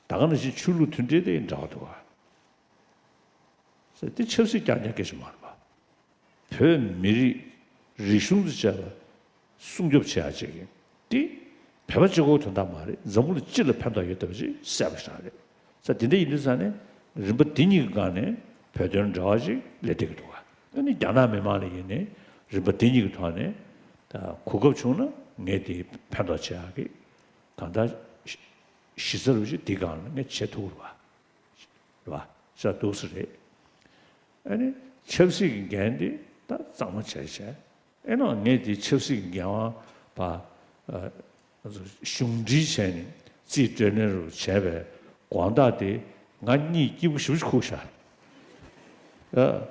ད་ག་ནང་བཞིན་ཆོས་ལུགས་མཐུན་སྒྲིལ་དེ་འབྲེལ་བ་འདུག་ག་ཟེར་དེ་ཆབ་སྲིད་རྐྱང་རྐྱང་སྐད་ཆ་མ་རེད་པ། བོད་མི་རིགས་རིག་གཞུང་དང་བཅས་པ་སྲུང་སྐྱོབ་བྱེད་ཡག་ཅིག་ཡིན། དེ་བོད་པ་གཅིག་པོའི་དོན་དག་མ་རེད། འཛམ་བུ་གླིང་སྤྱི་ལ་ཕན་ཐོགས་ཡོད་བསྡད་པ་ཅིག་གསལ་པོ་ཞིག་རེད། ས་དེ་འདྲ་ཡིན་དུས་ཙང་ནས་རིམ་པ་འདི་གཉིས་ཀྱི་སྒང་ནས་བོད་དོན་འབྲེལ་བ་ཞིག་སླེབས་བསྡད་ཀྱི་འདུག་ག་ཨ་ནི་རྒྱ་ནག་མི་མང་ལ་ཡིན་ནའི་རིམ་པ་འདི་གཉིས་ཀྱི་ཐོག་ནས་ད་གོ་སྐབས་བྱུང་ན་ངས་དེ་ཕན་ཐོགས་བྱེད་ཡག་གི་གང་ལྟར་གཞི་རྩ་རུ་ཞིག་འདི་སྒང་ལ་ངས་བྱེད་ཐུབ་ཀྱི་རེད་པ། རེད་པ། ས་འདུག་སེ་རེད། ཨ་ནི་ཆབ་སྲིད་ཀྱི་འགན་དེ་ད་གཙང་མ་བྱས་བྱས། ཨེ་ནོ་ངས་དེ་ཆབ་སྲིད་ཀྱི་འགན་དབང་བ། ཨ། གཞུང་འབྲེལ་བྱས་ནས་རྩིས་སྤྲོད་ལེན་རུ་བྱས་པའི་དགོངས་དག་དེ་ང་གཉིད་སྐྱིད་པོ་ཞེ་པོ་ཅིག་ཁུག་ཤག་ཨ།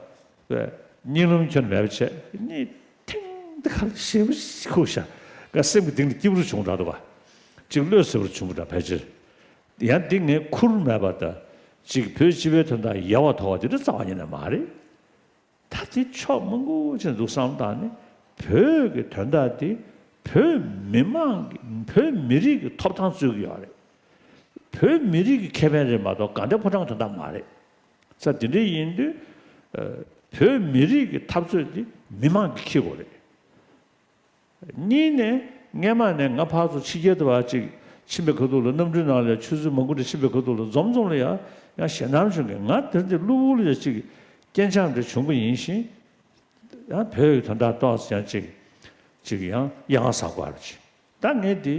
པས་གཉིད་ལམ་ཁྱོན་མེད་པ་བྱས་གཉིད་ཐེངས་འདི་ཁ་ལ་ཞེ་པོ་ཅིག་ཁུག་ཤག་ང་སེམས་ཀྱི་གཏིང་ལ་སྐྱིད་པོ་རུ་བྱུང་འདྲ་འདུག་པ། ཅིག་བློས་བཟོད་པོ་རུ་བྱུང་བ་འདྲ་ཕལ་ཆེར། ཡང་འདི་ངས་ཁུར་མེད་པ་དང་ཅིག་བོད་སྤྱི་པའི་དོན་དག་ཡལ་བ་དོར་བ་དེ་འདྲ་རྩ་བ་ཉིད་ནས་མ་རེད། ད་དེ་ཕྱོགས་མང་པོ་ཅིག་འདུག་བསམ་བཏང་ནས་བོད་ཀྱི་དོན་དག་དེ་བོད་མི་མང་གི་བོད་མི་རིགས་ཀྱི་ཐོབ་ཐང་རྩོད་ཀྱི་ཡོད་རེད། བོད་མི་རིགས་ཀྱི་ཁེ་ཕན་རེད་མ་གཏོགས་དགའ་ལྡན་ཕོ་བྲང་དོན་དག་མ་རེད། ས་དེ་འདྲ་ཡིན་དུས་ཨ། བོད་མི་རིགས་ཀྱི་འཐབ་རྩོད་དེ་མི་མང་གིས་འཁྱེར་དགོས་རེད། གཉིས་ནས་སྔས་མ་ནས་ང་ཕར་ཚུར་ཕྱི་རྒྱལ་དུ་བ་ཅིག་ཕྱིན་པའི་ཁ་ཐུག་ལ་གནམ་གྲུའི་ནང་ལ་ཆུ་ཚོད་མང་པོ་ཅིག་ཕྱིན་པའི་ཁ་ཐུག་ལ་འཛོམས་འཛོམས་ལ་ཡང་ཡང་ཞེད་སྣང་བྱུང་གི་ང་དེར་དེ་གློ་བུར་ལ་ཅིག་སྐྱེན་ཆག་འདྲ་བྱུང་པ་ཡིན་ཞིང་། ཡང་བོད་ཀྱི་དོན་དག་ཏོག་ཙམ་ཡང་ཅིག་ཅིག་ཡང་གཡང་ཟ་དགོས་པ་ཅིག་ད་ངས་དེ་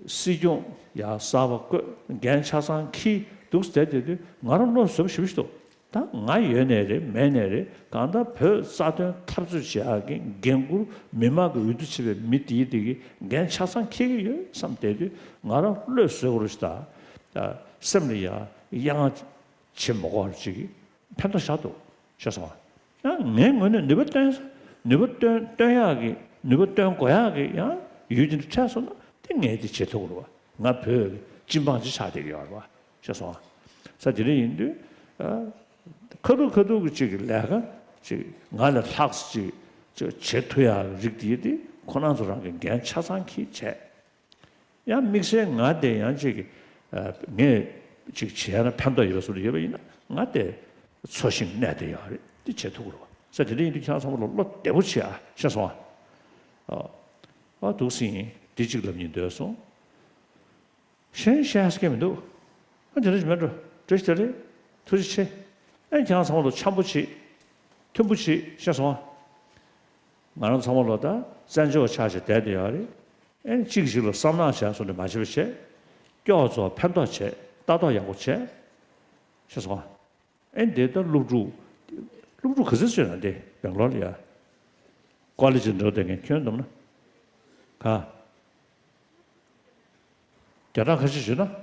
སྲིད་སྐྱོང་ཡང་གསར་པ་བསྐོས་འགན་ཆ་ཚང་འཁྱེར་འདུག་བསྡད་དེ་དུས་ང་རང་བློ་བཟོད་པོ་ཞེ་པོ་ཞིག་འདུག་ད་ང་ཡོད་ནའི་རེད་མེད་ནའི་རེད། གང་ལྟར་བོད་རྩ་དོན་འཐབ་རྩོད་བྱེད་ཡག་གི་འགན་འཁུར། མི་མང་གི་འོས་བསྡུ་བྱས་པའི་མི་དེའི་དེ་གི་འགན་ཆ་ཚང་འཁྱེར་གྱི་ཡོད་བསམ་བསྡད་དུས། ང་རང་བློས་བཟོད་དགོས་རེད་ད། སེམས་ལ་ཡ་གཡང་བྱེད་མ་དགོས་ཅིག་ཕན་ཐོགས་བཞག་འདུག་ཤེས་སོང་ང་། ཡང་ངའི་ངོས་ནས་ནུས་པ་བཏོན་ནུས་པ་བཏོན་བཏོན་ཡག་གི་ནུས་པ་བཏོན་དགོས་ཡག་གི་ཡང་ཡུལ་དེ་འདྲ་འཕྲད་སོང་ན། དེ་ངས་དེ་བྱེད་ཐུབ་ཀྱི་རེད་བ། ང་བོད་ཀྱི་སྤྱི་འབངས་ཅིག་ཆགས་བསྡད་ཀྱི་ཡོད་རེད་བ། ཤེས་སོང་ང་། ས་དེ་འདྲ་ཡིན་དུས། ཨ། ཁ་ཐུག་ཁ་ཐུག་གི་ཅིག་གི་ལས་ཀ་ཅིག་ང་ལས་ལྷག་ཅིག་ཅིག་བྱེད་ཐུབ་ཡག་རིགས་དེ་དེ་ཁོ་རང་ཚོ་རང་གི་འགན་ཆ་ཚང་འཁྱེར་བྱས། ཡང་དམིགས་བསལ་ང་དེ་ཡང་ཅིག་གི་ཨ། ངས་ཅིག་བྱས་ན་ཕན་ཐོགས་ཡོད་པ་བཟོ་འདྲ་ཡོད་པ་ཡིན་ན། ང་དེ་འཚོ་ཞིང་གནས་བསྡད་ཡོད་རེད། དེ་བྱེད་ཐུབ་ཀྱི་རེད་བ། ས་དེ་འདྲ་ཡིན་དུས་ཁྱེད་རང་ཚང་མ་ལ་བློ་བདེ་པོ་བྱེད་ཨ། ཤེས་སོང་ཨ། ཨ། ཨ། འདུག་སེ་ཡིན། དེ་གཅིག་ལབ་སྙིང་འདོད་སོང་། གཞན་བཤད་ས་གང་ཡང་མི་འདུག་ཨ། དེ་འདྲ་ཞིག་མེད་འགྲོ། བཀྲ་ཤིས་བདེ་ལེགས། ཐུགས་རྗེ་ཆེ། ཨ། ཁྱེད་རང་ཚང་མ་ལ་འཆམ་པོ་བྱེད། མཐུན་པོ་བྱེད། ཤེས་སོང་ཨ། ང་རང་ཚང་མ་ལ་ད་བཙན་བྱོལ་བ་ཆགས་བྱས་བསྡད་བསྡད་ཡོད་རེད། ཨ་ནི་གཅིག་གིས་གཅིག་ལ་བསམ་ནག་བྱས་སོང་འདྲ་མ་བྱེད་པ་བྱས། སྐྱོ་བ་ཚོ་ཕན་ཐོགས་བྱས། ལྟ་རྟོག་ཡག་པོ་བྱས། ཤེས་སོང་ཨ། ཨེ་འདི་ལྟར་སློབ་ཕྲུག་སློབ་ཕྲུག་ག་ཚོད་བྱོན་ན་འདི་སྦེང་ལོར་ལ་ཡ། ཀོ་ལེ་ཇི་འགྲོ་བསྡད་མཁན་ཁྱོན་བསྡོམས་ན། ག་བརྒྱ་ཕྲག་ཁ་ཤས་བྱོན་ན།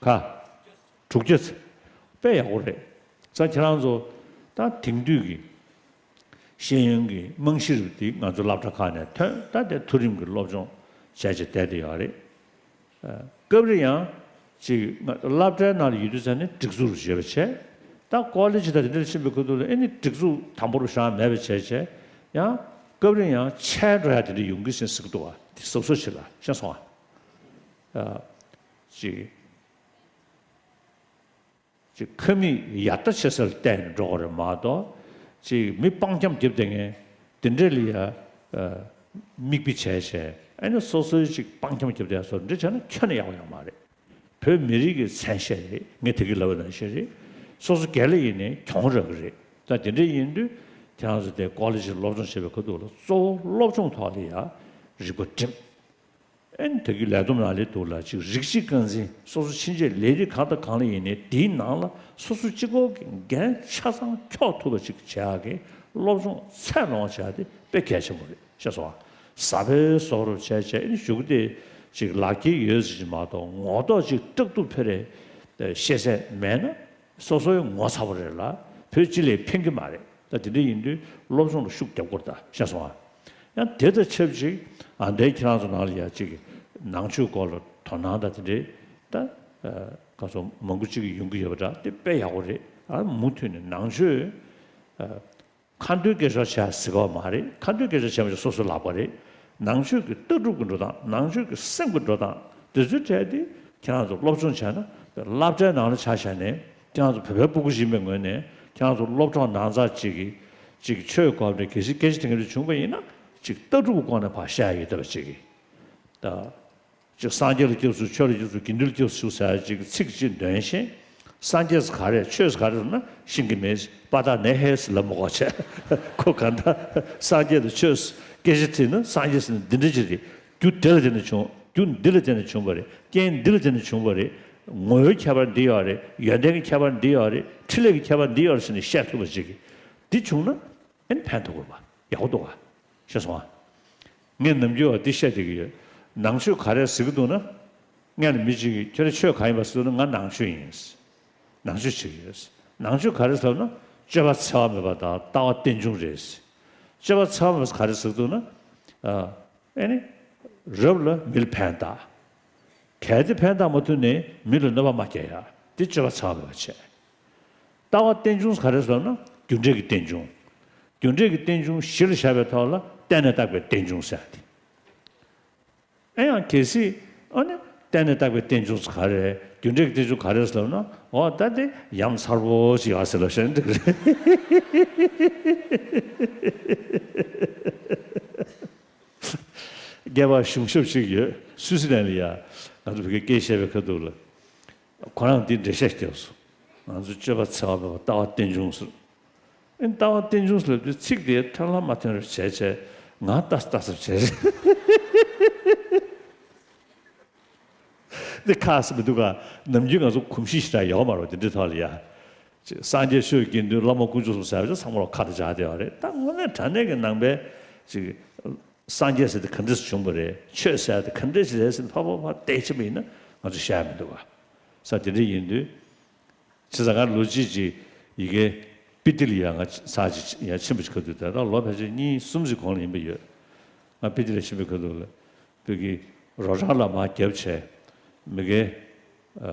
ག་དྲུག་བརྒྱ་ཙམ། དཔེ་ཡག་པོ་རེད། ས་ཁྱེད་རང་ཚོ་ད་དེང་དུས་ཀྱི་ཤེས་ཡོན་གྱི་རྨང་གཞི་རུ་དེ་ང་ཚོ་སློབ་གྲྭ་ཁག་ནས་ཐོན། ད་དེ་མཐོ་རིམ་གྱི་སློབ་སྦྱོང་བྱས་བྱས་བསྡད་དེ་ཡོད་རེད། སྐབས་རེ་ཡང་ཅིག་སློབ་གྲྭའི་ནང་ལ་ཡོད་དུས་ཙང་ནས་སྒྲིག་འཛུགས་རུ་བྱེད་པ་བྱས། ད་ཀོ་ལེ་ཇི་དང་དེ་འདྲ་ཕྱིན་པའི་ཁ་ཐུག་ལ་ཨེ་ནི་སྒྲིག་འཛུགས་དམ་པོ་རུ་བཞག་མེད་པ་བྱས་བྱས། ཡང་སྐབས་རེ་ཡང་ཆད་འགྲོ་ཡ་དེ་འདྲ་ཡོང་གི་ཟེར་ཟེར་གི་འདུག་བ། དེ་གཟབ་གཟབ་བྱེད་ལ་ཤེས་སོང་ཨ། ཅིག་ཅིག་ཁ་མིག་ཡར་ལྟ་བྱེད་སར་བལྟས་ནས་འགྲོ་དགོས་རེད་མ་གཏོགས། ཅིག་མི་སྤང་འཁྱམ་རྒྱབ་བསྡད་མཁན་དེ་འདྲས་ལ་ཡ་མིག་དཔེ་བྱས་བྱས། ཨ་ནི་སོ་སོའི་ཅིག་སྤང་འཁྱམ་རྒྱབ་བསྡད་སོགས་འདྲ་བྱས་ན་ཁྱོན་ནས་ཡག་པོ་ཡོད་མ་རེད། བོད་མི་རིགས་ཀྱི་མཚན་ཤས་རེད། ངས་དེ་གི་ལབ་པ་ནང་བཞིན་རེད། སོ་སོ་སྒེར་ལ་ཡིན་ནའི་གྱོང་རག་གི་རེད། ད་དེ་འདྲས་ཡིན་དུས་ཁྱེད་རང་ཚོ་དེ་ཀོ་ལེ་ཇི་སློབ་སྦྱོང་བྱེད་པའི་ཁ་ཐུག་ལ་གཙོ་བོ་སློབ་སྦྱོང་ཐོག་ལ་ཡ་རིག་པ་སྒྲིམ། ཨེ་ནི་དེ་གི་ལས་བསྡོམས་ནང་ལ་འདུག་ལ། ཅིག་རིགས་གཅིག་རྐང་འཛིན། སོ་སོ་ཕྱིན་ཆད་ལས་རིགས་གང་དང་གང་ལ་ཡིན་ནའི་དེའི་ནང་ལ་སོ་སོ་གཅིག་པོ་གི་འགན་ཆ་ཚང་འཁྱོག་ཐུབ་པ་ཅིག་བྱེད་ཡག་གི་སློབ་སྦྱོང་ཚད་ལོངས་བྱེད་ཡག་དེ་དཔེ་གལ་ཆེན་པོ་རེད། ཤེས་སོང་ཨ། ཟབ་པའི་བཟོ་འདྲ་བྱས་བྱས་ཨེ་ནི་གཞུག་གུ་དེ་ཅིག་ལག་འཁྱེར་ཡོད་ཟེར་གྱི་མ་གཏོགས་ངོ་ཐོག་ཅིག་སྐྲག་སྡུག་འཕེར་རེ་ཤེས་ཚད་མེད་ན། སོ་སོའི་ངོ་ཚ་པོ་རེད་ལ། བོད་སྤྱི་ལ་ཕན་གྱི་མ་རེད། ད་དེ་འདྲ་ཡིན་དུས་སློབ་སྦྱོང་ལ་ཤུགས་རྒྱབ་དགོས་རེད་ད། ཤེས་སོང་ཨ། ཡང་དེ་དང་ཆབས་ཅིག་ཨ་འདའི་ཁྱེད་རང་ཚོ་ནང་ལ་ཡ་ཅིག་ནང་ཆོས་སྐོར་ལ་དོ་སྣང་དང་དེ་འདྲའི་ད་ག་ཚོད་མང་པོ་ཅིག་ཡོང་གི་ཡོད་པ་འདྲ། དེ་དཔེ་ཡག་པོ་རེད། ཨ་མུ་མཐུད་ནས་ནང་ཆོས་ཁ་འདོན་སྐད་ཆ་བྱ་ཟེར་གོ་མ་རེད། ཁ་འདོན་སྐད་ཆ་བྱས་མ་བྱས་སོ་སོའི་ལག་པ་རེད། ནང་ཆོས་ཀྱི་ལྟ་གྲུབ་ཀྱི་འགྲོ་སྟངས། ནང་ཆོས་ཀྱི་སེམས་ཀྱི་འགྲོ་སྟངས་དེ་ཚོའི་གྲས་དེ་ཁྱེད་རང་ཚོ་སློབ་སྦྱོང་བྱས་ན། སློབ་གྲྭའི་ནང་ལ་ཆ་བཞག་ནས་ཁྱེད་རང་ཚོ་བོད་པའི་སྤུ་གུ་ཡིན་པའི་ངོས་ནས་ཁྱེད་རང་ཚོ་སློབ་གྲོགས་ནང་ཚགས་ཅིག་གིས་ཅིག་ཆོས་སྐོར་ནས་གལ་སྲིད་སྐད་ཆ་དེ་འདྲ་བྱུང་བ་ཡིན་ན། ཅིག་ལྟ་གྲུབ་ཀྱི་སྐོར་ནས་ཕར་བཤད་ཡ་ཡོད་བསྡད་པ་ཅིག་གིས་ད། ཅིག་སངས་རྒྱས་ལ་སྐྱབས་སུ་མཆི། ཆོས་ལ་སྐྱབས་སུ་མཆི། དགེ་འདུན་ལ་སྐྱབས་སུ་མཆི་ཟེར་ཅིག་ཚིག་ཅིག་འདོན་ཤེས། སངས་རྒྱས་ཟེར་ག་རེ། ཆོས་ཟེར་ག་རེ་ཟེར་ན་ཤེས་ཀྱི་མེད། པ་ཏ་ནེ་ཧེ་ཟེར་ལབ་མི་དགོས་བྱས། ཁོ་ག་འདྲ་སངས་རྒྱས་དང་ཆོས་སྐད་ཆ་དྲིས་ན། སངས་རྒྱས་ཟེར་ན་འདི་འདྲ་ཅིག་རེད། རྒྱུ་དེ་ལ་བརྟེན་ནས་བྱུང་། རྒྱུ་འདི་ལ་བརྟེན་ནས་བྱུང་བ་རེད། རྐྱེན་འདི་ལ་བརྟེན་ནས་བྱུང་བ་རེད། ངོ་བོའི་ཁྱད་པར་འདི་ཡོད་རེད། ཡོན་ཏན་གྱི་ཁྱད་པར་འདི་ཡོད་རེད། འཕྲིན་ལས་ཀྱི་ཁྱད་པར་འདི་ཡོད་རེད་ཟེར་ནས་བཤད་ཐུབ་པ་ཅིག་གིས་འདི་བྱུང་ན། ཨེ་ནི་ཕན་ཐོགས་དགོས་པ། ཡག་པོ་འདུག་ག་ཤེས་སོང་ཨ། ངས་ནམ་རྒྱུན་བ་འདི་བཤད་བསྡད་ཀྱི་ཡོད། ནང་ཆོས་ག་རེ་ཟེར་གྱི་འདུག་ན། སྔོན་ལ་མི་གཅིག་གིས་ཁྱོད་རང་ཆོས་གང་ཡིན་པ་ཟེར་ན། ང་ནང་ཆོས་ཡིན། ནང་ཆོས་བྱེད་ཀྱི་ཡོད། ནང་ཆོས་ག་རེ་ཟེར་ན། སྤྱོད་པ་འཚེ་བ་མེད་པ་དང་ལྟ་བ་རྟེན་འབྱུང་རེད། སྤྱོད་པ་འཚེ་བ་མེད་པ་ག་རེ་ཟེར་གྱི་འདུག་ན། ཨ་ནི་རབ་ལ་མི་ལ་ཕན་བཏགས། གལ་ཏེ་ཕན་བཏགས་མ་ཐུབ་ནས་མི་ལ་གནོད་པ་མ་བསྐྱལ་ཡ། འདི་སྤྱོད་པ་འཚེ་བ་མེད་པ་བྱས། ལྟ་བ་རྟེན་འབྱུང་ག་རེ་ཟེར་ན། རྒྱུ་འབྲས་ཀྱི་རྟེན་འབྱུང་། རྒྱུ་འབྲས་ཀྱི་རྟེན་འབྱུང་གཞི་ལ་བཞག་པའི་ཐོག་ལ་བརྟེན་ནས་བཏགས་པའི་རྟེན་འབྱུང་ཟེར་ཏེ། ཨེ་ཡང་གལ་སྲིད་ཨ་ནི་བརྟེན་ནས་བཏགས་པའི་རྟེན་འབྱུང་ག་རེ། རྒྱུ་འབྲས་ཀྱི་རྟེན་འབྱུང་ག་རེ་ཟེར་ན། འོ་ད་དེ་ཡ་མཚར་པོ་ཅིག་ཡོད་ཟེར་ལབ་བཤད་འགྲིག་གི་རེད། སྐལ་པ་གཞུང་ཞབས་ཅིག་ཡོད། སུའི་སི་ལན་ལ་ཡ། ང་ཚོ་བོད་སྐད་བཤད་པའི་ཁ་ཐུག་ལ། ཁོ་རང་འདི་འགྲེལ་བཤད་བརྒྱབ་སོང་། ང་ཚོ་སྤྱོད་པ་འཚེ་བ་མེད་པ་ལྟ་བ་རྟེན་འབྱུང་ཟེར། ཨེ་ལྟ་བ་རྟེན་འབྱུང་ཟེར་ལབ་དུས་ཚིག་དེ་ཐོན་ལ་མ་ཐོན་རེ་བྱས་བྱས་ང་ལྟ་ལྟ་ས་བྱས། འདི་ཁག་ས་མི་འདུག་ག་ནམ་རྒྱུན་ང་ཚོ་གོམས་གཤིས་ཞེ་དྲག་ཡོད་མ་རེད་འདི་འདྲའི་ཐོག་ལ་ཡ། ཅིག་སངས་རྒྱས་ཆོས་དགེ་འདུན་བླ་མ་དཀོན་མཆོག་གསུམ་ཟེར་བ་ཅིག་ཚང་མ་ལ་ཁ་ཏ་བྱ་བསྡད་པ་རེད། ད་དངོས་གནས་དྲང་གནས་ཀྱི་ནང་པའི་ཅིག་སངས་རྒྱས་ཟེར་དེ་ག་འདྲས་སེ་བྱུང་བ་རེད། ཆོས་ཟེར་དེ་ག་འདྲས་ཤིག་རེད་ཟེར་ནས་ཕར་ཕར་ཕར་བལྟས་ཕྱིན་པ་ཡིན་ན་ང་ཚོ་བཤད་ཡ་མི་འདུག་ག་ས་དེ་འདྲ་ཡིན་དུས། བྱས་ཙང་ང་ལོ་གཅིག་ཅིག་ཡི་གེ་པི་ཏི་ལ་ཡ་ང་ཚར་ཅིག་ཡ་ཕྱིན་པ་ཅིག་ག་དུས། ད་ལྟ་ལོ་ཕལ་ཆེར་གཉིས་གསུམ་ཅིག་གོང་ལ་ཡིན་པ་ཡོད། ང་པི་ཏི་ལ་ཕྱིན་པའི་ག་དུས་ལ་བོད་ཀྱི་རོ་བྲང་ལ་མར་རྒྱབ་བྱས། མི་དགེ་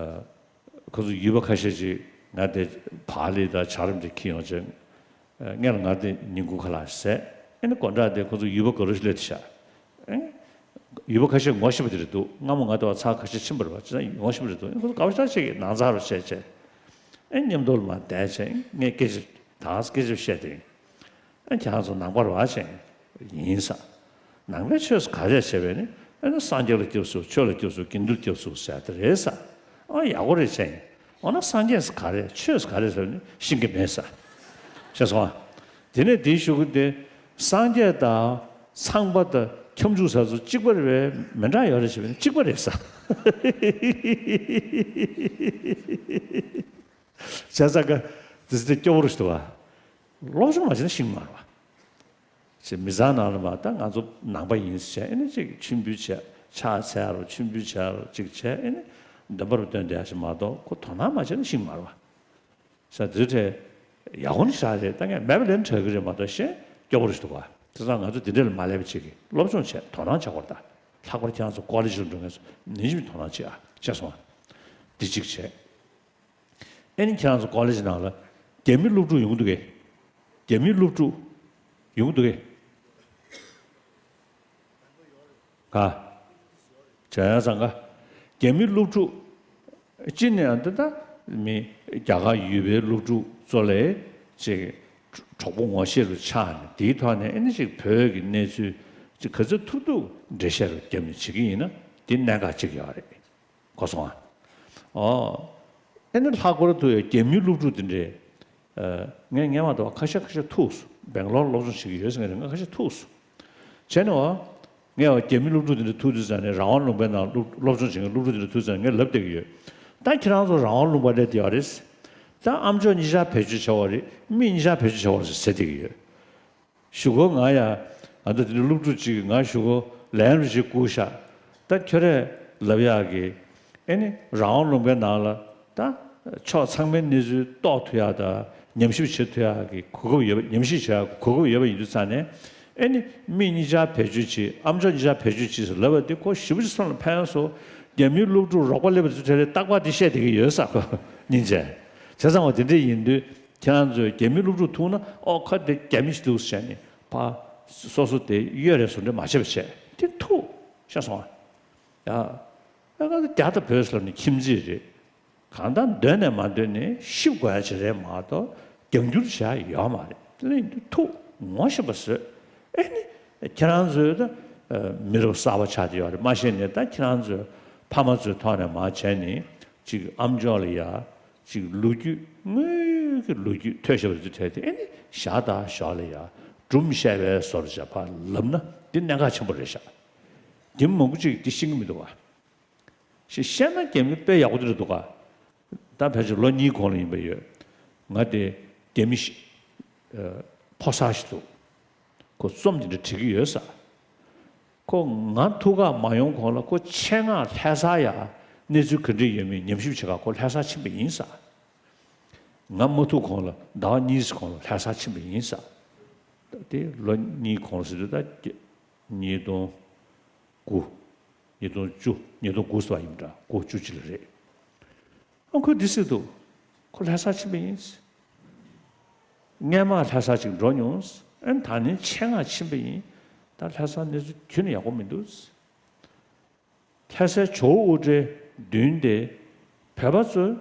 ཁོ་ཚོ་ཡུལ་པ་ཁ་ཤས་ཅིག་ང་དེ་བག་ལེབ་དང་ཇ་རིམ་དེ་འཁྱེར་ཡོང་བྱས། སྔོན་ལ་ང་དེ་ཉིན་གུང་ཁ་ལག་བཟས། ཨེ་ནི་དགོང་དག་དེ་ཁོ་ཚོ་ཡུལ་པ་ག་རུ་ཞིག་སླེབས་ཤག་ཨེ། ཡུལ་པ་ཁ་ཤས་ངོ་ཤེས་པ་དེ་རེད་འདུག་སྔ་མོ་ང་དེ་བ་ཚར་ཁ་ཤས་ཕྱིན་པ་རེད་བ། བྱས་ཙང་ངོ་ཤེས་པ་རེད་འདུག་ཨེ་ཁོ་ཚོ་དགའ་པོ་ཞེ་དྲག་བྱས་ཀྱི་ནང་ཚང་རུ་བྱས་བྱས། ཨེ་མཉམ་དུ་ལ་མར་བསྡད་བྱས་ངས་སྐད་ཆ་ད་སྐད་ཆ་བཤད་དེ། ཨེ་ཁྱེད་རང་ཚོ་ནང་པ་རེད་བ་བྱས། ཡིན་ས། ནང་པའི་ཆོས་སུ་ག་རེ་བྱས་པས་ནི། ཨེ་ན་སངས་རྒྱས་ལ་སྐྱབས་སུ། ཆོས་ལ་སྐྱབས་སུ། དགེ་འདུན་ལ་སྐྱབས་སུ་ཟེར་དེ་རེད་ས། ཨ་ཡག་པོ་རེད་བྱས། འོ་ན་སངས་རྒྱས་སུ་ག་རེ། ཆོས་སུ་ག་རེ་ཟེར་ནི་ཤེས་ཀྱི་མེད་ས། ཤེས་སོང་ཨ། དེ་ནས་དེའི་གཞུག་གུ་དེ་སངས་རྒྱས་དང་ཚངས་པ་དང་ཁྱབ་འཇུག་ཟེར་ཚོ་གཅིག་པ་རེད་པས། མི་འདྲ་ཡོད་རེད་བྱས་པས་ནི་གཅིག་པ་རེད་ས། བྱས་ཙང་ཀ་དེ་ཚོ་དེ་སྐྱོ་བོ་རུ་ཞིག་འདུག་བ། སློབ་སྦྱོང་མ་བྱས་ན་ཤེས་ཀྱི་མ་རེད་བ། ཅེས་མི་ཚང་ནང་ལ་མ་ད་ང་ཚོ་ནང་པ་ཡིན་ཟེར་ཨེ་ནི་ཅིག་མཆོད་འབུལ་བྱས་ཕྱག་འཚལ་རོགས། མཆོད་འབུལ་བྱས་རོགས་ཅིག་བྱས་ཨེ་ནི་འདོན་པ་རུ་བཏོན་བསྡད་ཞིག་མ་གཏོགས་ཁོ་དོ་སྣང་མ་བྱས་ན་ཤེས་ཀྱི་མ་རེད་བ། ས་དེ་འདྲས་ཡག་པོ་ནི་ཞེ་དྲག་རེད། ད་ངས་མེད་པ་ལས་དྲག་གི་རེད་མ་གཏོགས་གཞན་སྐྱོ་པོ་རེད་འདུག་ག་དེ་ཙང་ང་ཚོ་དེ་འདྲས་ལ་མ་སླེབས་པ་བྱེད་ཀྱི། སློབ་སྦྱོང་བྱས་དོ་སྣང་བྱ་དགོས་རེད། ད་ལྷག་པར་ཁྱེད་རང་ཚོ་ཀོ་ལེ་ཇི་ལ་འགྲོ་མཁན་ཚོ་ནིང་ཕྱིན་པ་དོ་སྣང་བྱེད་ཨ། ཤེས་སོང་ཨ། འདི་གཅིག་བྱས། ཨེ་ནི་ཁྱེད་རང་ཚོ་ཀོ་ལེ་ཇི་ནང་ལ་རྒྱ་མི་སློབ་ཕྲུག་ཡོང་གི་འདུག་གས། རྒྱ་མི་སློབ་ཕྲུག་ཡོང་གི་འདུག་གས། ག་བྱས་ཙང་ག་རྒྱ་མི་སློབ་ཕྲུག་སྤྱི་ནས་ཡང་འདི་ལྟ་མི་རྒྱ་གར་ཡུལ་པའི་སློབ་ཕྲུག་ཚོ་ལས་ཅིག་གྲོགས་པོ་ངོ་ཤེས་རུ་ཆགས་ནས། དེའི་ཐོག་ནས་ཨེ་ནི་ཅིག་བོད་ཀྱི་གནས་ཚུལ་ཅིག་ག་ཚོད་ཐུབ་ཐུབ་འགྲེལ་བཤད་རུ་བརྒྱབ་ནས་བྱེད་ཀྱི་ཡིན་ན་དེ་གནད་འགག་ཅིག་ཡོད་རེད། གོ་སོང་ཨ། ཨོ། ཨེ་ནི་ལྷག་པར་དུ་ཡང་རྒྱ་མིའི་སློབ་ཕྲུག་དེ་འདྲས། ཨ། ངས་སྔོན་མ་དང་ཁ་ཤས་ཁ་ཤས་ཐུག་སོང་། སྦེང་ལོར་སློབ་སྦྱོང་བྱེད་ཀྱི་ཡོད་ཟེར་མཁན་རེད། ང་ཁ་ཤས་ཐུག་སོང་། བྱས་ནས་བ། ངས་བ་རྒྱ་མིའི་སློབ་ཕྲུག་དེ་འདྲས་ཐུག་དུས་ཙང་ནས་རང་དབང་ལུང་པའི་ནང་སློབ་སློབ་སྦྱོང་བྱེད་མཁན་སློབ་ཕྲུག་དེ་འདྲས་ཐུག་ཙང་ངས་ལབ་བསྡད་ཀྱི་ཡོད། ད་ཁྱེད་རང་ཚོ་རང་དབང་ལུང་པ་སླེབས་བསྡད་ཡོད་རེད། ད་ཨ་མཆོག་གཉིས་ཆར་བེད་སྤྱོད་བྱས་པ་རེད། མི་གཉིས་ཆར་བེད་སྤྱོད་བྱས་པ་རེད་ཟེར་བསྡད་ཀྱི་ཡོད། གཞུག་གུ་ང་ཡ། ང་ཚོ་དེ་འདྲ་སློབ་ཕྲུག་ཅིག་ང་གཞུག་གུ་ལན་རེ་ཞིག་བསྐུར་ཤག་ད་ཁྱོད་རས་ལབ་ཡག་གི། ཨེ་ནི་རང་དབང་ལུང་པའི་ནང་ལ་ད་ཕྱོགས་ཚང་མའི་གནས་ཚུལ་རྟོགས་ཐུབ་ཡག་དང་ཉམས་ཞིབ་བྱེད་ཐུབ་ཡག་གི་གོ་སྐབས་ཡོད་པ། ཉམས་ཞིབ་བྱེད་ཡག་གི་གོ་སྐབས་ཡོད་པ་ཡིན་དུས་ཙང་ནས། ཨེ་ནི་མི་གཉིས་ཆར་བེད་སྤྱོད་བྱེད། ཨ་མཆོག་གཉིས་ཆར་བེད་སྤྱོད་བྱེད་ཟེར་ལབ་པ་དེ་ཁོ་ཞེ་པོ་ཅིག་སེམས་ལ་ཕན་སོང་། རྒྱ་མིའི་སློབ་ཕྲུག་རོགས་པ་སླེབས་པ་དེ་ཚོ་དེ་རྟག་པར་དེ་བཤད་བསྡད་ཀྱི་ཡོད་ས་ཁོ་སྙིང་རྗེ། བྱས་ཙང་བ་དེ་འདྲ་ཡིན་དུས། ཁྱེད་རང་ཚོས་རྒྱ་མི་སློབ་ཕྲུག་ཐུག་ན། ཨོ་ཁ་དེ་རྒྱ་མི་ཞིག་འདུག་ཟེར་ནས་ཕ་སོ་སོ་དེ་གཡོལ་རེ་ཟུང་འབྲེལ་མ་བྱེད་པ་བྱས་དེ་ཐུག་ཤ་སོང་ཨ། ཡ། ཨ་ང་ཚོ་རྒྱ་དང་བོད་ཟེར་ནས་ཁྱིམ་མཚེས་རེད། གང་ལྟར་འདོད་ནས་མ་འདོད་ནས་ཤི་དགོས་ཡ་ཅིག་རེད་མ་གཏོགས་རྒྱབ་འགྱུར་བྱ་ཡ་ཡོད་མ་རེད། དེ་ནས་ཐུག་ངོ་ཤེས་པ་བཟོས། ཨེ་ནི་ཁྱེད་རང་ཚོས་ད་མི་རབས་གསར་པ་ཆགས་བསྡད་ཡོད་རེད། མ་གཞི་ནས་ད་ཁྱེད་རང་ཚོའི་ཕ་མ་ཚོའི་ཐོག་ནས་མ་བྱས་ནས་ཅིག་ཨ་མཆོག་ལ་ཡ། ཅིག་ལོ་རྒྱུས། དངོས་ཀྱི་ལོ་རྒྱུས་ཐོས་ཤེས་པ་ཚོ་གྲས་དེ་ཨེ་ནི་ཞག་དང་ཞོགས་ལ་ཡ་སྒྲུང་བཤད་པའི་བཟོ་འདྲ་བྱས་ཕར་ལབ་ན་འདི་གནད་འགག་ཆེན་པོ་རེད་ཤག་རྒྱ་མི་མང་པོ་ཅིག་འདི་ཤེས་ཀྱི་མི་འདུག་བ། ཞེས་བཤད་ན་རྒྱ་མི་དཔེ་ཡག་པོ་འདི་འདྲ་འདུག་ག་ད་ཕལ་ཆེར་ལོ་གཉིས་གོང་ལ་ཡིན་པ་ཡོད། ང་དེ་རྒྱ་མི་ཞིག་ཨ། ཕོ་གསར་ཞིག་འདུག་ཁོ་རྩོམ་འདི་འདྲ་བྲིས་ཀྱི་ཡོད་ས། ཁོ་ང་ཐུག་ག་མ་ཡོང་གོང་ལ་ཁོ་ཆེད་མངགས་ལྷ་སར་ཡ་གནས་ཚུལ་ག་འདྲ་ཡོད་མེད་ཉམས་ཞིབ་བྱེད་ག་ཁོ་ལྷ་སར་ཕྱིན་པ་ཡིན་ས། ང་མ་ཐུག་གོང་ལ་ཟླ་བ་གཉིས་གོང་ལ་ལྷ་སར་ཕྱིན་པ་ཡིན་ས། ད་དེ་ལོ་གཉིས་གོང་ཟེར་དུས་ད་ཉིས་སྟོང་དགུ། ཉིས་སྟོང་བཅུ། ཉིས་སྟོང་དགུ་ཟེར་བ་ཡིན་འདྲ། དགུ་བཅུ་གཅིག་ལ་རེད། ཨ་ཁོས་འདི་ཟེར་འདུག་ཁོ་ལྷ་སར་ཕྱིན་པ་ཡིན། སྔོན་མ་ལྷ་སར་ཅིག་འགྲོ་མྱོང་། ཨ་ནི་ད་ནི་ཆེད་མངགས་ཕྱིན་པ་ཡིན། ད་ལྷ་སར་གནས་ཚུལ་ཁྱོན་ནས་ཡག་པོ་མི་འདུག་ལྷ་སའི་ཇོ་བོ་དབུ་སྐྲའི་མདུན་དེ་བོད་པ་ཚོས།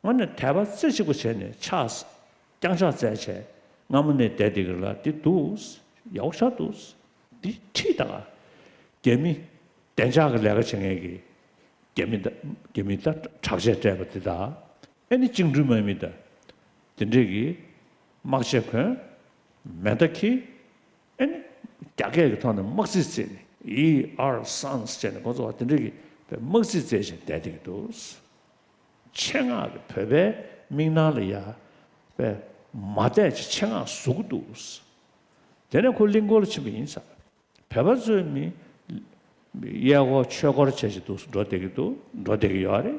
ཨ། དངོས་གནས་དད་པ་རྩེ་གཅིག་པ་བྱས་ནས་ཕྱག་བརྐྱངས་ཕྱག་བཙལ་བྱས་སྔ་མོ་ནས་བསྡད་བསྡད་ཀྱི་ལ་འདི་འདུག་ཡག་པོ་ཆགས་འདུག་འདི་ཁྲིད་ད་ག་རྒྱ་མི་བདེ་འཇགས་ཀྱི་ལས་ཀ་བྱེད་མཁན་གྱི་རྒྱ་མི་ད་རྒྱ་མི་ད་དྲག་ཆས་སྤྲས་པ་འདི་དང་། ཨེ་ནི་བཅིངས་འགྲོལ་དམག་མི་དང་དེ་འདྲས་ཀྱི་དམག་ཆས་གོན། མེ་མདའ་འཁྱེར། ཨེ་ནི་རྒྱ་སྐད་ཀྱི་ཐོག་ནས་དམག་རྩིས་རྩེས་ནས་ཨི་ཨར་སང་བྱས་ནས་ཁོ་ཚོ་བ་དེ་འདྲས་ཀྱི་དམག་རྩིས་རྩེས་བྱས་བསྡད་བསྡད་ཀྱི་འདུག་ཆེད་མངགས་ཀྱི་བོད་པའི་ མིག་ནང་ལ་ཡ་པས་མ་བལྟས་ཀྱི་ཆེད་མངགས་བཟོ་གི་འདུག། དེ་ནས་ཁོ་གླིང་སྐོར་ལ་ཕྱིན་པ་ཡིན་ས། བོད་པ་ཚོས་ནི་གཡས་སྐོར་ཆོས་སྐོར་བྱས་ཀྱི་འདུག། འགྲོ་བསྡད་ཀྱི་འདུག། འགྲོ་བསྡད་ཀྱི་ཡོད་རེད།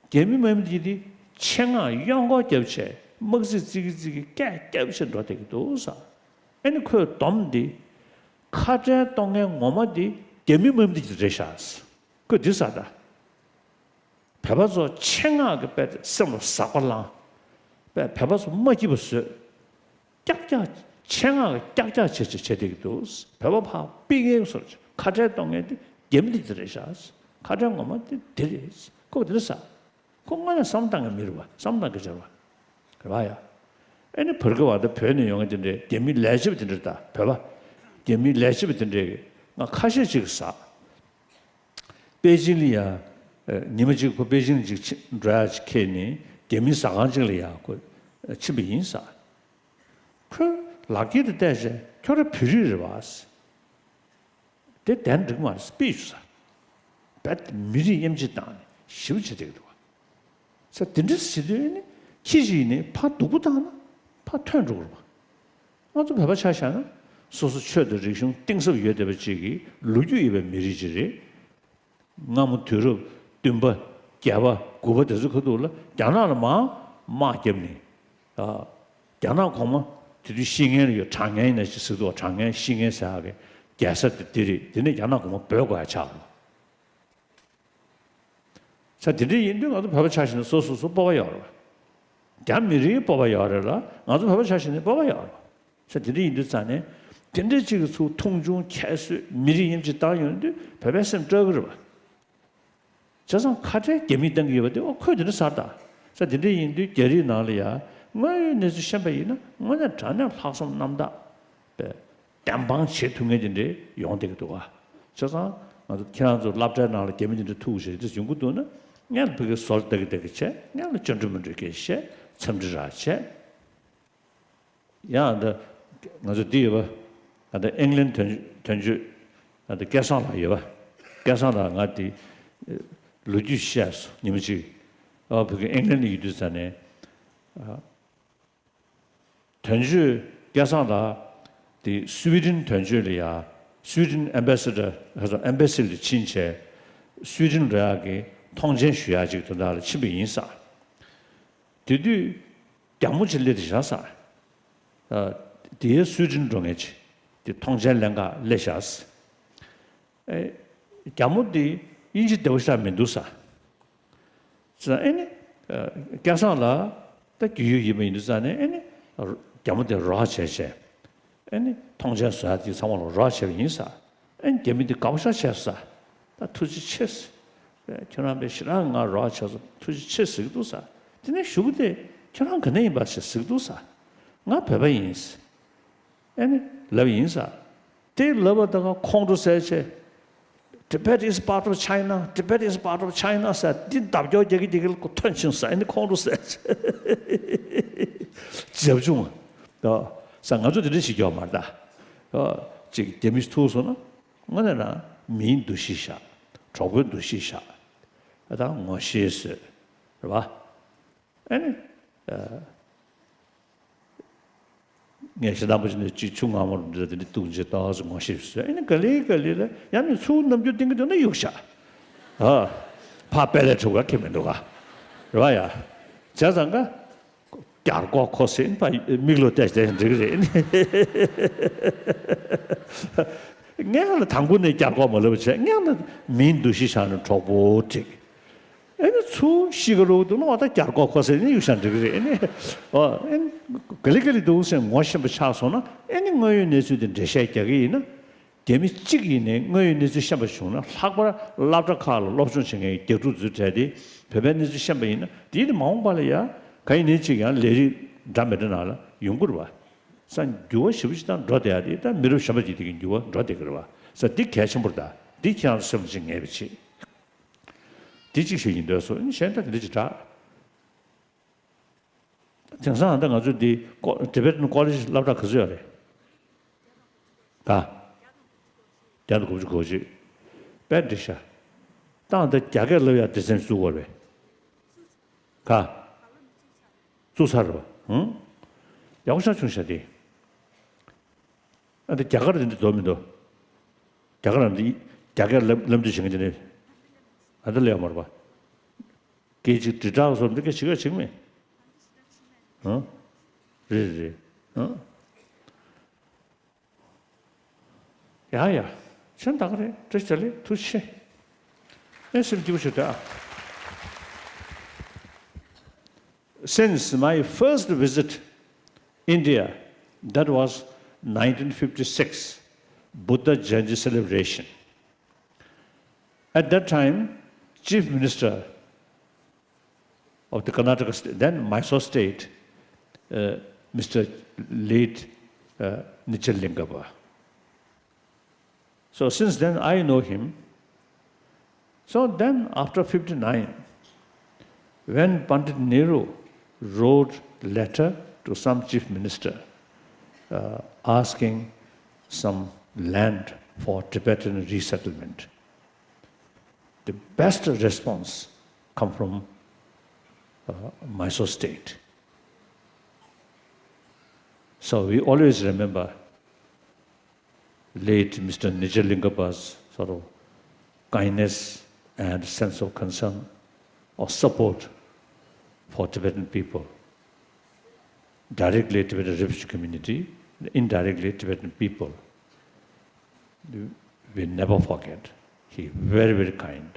རྒྱ་མི་མ་ཡིན་པ་དེ་ཆེད་མངགས་གཡོན་སྐོར་རྒྱབ་བྱས་དམག་རྩིས་རྩི་གི་རྩི་གི་སྐད་རྒྱབ་བྱས་འགྲོ་བསྡད་ཀྱི་འདུག་ས། ཨ་ནི་ཁོས་སྡོམ་འདི་ཁ་བྲལ་གཏོང་མཁན་ངོ་མ་འདི་རྒྱ་མི་མ་ཡིན་པ་དེ་རེད་ཤག། ཁོས་འདི་ཟེར་ད། བོད་པ་ཚོ་ཆེད་མངགས་ཀྱི་དཔེ་སེམས་ལ་ཟག་པ་བསླངས། དཔེ་བོད་པ་ཚོ་མ་སྐྱིད་པ་བཟོས། ཀྱག་ཀྱག་ཆེད་མངགས་ཀྱི་ཀྱག་ཀྱག་བྱེད་བྱེད་བྱེད་བསྡད་ཀྱི་འདུག། བོད་པ་ཕར་ཕུད་མཁན་ཚོར་ཁ་བྲལ་གཏོང་མཁན་དེ་རྒྱ་མི་དེ་རེད་ཤག། ཁ་བྲལ་ངོ་མ་དེ་དེ་རེད། ཁོ་དེ་འདྲ་ཟེར། ཁོ་དངོས་གནས་བསམ་བློ་བཏང་མཁན་མི་རེད་བ། བསམ་བློ་བཏང་མཁན་ཅིག་རེད་བ། རེད་བ་ཡ། ཨ་ནི་བར་སྐབས་བར་དུ་བོད་ནས་ཡོང་མཁན་དེ་འདྲས་རྒྱ་མི་ལས་བྱེད་པ་དེ་འདྲས་ད་བོད་པ། རྒྱ་མི་ལས་བྱེད་པ་དེ་འདྲས་ཀྱིས་ང་ཁ་ཤས་ཅིག་གིས་ཟེར། པེ་ཅིང་ལ་ཡ། ཨ། ཉི་མ་གཅིག་ཁོ་པེ་ཅིང་ལ་ཅིག་ཕྱིན་འགྲོ་ཡ་ཅིག་འཁེལ་ནས་རྒྱ་མིའི་ཟ་ཁང་ཅིག་ལ་ཡ་ཁོ་ཕྱིན་པ་ཡིན་ཟེར། ཁོས་ལག་འཁྱེར་དེ་བལྟས་བྱས་ཁྱོད་རང་བོད་རིགས་རེད་བ། དེ་བདེན་འགྲིག་མ་རེད་ཟེར་དཔེ་ཞུ་ས། རྦད་དེ་མི་རིགས་དབྱེ་འབྱེད་བཏང་ནས་ཞེ་པོ་བྱེད་བསྡད་ཀྱི་འདུག་བ། ས་དེ་འདྲ་ཟེར་དུས་ནི་ཁྱི་ཞིག་ནི་ཕར་སྡུག་པོ་བཏང་ན་ཕར་ཐོན་འགྲོ་གི་རེད་བ། ང་ཚོ་བོད་པ་ཆ་བཞག་ན་སོ་སོ་ཆོས་དང་རིག་གཞུང་གཏིང་ཟབ་ཡོད་བསྡད་པ་ཅིག་གི་ལོ་རྒྱུས་ཡོད་པའི་མི་རིགས་ཅིག་རེད། སྔ་མོ་དུས་རབས་བདུན་པ་བརྒྱད་པ་དགུ་པ་དེ་ཚོ་ཁ་ཐུག་ལ་རྒྱ་ནག་ལ་མར་དམག་བརྒྱབ་ནས། ཨ། རྒྱ་ནག་གོང་མ་དེ་དུས་ཤི་མཁན་ལ་ཡོད། གྲངས་ངན་ཡིན་ན་ཅིག་ཟེར་འདུག། གྲངས་ངན་ཤི་མཁན་ཟེར་ཡག་གི་རྒྱལ་ས་དེ་འདི་རེད། དེ་ནས་རྒྱ་ནག་གོང་མ་བོད་དགོས་ཡ་ཆགས་ལ། ས་དེ་འདྲ་ཡིན་དུས་ང་ཚོ་བོད་པ་ཆ་བཞག་ན་སོ་སོ་སོ་སྤོབས་པ་ཡོད་རེད་བ། རྒྱ་མི་རིགས་སྤོབས་པ་ཡོད་རེད་ལ། ང་ཚོ་བོད་པ་ཆ་བཞག་ན་སྤོབས་པ་ཡོད་རེད་བ། ས་དེ་འདྲ་ཡིན་དུས་ཙང་ནས་དེ་འདྲ་ཅིག་གི་ཚུར་མཐོང་ཆུང་ཁྱད་གསོད་མི་རིགས་དབྱེ་འབྱེད་བཏང་ཡོང་དུས་བོད་པའི་སེམས་སྐྲག་གི་རེད་བ། བྱས་ཙང་ཁ་བྲལ་རྒྱ་མིས་བཏང་གི་ཡོད་པ་དེ། ཨོ་ཁོས་དེ་འདྲ་ཟེར་ད། ས་དེ་འདྲ་ཡིན་དུས་རྒྱ་རིགས་ནང་ལ་ཡ་དངོས་ཡོད་གནས་ཚུལ་ཤེས་པ་ཡིན་ན་དངོས་གནས་དྲང་གནས་ལྷག་བསམ་རྣམ་དག་པའི་བདེན་དཔང་བྱེད་ཐུབ་མཁན་དེ་འདྲས་ཡོང་བསྡད་ཀྱི་འདུག་ག། བྱས་ཙང་ང་ཚོ་ཁྱེད་རང་ཚོ་སློབ་གྲྭའི་ནང་ལ་རྒྱ་མི་དེ་འདྲ་ཐུག་བྱས་དེ་ཡོང་གི་འདུག་ན། སྔོན་ལ་ཕ་གི་ཟོལ་ལྟ་གི་ལྟ་གི་བྱས། སྔོན་ལ་ཅོ་འདྲི་མོ་འདྲི་སྐད་བཤད། འཚམས་འདྲི་ར་བྱས། ཡང་ད་ང་ཚོ་འདི་ཡོད་པ། ང་ད་ཨིང་ལན་དོན་དོན་གཅོད་ང་ད་སྐལ་བཟང་ལགས་ཡོད་པ། སྐལ་བཟང་ལགས་ང་དེ་ལོ་རྒྱུས་བཤད་སོང་ཉི་མ་གཅིག། ཨ་ཕ་གི་ཨིང་ལན་ལ་ཡོད་དུས་ཙ་ནས། ཨ། དོན་གཅོད་སྐལ་བཟང་ལགས་དེ་སུའི་ཌེན་དོན་གཅོད་ལ་ཡ། སུའི་ཌེན་ཨེམ་བྷེ་སི་ཌར་ཧ་ཙང་ཨེམ་བྷེ་སི་ལ་ཕྱིན་བྱས་སུའི་ཌེན་འགྲོ་ཡག་གི་མཐོང་མཆན་ཞུ་ཡག་ཅིག་དོན་དག་ལ་ཕྱིན་པ་ཡིན་ས། དེ་དུས་རྒྱ་མོ་ཅིག་སླེབས་བསྡད་བཞག་ས། ཨ། དེའི་སུའི་ཌེན་འགྲོ་མཁན་ཅིག་དེ་མཐོང་མཆན་ལེན་ག་སླེབས་བཞག་ས། ཨེ། རྒྱ་མོ་དེ་དབྱིན་ཇི་བདེ་པོ་ཞེ་དྲག་མི་འདུག་ས། ཙང་ཨེ་ནི། ཨ། སྐལ་བཟང་ལགས་ད་རྒྱུས་ཡོད་ཡིན་པ་ཡིན་དུས་ཙང་ནས་ཨེ་ནི། རྒྱ་མོ་དེ་རོགས་བྱས་བྱས། ཨེ་ནི་མཐོང་མཆན་བཟོ་ཡག་དེ་ཚང་མ་ལ་རོགས་བྱས་པ་ཡིན་ས། ཨེ་ནི་རྒྱ་མི་དེ་དགའ་པོ་ཞེ་དྲག་བྱས་སོང་ས། ད་ཐུགས་རྗེ་ཆེ་ཟེར། ཁྱོད་རང་དཔེ་ཞེ་དྲག་ང་རོགས་བྱས་སོང་། ཐུགས་རྗེ་ཆེ་ཟེར་གྱི་འདུག་ས། དེ་ནས་གཞུག་གུ་དེ་ཁྱོད་རང་ག་ནས་ཡིན་པ་ཟེར་ཟེར་གྱི་འདུག་ས། ང་བོད་པ་ཡིན་ཟེར། ཨེ་ནི་ལབ་ཡིན་ས། དེ་ལབ་པ་དང་ཁོང་ཁྲོ་ཟ་བྱས། Tibet is part of China, Tibet is part of China ཟེར་འདི་འདབ་སྐྱོར་རྒྱག་གི་རྒྱག་གི་ལ་ཁོ་ཐོན་ཕྱིན་ས། ཨེ་ནི་ཁོང་ཁྲོ་ཟ་བྱས། ཇབ་ཆུང་། ད་ས་ང་ཚོ་དེ་འདྲ་ཞིག་ཡོད་མ་རེད་ད། ཅིག་རྒྱ་མི་ཐུག་སོང་ན་དངོས་གནས་རང་མིའི་འདུ་ཤེས་བཞག། གྲོགས་པོའི་འདུ་ཤེས་བཞག། ད་ངོ་ཤེས་བཟོས། རེད་བ། ཨ་ནི། ཨ། ངས་ཞེ་དྲག་པོ་བྱས་ནས་ཅིག་ཆུ་མངར་མོ་འདྲ་དེ་འདྲ་བཏུང་བྱས་ཏོག་ཙམ་ངོ་ཤེས་བཟོས། ཨ་ནི་ག་ལེ་ག་ལེ་ལ་ཡང་ནི་ཚུར་རྣམ་འགྱུར་བསྟན་གྱི་འདུག་ན་གཡུག་བཞག། ཨ། ཕར་དཔེ་ལས་གྲུབ་ག་ཁེ་མི་འདུག་ག། རེད་བ་ཡ། བྱས་ཙང་ག། རྒྱལ་ཁོག་ཁོ་ཟེར་ཕར་མིག་ལོག་བལྟས་བལྟས་འགྲིག་གི་རེད། སྔོན་ལ་དང་པོ་ནས་རྒྱལ་ཁོག་མ་ལབ་བྱས་སྔོན་ལ་མིའི་འདུ་ཤེས་བཞག་ནས་གྲོགས་པོ་བསྒྲིགས། ཨེ་ནི་ཚུར་ཤི་ཁ་ལོག་འདུག་ན་འོ་ད་རྒྱལ་ཁོག་ཁོ་ཟེར་ནས་གཡུག་བཞག་འགྲིག་གི་རེད། ཨེ་ནི། ཨོ། ཨེ་ནི། ག་ལེ་ག་ལེ་འདུག་ཟེར་ངོ་ཤེས་པ་ཆགས་སོང་ན་ཨེ་ནི་དངོས་ཡོད་གནས་ཚུལ་དེ་འགྲེལ་བཤད་རྒྱག་གི་ཡིན་ན། རྒྱ་མི་གཅིག་ཡིན་ནའི་དངོས་ཡོད་གནས་ཚུལ་ཤེས་པ་བྱུང་ན། ལྷག་པར་སློབ་གྲྭ་ཁག་ལ་སློབ་སྦྱོང་བྱེད་མཁན་གྱི་རྒྱགས་ཕྲུག་ཚོའི་གྲས་དེ་བོད་པའི་གནས་ཚུལ་ཤེས་པ་ཡིན་ན། དེ་ནི་མ་འོངས་པ་ལ་ཡ་ག་ཡིན་ནའི་གཅིག་ཡང་ལས་རིགས་འདྲ་མི་འདྲ་ནང་ལ་ཡོང་གི་རེད་བ། ས་འགྱུར་བ་ཞེ་པོ་ཅིག་དང་འགྲོ་བསྡད་ཡ་དེ་ད་མི་རབས་གཞོན་པ་ཅིག་དེ་གི་འགྱུར་བ་འགྲོ་བསྡད་ཀྱི་རེད་བ། ས་འདི་གལ་ཆེན་པོ་རེད། ད་འདི་ཁྱེད་རང་ཚོ་སེམས་ལ་ཅིག་ངེས་པ་བྱེད། འདི་གཅིག་ཞིག་ཡིན་འདོད་སོ། གཞན་ད་འདི་འདྲ་ཅིག་དྲག། དེང་སང་ད་ང་ཚོ་འདི་ཀོ། Tibetan College སློབ་གྲྭ་ག་ཚོད་ཡོད་རེད། ག། བརྒྱ་དང་དགུ་བཅུ་གོ་གཅིག། དཔེ་འགྲིག་ཤག། ད་ད་རྒྱ་སྐད་སློབ་ཡག་སྡེ་ཚན་བཙུགས་པ་རེད། ག། བཙུགས་ཚར་བ། ཧུང་། ཡག་པོ་ཞེ་དྲག་བྱུང་ཤག་དེ། ཨ་འདི་རྒྱ་གར་འདི་འདྲ་འདུག་མི་འདུག་རྒྱ་གར་འདི་རྒྱ་སྐད་ལབ་ལབ་འདི་བྱེད་མཁན་དེ་ནི། ཨ་འདི་ལས་མར་བ། སྐད་ཅིག་དྲིལ་བསྒྲགས་སོགས་འདི་སྐད་ཅིག་ཡོད་ཅིག་མེད། ཧང་། རེད་རེད། ཧང་། ཡ་ཡ། ཁྱོད་ད་ག་རེད། བཀྲ་ཤིས་བདེ་ལེགས། ཐུགས་རྗེ་ཆེ། ཨེ་སེམས་སྐྱིད་པོ་བྱོས་ད། Since my first visit India, that was nineteen fifty-six, Buddha Jayanti celebration. At that time, Chief Minister of the Karnataka state, then Mysore state, uh, Mister late, uh, Nijalingappa. So since then I know him. So then after fifty-nine, when Pandit Nehru wrote letter to some chief minister, uh, asking some land for Tibetan resettlement, the best response come from, uh, Mysore state. So we always remember late Mister Nijalingappa's sort of kindness and sense of concern or support for Tibetan people, directly Tibetan refugee community, indirectly Tibetan people. We never forget. He very, very kind.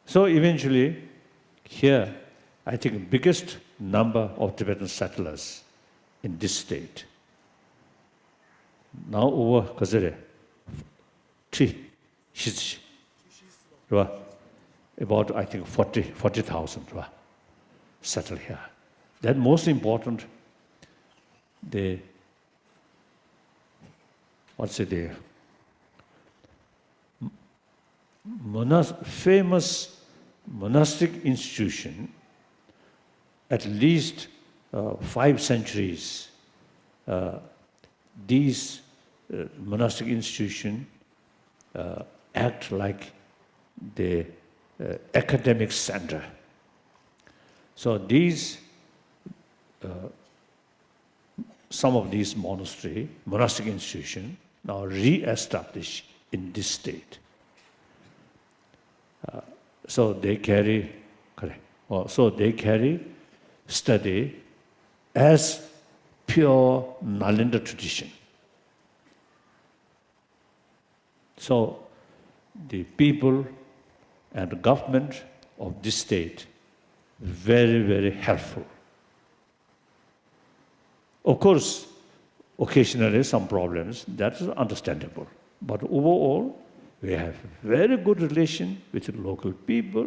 So eventually, here, I think biggest number of Tibetan settlers in this state. Now over, ག་ཚོད་རེད། ཁྲི་བཞི་ཙམ་ཞིག་རེད་བ། About, I think, forty, forty thousand རེད་བ། Settled here. Then most important, the, what's it, the monas-, famous monastic institution, at least, uh, five centuries, uh, these, uh, monastic institution, uh, act like the, uh, academic center. So these, uh, some of these monastery, monastic institution now re-established in this state. Uh, so they carry, correct. Oh, so they carry study as pure Nalanda tradition. So the people and government of this state very, very helpful. Of course, occasionally some problems, that is understandable. But overall, we have very good relation with the local people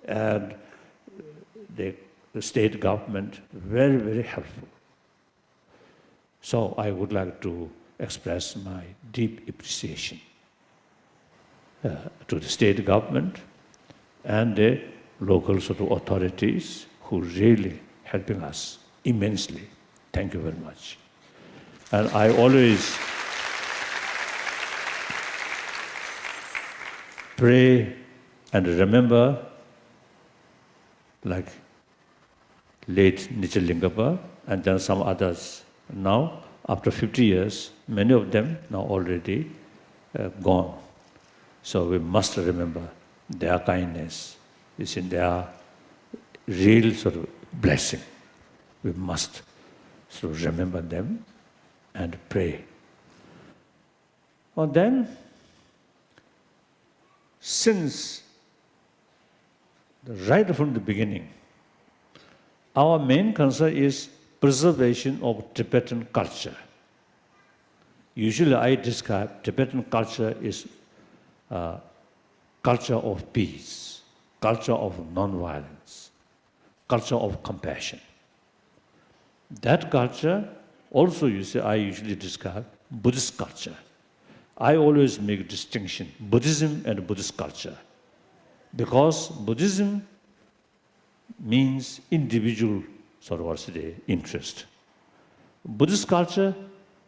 and the, the state government, very, very helpful. So I would like to express my deep appreciation, uh, to the state government and the local sort of authorities who really helping us immensely. Thank you very much. And I always pray and remember, like, late Nijalingappa, and then some others. Now, after fifty years, many of them now already, uh, gone. So we must remember their kindness. You see, they are real sort of blessing. We must sort of remember them and pray. And then, since the, right from the beginning, our main concern is preservation of Tibetan culture. Usually, I describe Tibetan culture is, uh, culture of peace, culture of non-violence, culture of compassion. That culture also, you see, I usually describe Buddhist culture. I always make distinction, Buddhism and Buddhist culture, because Buddhism means individual sort of, what's the interest. Buddhist culture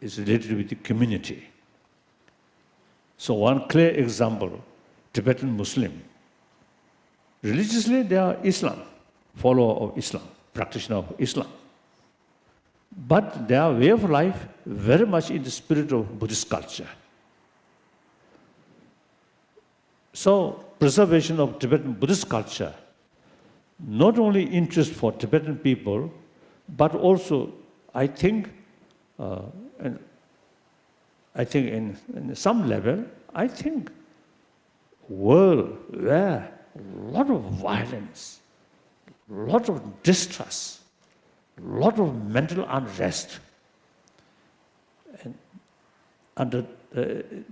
is related with the community. So one clear example, Tibetan Muslim. Religiously, they are Islam. follower of Islam, practitioner of Islam. But their way of life very much in the spirit of Buddhist culture. So, preservation of Tibetan Buddhist culture, not only interest for Tibetan people, but also, I think, uh, and I think in, in some level, I think world where a lot of violence, lot of distrust, lot of mental unrest. And under uh,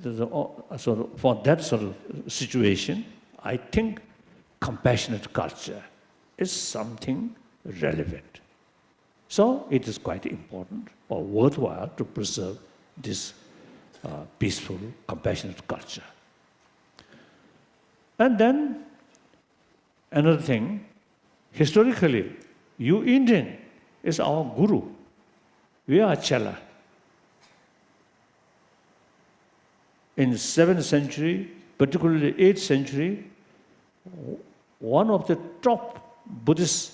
the, the, uh, so for that sort of situation, I think compassionate culture is something relevant. So it is quite important or worthwhile to preserve this uh, peaceful, compassionate culture. And then another thing, historically, you Indian is our guru. We are Chela. In seventh century, particularly eighth century, one of the top Buddhist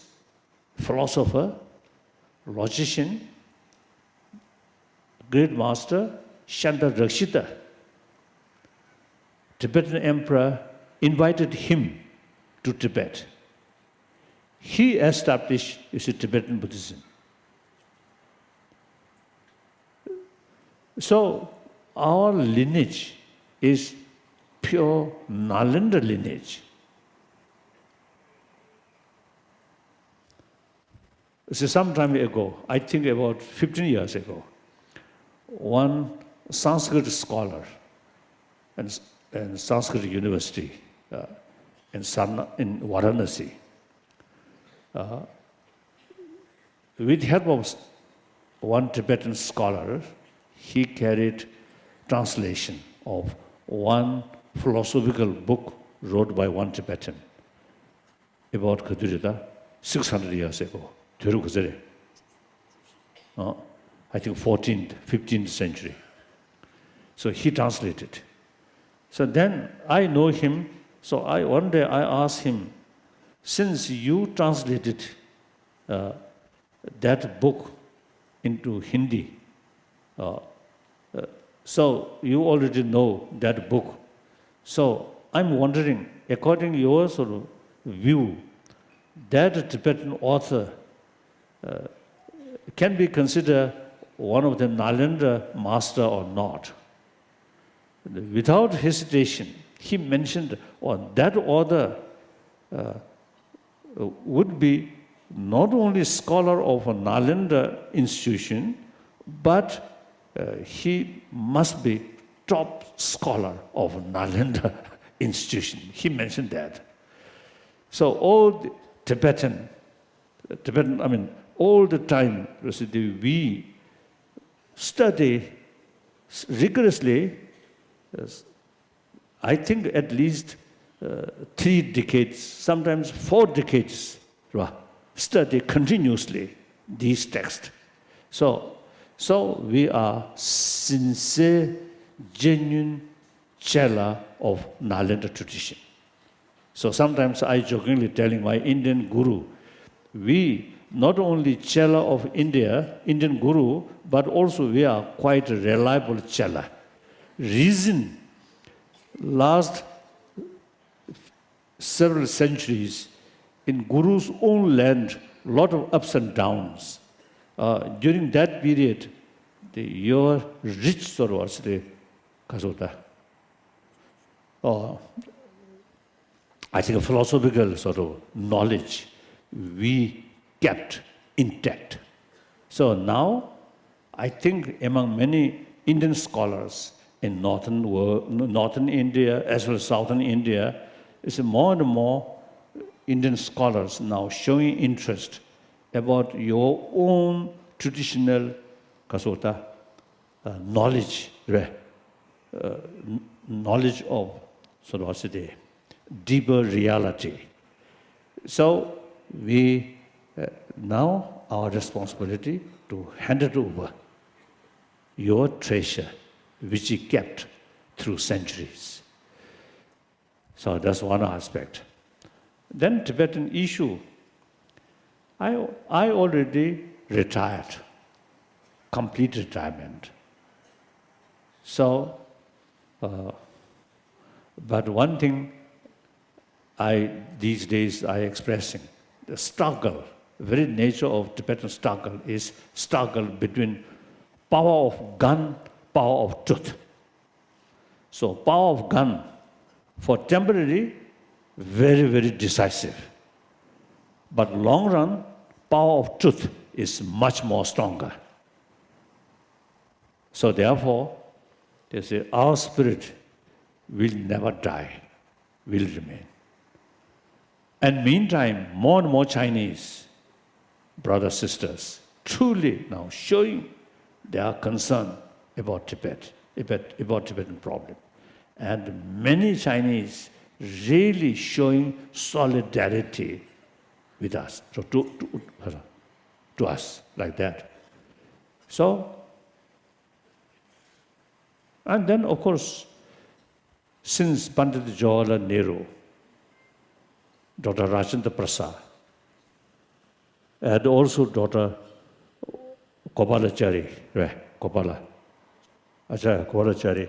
philosopher, logician, great master Shanta Rakshita, Tibetan emperor invited him to Tibet. He established, you see, Tibetan Buddhism. So, our lineage is pure Nalanda lineage. See, some time ago, I think about fifteen years ago, one Sanskrit scholar in, in Sanskrit University uh, in, Sarna, in Varanasi, uh, with help of one Tibetan scholar, he carried translation of one philosophical book wrote by one Tibetan. About ག་དུས་རེད་ད། six hundred years ago. དུས་རབས་ག་ཚོད་རེད། ཨ། I think fourteenth, fifteenth century. So he translated. So then I know him. So I, one day I asked him, since you translated uh, that book into Hindi. Uh, uh, so you already know that book. So I'm wondering, according your sort of view, that Tibetan author uh, can be considered one of the Nalanda master or not. Without hesitation, he mentioned, oh, that author uh, would be not only scholar of Nalanda institution, but uh, he must be top scholar of Nalanda institution. He mentioned that. So all the Tibetan, Tibetan, I mean, all the time, you see, the, we study rigorously uh, I think at least uh, three decades, sometimes four decades, right? Study continuously these texts. So, so we are sincere, genuine Chela of Nalanda tradition. So sometimes I jokingly telling my Indian guru, we not only Chela of India, Indian guru, but also we are quite reliable Chela. Reason, last several centuries, in guru's own land, lot of ups and downs. Uh, during that period, the, your rich sort of, the, uh, I think philosophical sort of knowledge we kept intact. So now, I think among many Indian scholars in northern world, northern India as well as southern India, is more and more Indian scholars now showing interest about your own traditional kasota uh, knowledge, right? Uh, knowledge of sort of the deeper reality. So we uh, now our responsibility to hand it over your treasure which you kept through centuries. So that's one aspect. Then Tibetan issue, I, I already retired, complete retirement. So, uh, but one thing I, these days I expressing, the struggle, very nature of Tibetan struggle is struggle between power of gun, power of truth. So power of gun for temporary, very, very decisive. But long run, power of truth is much more stronger. So therefore, they say our spirit will never die, will remain. And meantime, more and more Chinese brothers, sisters, truly now showing their concern about Tibet, about, about Tibetan problem. And many Chinese really showing solidarity with us, so to, to, to us like that. So, and then, of course, since Pandit Jawaharlal Nehru, Doctor Rajendra Prasad, and also Doctor Gopalachari, right? Gopala, Acharya Gopalachari.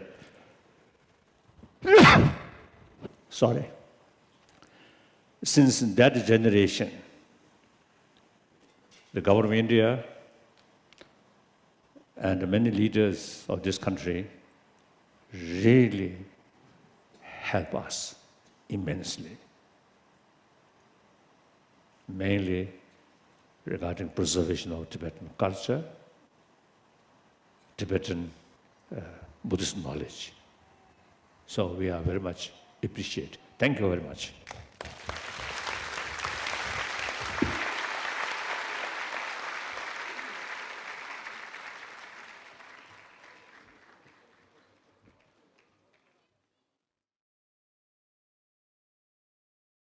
Sorry. Since that generation, the government of India and many leaders of this country really help us immensely, mainly regarding preservation of Tibetan culture, Tibetan, uh, Buddhist knowledge. So we are very much appreciate. Thank you very much.